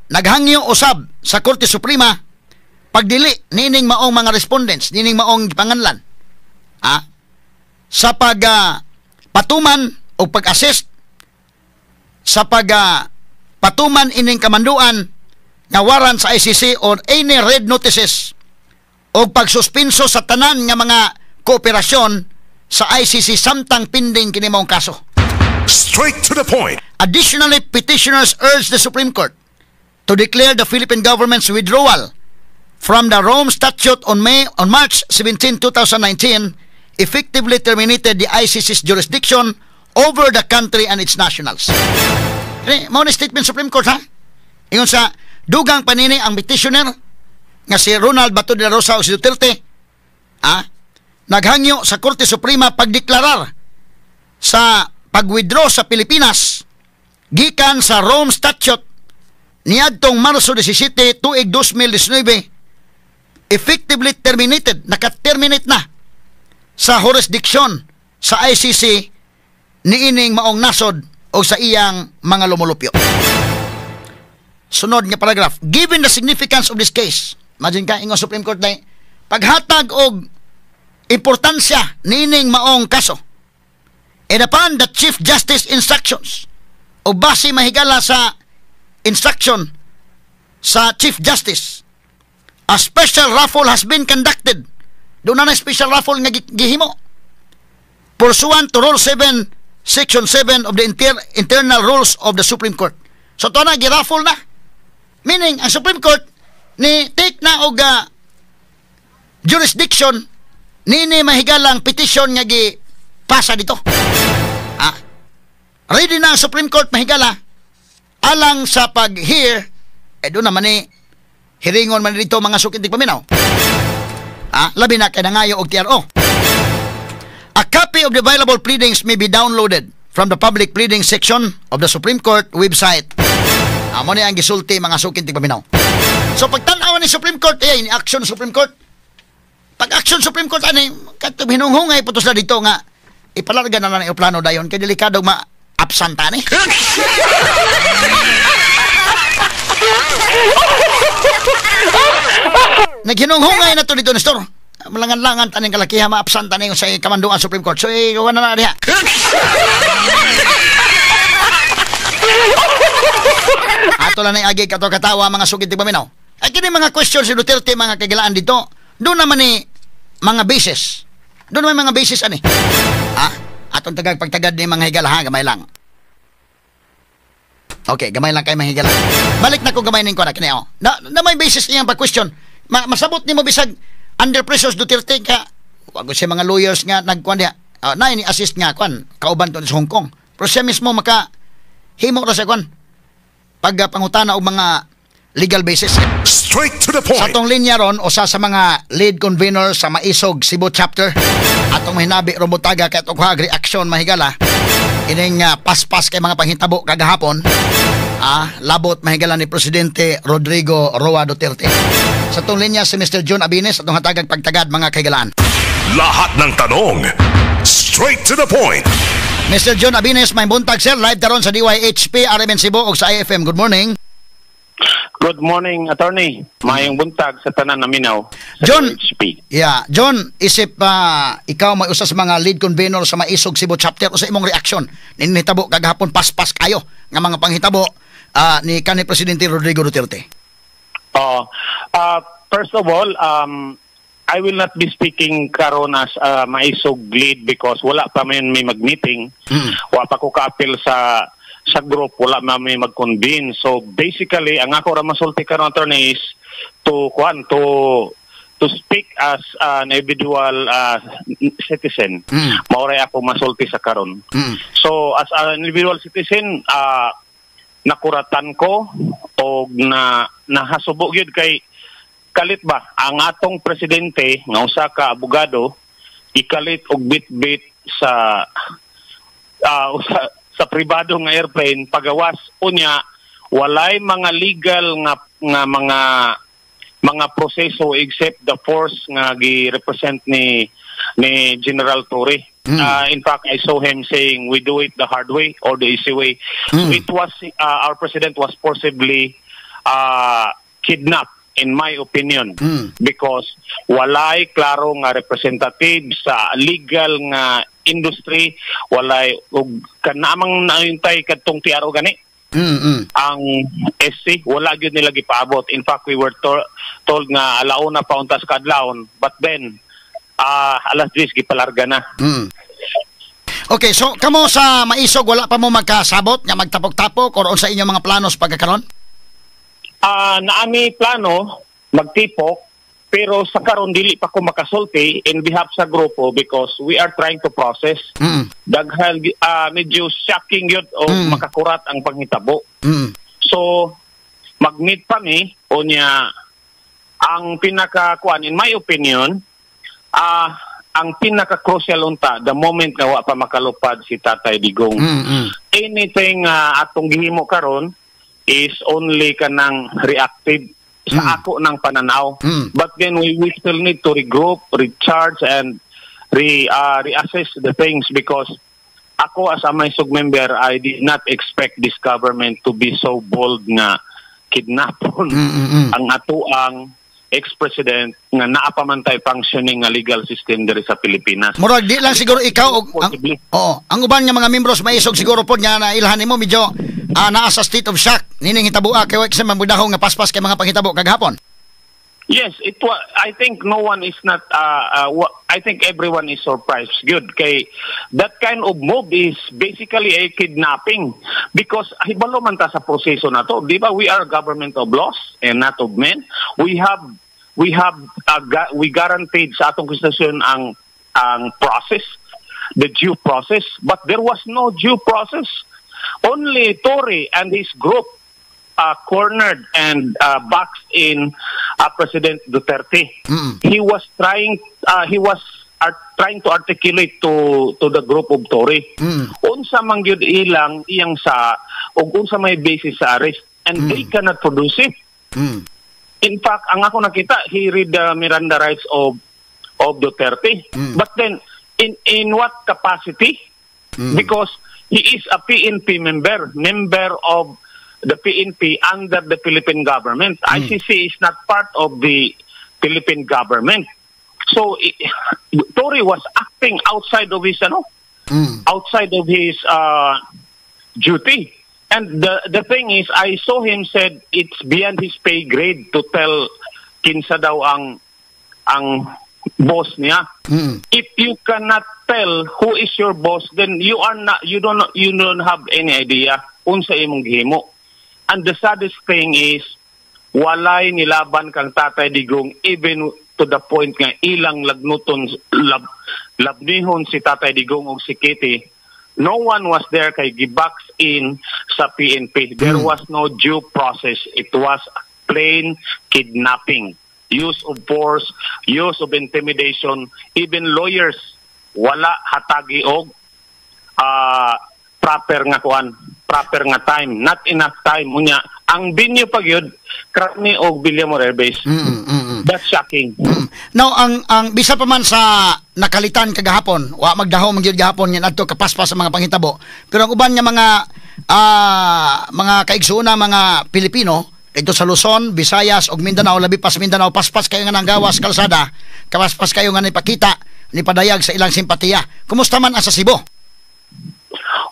naghangyo usab sa Korte Suprema pagdili nining maong mga respondents, nining maong gipanganlan sa pag patuman o pag-assist sa pag patuman ining kamanduan nga warrant sa ICC or any red notices o pagsuspinso sa tanan nga mga kooperasyon sa ICC samtang pending kini maong kaso. Straight to the point. Additionally, petitioners urge the Supreme Court to declare the Philippine government's withdrawal from the Rome Statute on March 17, 2019 effectively terminated the ICC's jurisdiction over the country and its nationals. Kini mao ni statement Supreme Court ha. Ingon sa dugang panini ang petitioner nga si Ronald Bato de la Rosa o si Duterte naghangyo sa Korte Suprema pagdeklarar sa pag-withdraw sa Pilipinas gikan sa Rome Statute niadtong Marso 17 tuig 2019 effectively terminated, naka-terminate na sa jurisdiction sa ICC niining maong nasod o sa iyang mga lumulupyo. Sunod nga paragraph. Given the significance of this case, imagine ka, ingon Supreme Court day, paghatag og importansya nining maong kaso, and upon the Chief Justice instructions, o base, mahigala, sa instruction sa Chief Justice, a special raffle has been conducted. Duna na special raffle nga gihimo. Pursuant to Rule 7, Section 7 of the Internal Rules of the Supreme Court. So, to na, giraffle na. Meaning, ang Supreme Court ni take na og jurisdiction nini, mahigalang petition nga gi pasa dito. Ah, ready na ang Supreme Court, mahigala, alang sa pag-hear eh duna man ni hiringon man dito, mga suking tigpaminaw. Ah, labi na kay nangayo og TRO. A copy of the available pleadings may be downloaded from the public pleading section of the Supreme Court website. Amo ni ang gisulti, mga suking tigpaminaw. So pagtan-aw ni Supreme Court, eh, ni action Supreme Court. Pag action Supreme Court ani, kadtong hinunghungay putos na dito nga ipalarga na lang ang plano dayon kay delikado ma absent ni. Naghinunghungay na to dito, Nestor. Malangan-langan taning kalakiha ma-absent tani sa kamanduan Supreme Court. So eh, na na diha. Ato lang na agi kato katawa, mga sugid tigpaminaw. Ay kini mga question si Duterte, mga kagilaan dito. Duna naman ni mga basis. Duna naman mga basis ani. Ah, atong tagag pagtagad ni mga higala ha, gamay lang. Okay, gamay lang kay mga higala. Balik na ko gamay ning kuan kini oh. Na may basis iyang pag-question. Masabot nimo bisag under pressure Duterte ka wag siya mga lawyers nga nagkuan diha. Na ni assist nga kuan kauban to sa Hong Kong. Pero siya mismo maka himo ra siya kuan pag pangutana og mga legal basis. Straight to the point. Sa atong linya ron, usa sa mga lead convener sa Maisog Cebu chapter, atong mahinabi Robutaga kay atong reaksyon, mahigala, ining paspas kay mga panghitabo kagahapon, labot, mahigala, ni Presidente Rodrigo Roa Duterte. Sa atong linya si Mr. John Abines, atong hatagag pagtagad, mga kaigalaan. Lahat ng tanong, straight to the point. Mr. John Abines, may buntag sir, live taron sa DYHP, RMN Cebu ug sa IFM. Good morning. Good morning, attorney. Maayong buntag sa tanan naminaw sa John, DYHP. Yeah, John, isip ikaw may usa sa mga lead convener sa Maisog Cebu chapter, usa imong reaksyon ninhitabo kagahapon, paspas kayo nga mga panghitabo ni kanhi Presidente Rodrigo Duterte? First of all, I will not be speaking karon as Maisog lead because wala pa man may mag-meeting. Wala pa ko kaapil sa group, wala man may mag-convene. So basically, ang ako ra masulti karon, attorney, is to kuan to speak as an individual citizen. Mao ra ako masulti sa karon. So as an individual citizen, nakuratan ko og na nahasubo gyud kay kalit ba ang atong presidente nga usa ka abogado ikalit og bitbit sa sa pribado nga airplane pagawas unya walay mga legal nga mga proseso except the force nga gi-represent ni General Torre. In fact, I saw him saying we do it the hard way or the easy way. It was our president was forcibly kidnapped, in my opinion, because walay klaro nga representative sa legal nga industry, walay og kanamang naintay kadtong TRO gani. Ang SC wala gyud nila gipaabot. In fact, we were told nga alauna pa untas kadlawon, but then alas 10 gipalarga na. Okay, so kamo sa Maisog wala pa mo magkasabot nga magtapok-tapok or unsa inyong mga planos pagkakaron? Naami plano magtipok, pero sa karon dili pa ko makasulti in behalf sa grupo because we are trying to process. Daghan medyo shocking yun o makakurat ang panghitabo. So mag-meet pa mi unya ang pinaka kuan, in my opinion, ang pinaka crucial unta the moment nga wa pa makalupad si Tatay Digong. Anything atong gihimo karon is only kanang reactive sa ako ng pananaw. But then we still need to regroup, recharge, and reassess the things because ako as a Maisog member, I did not expect this government to be so bold nga kidnapon ang atoang ex-president nga naa pa man tay functioning nga legal system diri sa Pilipinas. Murag di lang siguro ikaw og ang, oo, ang uban nga mga membros maisog siguro pod nga nailhan nimo medyo naa sa state of shock nining hitaboa kay wa kasi mamudahong nga paspas kay mga panghitabo kagahapon. Yes, it was. I think no one is not. I think everyone is surprised. Good, kay that kind of move is basically a kidnapping because hibalo man ta sa proseso na to, di ba? We are government of laws and not of men. We guaranteed sa atong konstitusyon ang process, the due process, but there was no due process. Only Torre and his group cornered and boxed in President Duterte. He was trying to articulate to the group of Torre unsa man gyud ilang iyang sa ug unsa may basis sa arrest, and they cannot produce it. In fact, ang ako nakita, he read the Miranda rights of Duterte. But then in what capacity? Because he is a PNP member, member of the PNP under the Philippine government. ICC is not part of the Philippine government. So Torre was acting outside of his ano, outside of his duty. And the thing is, I saw him said it's beyond his pay grade to tell kinsa daw ang boss niya. If you cannot tell who is your boss, then you are not you don't have any idea unsa imong gihimo. And the saddest thing is walay nilaban kang Tatay Digong, even to the point nga ilang lagnuton labnihon si Tatay Digong og si Kitty. No one was there kay gibox in sa PNP. There was no due process. It was plain kidnapping, use of force, use of intimidation. Even lawyers wala hatagi og proper nga kuan, proper nga time, not enough time. Unya ang venue pa gyud Krame og Villamor Air Base. That's shocking. Now ang bisa pa man sa nakalitan kagahapon, wa magdahom man gyud gahapon nga adto kapaspas sa mga panghitabo. Pero ang uban nga mga kaigsuona, mga Pilipino dito sa Luzon, Visayas ug Mindanao, labi pa sa Mindanao, paspas kayo nga nanggawas kalsada, kapaspas kayo nga nipakita, nipadayag sa ilang simpatiya. Kumusta man ang sa Cebu?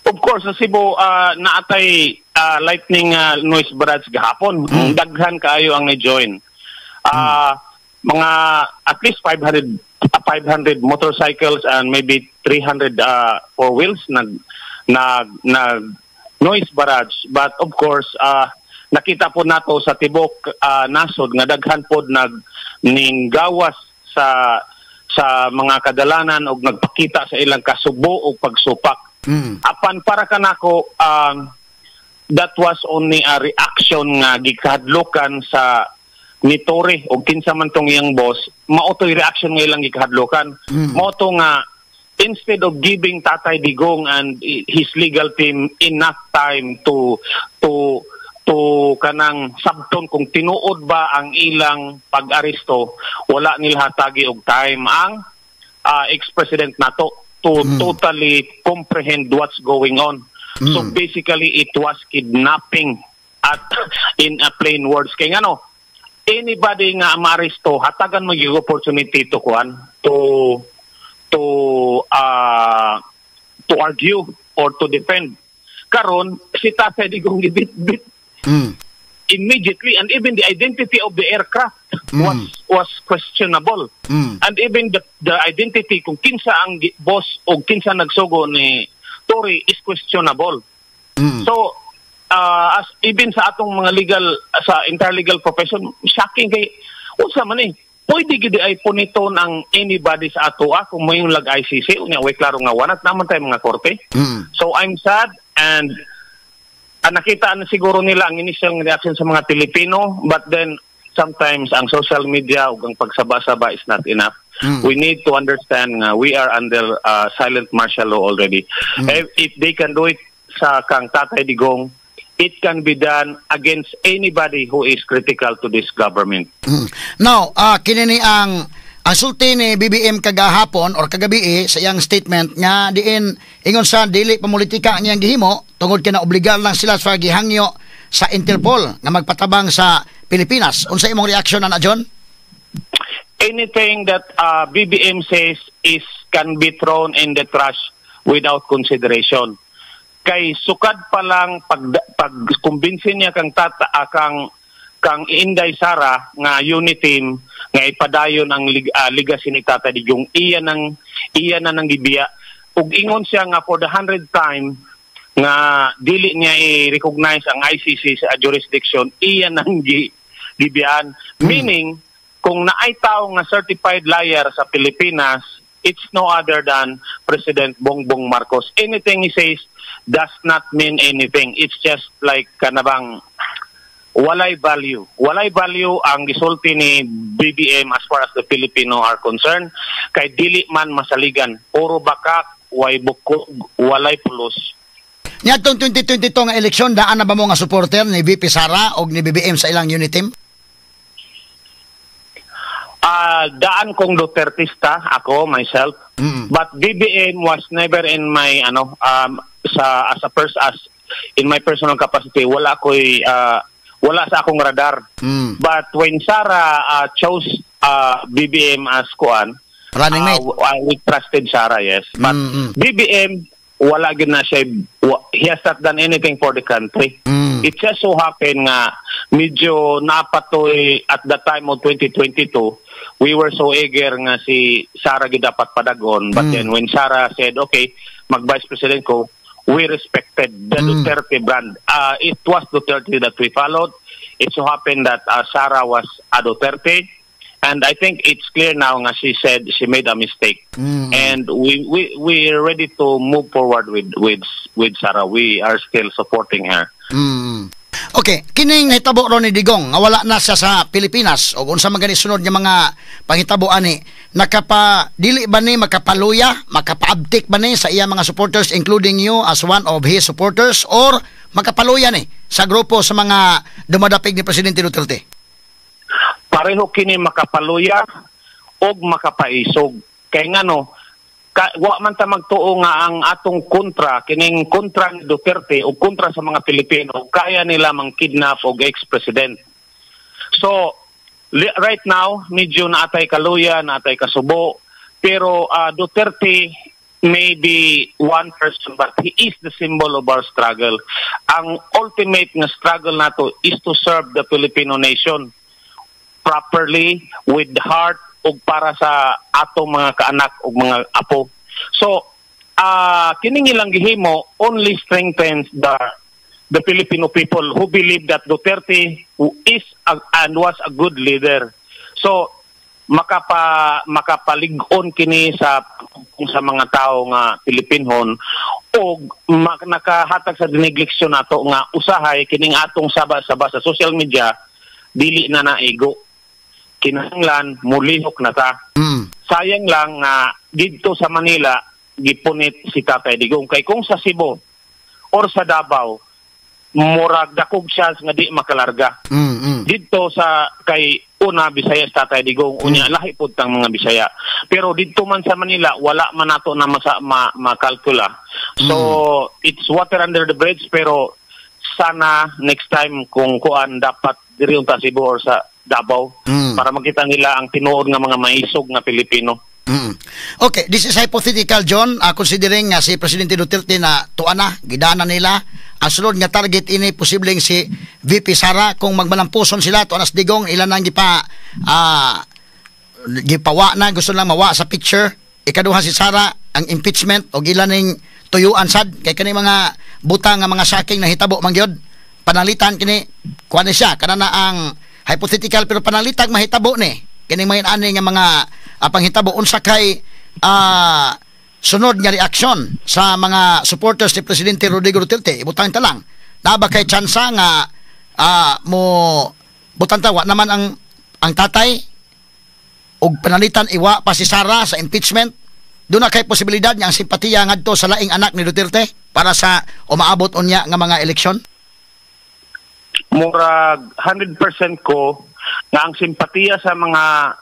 Of course, sa Cebu, naatay lightning noise barrage gahapon. Daghan kaayo ang ni-join. Mga at least 500 500 motorcycles and maybe 300 four wheels nag noise barrage. But of course, nakita po nato sa tibok nasod nga daghan pod nag ninggawas sa mga kadalanan og nagpakita sa ilang kasubo o pagsupak. Apan para kanako, that was only a reaction nga gikahadlokan sa ni Torre o kinsa man tong iyang boss, mao to'y reaction nga ilang gikahadlokan. Mao to nga instead of giving Tatay Digong and his legal team enough time to kanang sabton kung tinuod ba ang ilang pag-aresto, wala nila hatagi og time ang ex-president nato to totally comprehend what's going on. So basically, it was kidnapping at in a plain words. Kay ngano, anybody nga maaresto, hatagan mo yung opportunity to kuan, to argue or to defend. Karon si Tatay Digong gibit-bit immediately, and even the identity of the aircraft was questionable and even the identity kung kinsa ang boss o kinsa nagsugo ni Torre is questionable. So as even sa atong mga legal, sa entire legal profession, shocking kay unsa man eh, pwede gid ay puniton ang anybody sa ato kung may lag ICC. Unya way klaro nga wanat naman tayo mga korte. So I'm sad and nakita na siguro nila ang initial reaction sa mga Pilipino, but then sometimes ang social media ug ang pagsaba-saba is not enough. We need to understand nga we are under silent martial law already. If they can do it sa kang Tatay Digong, it can be done against anybody who is critical to this government. Now, kini ni ang sulti ni BBM kagahapon or kagabi eh, sa iyang statement nga diin ingon sa dili pamulitika ang iyang gihimo tungod kay naobligar lang sila sa gihangyo. sa Interpol nga magpatabang sa Pilipinas. Unsa imong reaksyon ana, John? Anything that BBM says is can be thrown in the trash without consideration. Kay sukad pa lang pag kumbinsi niya kang tata kang kang Inday Sara nga unity team nga ipadayon ang legacy ni Tata Digong, iya na nang gibiya ug ingon siya nga for the 100th time nga dili niya i-recognize ang ICC sa jurisdiction, iya nang gibiyaan. Meaning, kung naay tao nga certified liar sa Pilipinas, it's no other than President Bongbong Marcos. Anything he says does not mean anything. It's just like kanabang walay value. Walay value ang gisulti ni BBM as far as the Filipino are concerned. Kay dili man masaligan. Puro bakak, way bukog, walay pulos. Niadtong 2022 nga eleksyon, daan na ba mo nga supporter ni VP Sara og ni BBM sa ilang unit team? Daan kong Dutertista ako myself. But BBM was never in my ano sa as a person, as in my personal capacity, wala ko'y wala sa akong radar. But when Sara chose BBM as kuan running mate, we trusted Sara, yes. But BBM, wala gyud na siya, he has not done anything for the country. It just so happened nga medyo napatoy at the time of 2022, we were so eager nga si Sara gyud dapat padagon. But then when Sara said, "Okay, mag-vice president ko," we respected the Duterte brand. It was Duterte that we followed. It so happened that Sara was a Duterte. And I think it's clear now nga she said she made a mistake. And we are ready to move forward with Sara. We are still supporting her. Okay, kining nahitabo ron ni Digong nga wala na siya sa Pilipinas o unsa man gani sunod nga mga panghitabo ani, nakapa dili ba ni makapaluya, makapaabtik ba ni sa iya mga supporters, including you as one of his supporters, or makapaluya ni sa grupo sa mga dumadapig ni Presidente Duterte? Pareho kini makapaluya og makapaisog. Kay ngano ka, wa man ta magtuo nga ang atong kontra, kining kontra ni Duterte o kontra sa mga Pilipino, kaya nila mang-kidnap og ex-president. So right now medyo naatay kaluya, naatay kasubo, pero Duterte may be one person, but he is the symbol of our struggle. Ang ultimate nga struggle nato is to serve the Filipino nation properly, with heart ug para sa atong mga kaanak ug mga apo. So, kining ilang gihimo only strengthens the Filipino people who believe that Duterte is and was a good leader. So, makapalig-on kini sa mga tao nga Pilipinhon og nakahatag sa dinegleksyon nato nga usahay kining atong saba-saba sa social media dili na naigo, kinahanglan mulihok na ta. Sayang lang nga didto sa Manila gipunit si Tatay Digong, kay kung sa Cebu or sa Davao, murag dakog siya nga di makalarga. Didto sa kay una, Bisaya sa Tatay Digong, unya lahi pud tang mga Bisaya. Pero didto man sa Manila, wala man nato na makalkula. So it's water under the bridge, pero sana next time kung kuan, dapat diri unta Cebu or sa Davao para makita nila ang tinuod nga mga maisog nga Pilipino. Okay, this is hypothetical, John. Considering nga si Presidente Duterte na tuwa na, gidana nila, ang sunod nga target ini posibleng si VP Sara kung magmalampuson sila tuwa na si Digong, ilan nang gipawa na, gusto lang mawa sa picture. Ikaduha si Sara, ang impeachment o ilan ning tuyuan sad kay kani mga butang nga mga shocking na hitabo man gyud. Panalitan kini kuan ni siya kana na ang hypothetical, pero panalitag mahitabo ni kining mga ani nga mga panghitabo, unsa kay sunod nga reaksyon sa mga supporters ni Presidente Rodrigo Duterte? Ibutang ta lang na ba kay tsansa nga mo butang ta wa naman ang tatay og panalitan iwa pa si Sara sa impeachment, doon na kay posibilidad nga ang simpatiya ngadto sa laing anak ni Duterte para sa umaabot unya nga mga eleksyon? Murag 100% ko nga ang simpatiya sa mga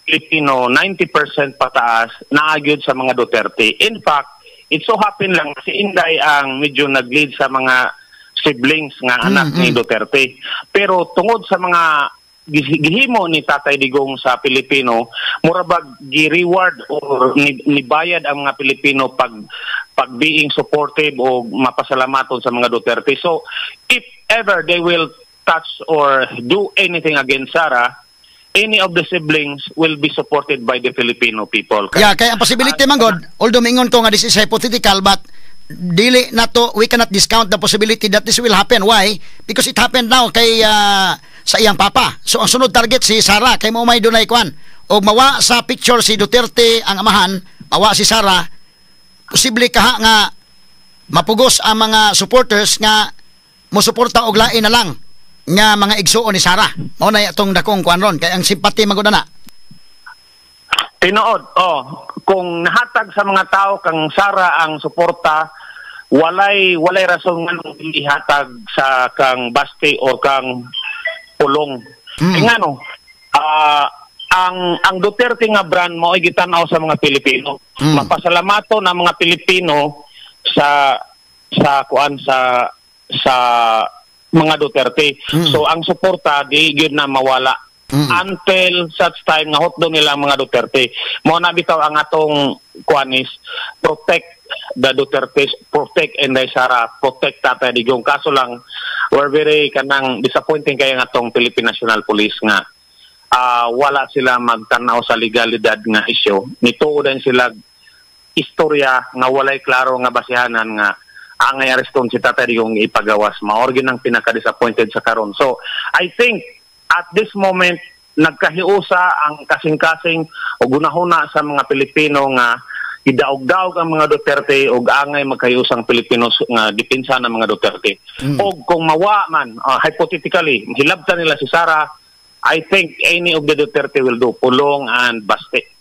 Pilipino, 90% pataas, naagyod sa mga Duterte. In fact, it so happen lang si Inday ang medyo nag-lead sa mga siblings nga anak ni Duterte. Pero tungod sa mga gihimo ni Tatay Digong sa Pilipino, mura bag gi-reward or nibayad ang mga Pilipino pag being supportive o mapasalamaton sa mga Duterte. So if ever they will touch or do anything against Sara, any of the siblings will be supported by the Filipino people. Yeah, kaya ang possibility man god, although mingon ko nga this is hypothetical, but dili na to, we cannot discount the possibility that this will happen. Why? Because it happened now kay sa iyang papa. So ang sunod target si Sara kay mo may dunay kwan. Og mawa sa picture si Duterte ang amahan, mawa si Sara, posible kaha nga mapugos ang mga supporters nga mosuporta og lain na lang nga mga igsuon ni Sara. Mao na atong dakong kuan ron kay ang simpati man gud na. Tinuod, oh, kung nahatag sa mga tao kang Sara ang suporta, walay rason nganong ihatag sa kang Baste or kang Pulong. Ngano, ang Duterte nga brand mo ay gitan-aw sa mga Pilipino. Mapasalamato na mga Pilipino sa kuan sa mga Duterte. So ang suporta di gyud na mawala until such time nga hotdo nila ang mga Duterte. Mao na bitaw ang atong kuan is protect the Duterte, protect Inday Sara, protect Tatay Digong. Kaso lang we're very kanang disappointing kay ang atong Philippine National Police nga wala sila magtanaw sa legalidad nga isyu. Nituo din sila istorya nga walay klaro nga basihanan nga angay areston si Tatay Digong ipagawas. Mao gyud ang pinaka-disappointed sa karon. So, I think at this moment nagkahiusa ang kasing-kasing o gunahuna sa mga Pilipino nga idaog-daog ang mga Duterte og angay magkahiusang Pilipino nga depensa ng mga Duterte. Og kung mawa man, hypothetically, hilabtan nila si Sara, I think any of the Duterte will do, Pulong and Baste.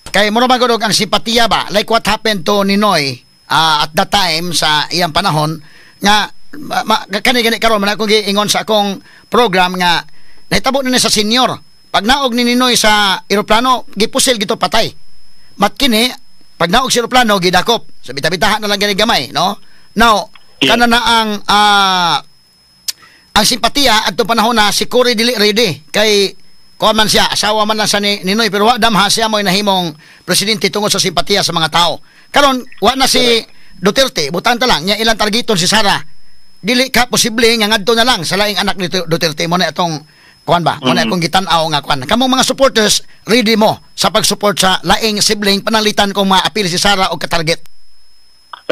Kay mo man gud ang simpatiya ba, like what happened to Ninoy at that time sa iyang panahon nga kani gani karon man akong giingon sa akong program nga nahitabo na ni sa senior. Pag naog ni Ninoy sa eroplano, gipusil gito patay. Mat kini pag naog sa eroplano gidakop. So bita-bitahan na lang gani gamay, no? Now, kana na ang simpatiya adtong panahon na si Cory dili ready kay kuan man siya, asawa man lang sa ni Ninoy, pero wa damha siya mo'y nahimong presidente tungod sa simpatiya sa mga tao. Karon wa na si Duterte, butan ta lang nya ilang targeton si Sara. Dili ka posible nga ngadto na lang sa laing anak ni Duterte. Mo na itong kuan ba? Mo na akong gitan-aw nga kuan. Kamong mga supporters, ready mo sa pag-support sa laing sibling pananglitan kung maapil si Sara og katarget?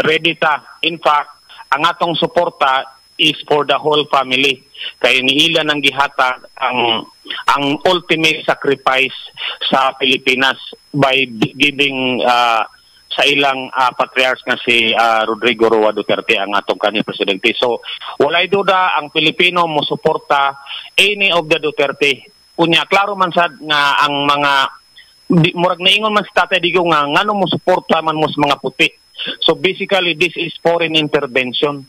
Ready ta. In fact, ang atong suporta is for the whole family. Kay niila nang gihatag ang ultimate sacrifice sa Pilipinas by giving sa ilang patriarch nga si Rodrigo Roa Duterte ang atong kanhi presidente. So, walay duda ang Pilipino mo suporta any of the Duterte. Unya klaro man sad nga ang mga di, murag naingon man si Tatay Digong nga ngano mo suporta man mo sa mga puti. So basically this is foreign intervention.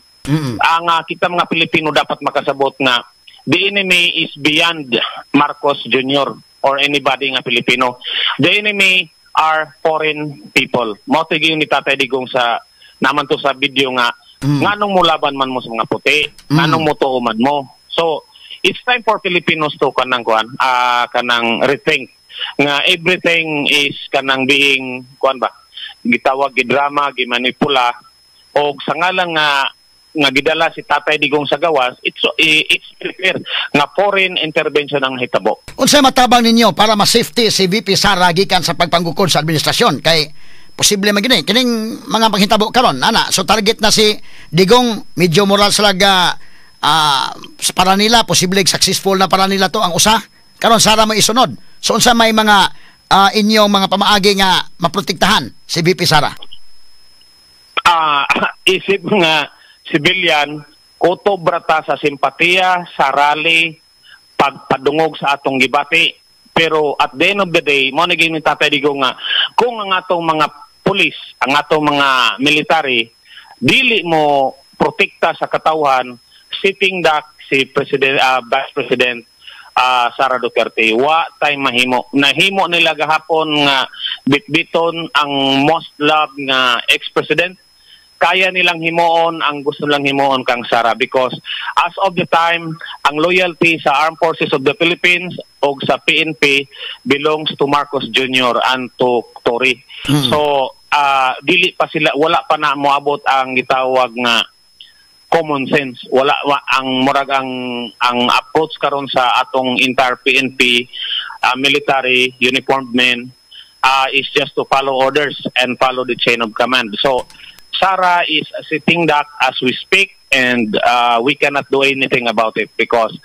Ang kita mga Pilipino dapat makasabot nga the enemy is beyond Marcos Jr. or anybody nga Pilipino. The enemy are foreign people. Mao to ni Tatay Digong sa naman to sa video nga nganong mulaban man mo sa mga puti, nganong mo tuo man mo. So it's time for Filipinos to kanang kuan, kanang rethink nga everything is kanang being kuan ba, gitawag gidrama, gimanipula og sa ngalan nga nga gidala si Tatay Digong sa gawas, it's very clear nga foreign intervention ang hitabo. Unsay matabang ninyo para ma-safety si VP Sara gikan sa pagpanggukod sa administrasyon? Kay posible man gini kining mga panghitabo karon ana, so target na si Digong, medyo moral sa laga para nila posible successful na para nila to ang usa karon Sara mo isunod. So unsa may mga inyong mga pamaagi nga maprotektahan si VP Sara? Isip nga civilian, kutob ra ta sa simpatiya sa rally, pagpadungog sa atong gibati. Pero at the end of the day, mo na ni Tatay Digong nga kung ang atong mga pulis, ang atong mga military dili mo protekta sa katawhan, sitting duck si President Vice President Sara Duterte. Wa tay mahimo. Nahimo nila gahapon nga bitbiton ang most loved nga ex-president. Kaya nilang himuon ang gusto nilang himuon kang Sara because as of the time, ang loyalty sa Armed Forces of the Philippines o sa PNP belongs to Marcos Jr. and to Torre. So dili pa sila, wala pa na moabot ang gitawag nga common sense. Wala ang murag ang approach karon sa atong entire PNP, military uniformed men, is just to follow orders and follow the chain of command. So Sara is a sitting duck as we speak and we cannot do anything about it because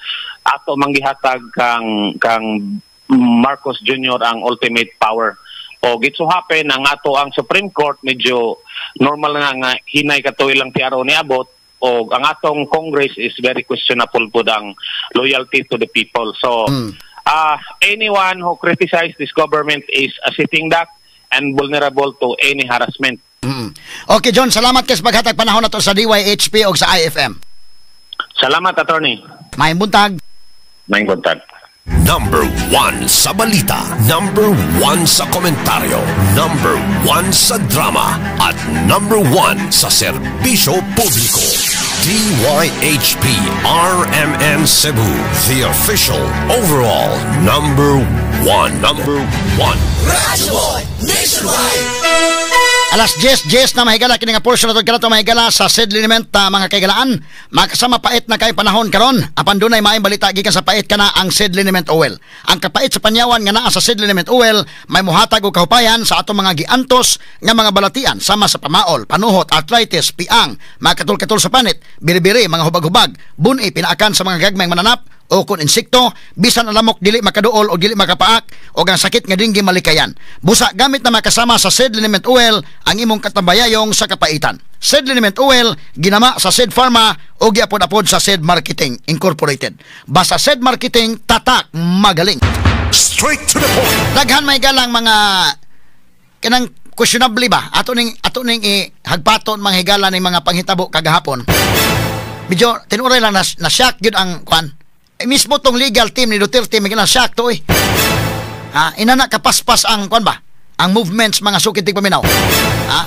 ato manggihatag kang Marcos Jr. ang ultimate power. O it so happen ang ato ang Supreme Court medyo normal nga nga hinay kato ilang TRO niabot o ang atong Congress is very questionable pud ang loyalty to the people. So anyone who criticize this government is a sitting duck and vulnerable to any harassment. Okay, John, salamat kay sa paghatag panahon nato sa DYHP o sa IFM. Salamat, attorney. Maayong buntag. Maayong buntag. Number 1 sa balita, number 1 sa komentaryo, number 1 sa drama, at number 1 sa serbisyo publiko. DYHP RMN Cebu, the official overall number 1. Number 1. Radyo Nationwide. Alas 10:10 na, mahigala, kini nga portion nato kanato, mahigala, sa said liniment, mga kaigalaan. Makasama pait na kay panahon karon, apan dunay maayong balita gikan sa pait kana, ang seed liniment oil. Ang kapait sa panyawan nga naa sa seed liniment oil may muhatag og kahupayan sa atong mga giantos nga mga balatian sama sa pamaol, panuhot, arthritis, piang, mga katul-katul sa panit, biribiri, mga hubag-hubag, buni, pinaakan sa mga gagmayng mananap o kung insekto, bisan ang lamok dili makaduol o dili makapaak, o ang sakit nga dinggi malikayan. Busa gamit na makasama sa Seed Liniment Oil ang imong katambayayong sa kapaitan. Seed Liniment Oil, ginama sa Seed Pharma o giapod-apod sa Seed Marketing Incorporated. Basta Seed Marketing, tatak magaling. Straight to the point. Daghan may galang mga kanang questionable ba? Ato ning hagpaton mga higala ning mga panghitabo kagahapon. Medyo tinuray lang na shock gyud ang kwan. Eh, mismo tong legal team ni Duterte may na shock to eh. Ha, inana kapaspas ang kwan ba? Ang movements, mga sukit paminaw. Ha?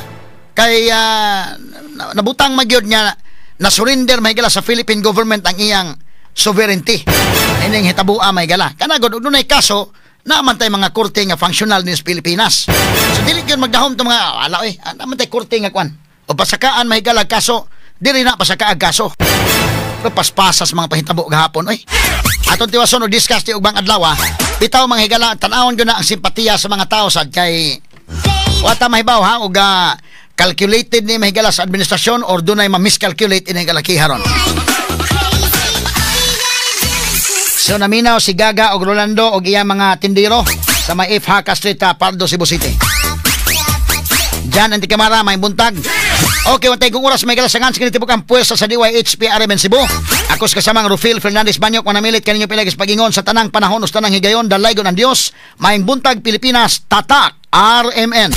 Kay nabutang magyud nga na surrender, mahigala, sa Philippine government ang iyang sovereignty. Ining hitabua, mahigala. Kana gud og dunay kaso naa man tay mga korte nga functional ni sa Pilipinas. So dili gyud magdahom to mga ala oy, naa man tay korte nga kwan. O pasakaan, mahigala, kaso, diri na pasakaag kaso. Pero paspasas mga pahitabo gahapon oy. Atong tiwason og discuss ti ubang adlaw. Bitaw, mga higala, tan-awon gyud na ang simpatiya sa mga tao sad kay wata mahibaw ha og calculated ni, mahigala, sa administrasyon or dunay ma-miscalculate ini kalakiharon. So naminaw si Gaga og Rolando og iya mga tindero sa may F. Haka Street, Pardo, Cebu City. Diyan ang Kamara, may buntag. Okay, wantay kung oras may galasangan sa kinitibok ang puwersa sa DYHP RMN Cebu. Ako sa kasamang Rufil Fernandez Banyok, manamilit kaninyo pinagis pagingon sa tanang panahon o sa tanang higayon, dalaygon ang Dios. Maayong buntag, Pilipinas, Tatak, RMN.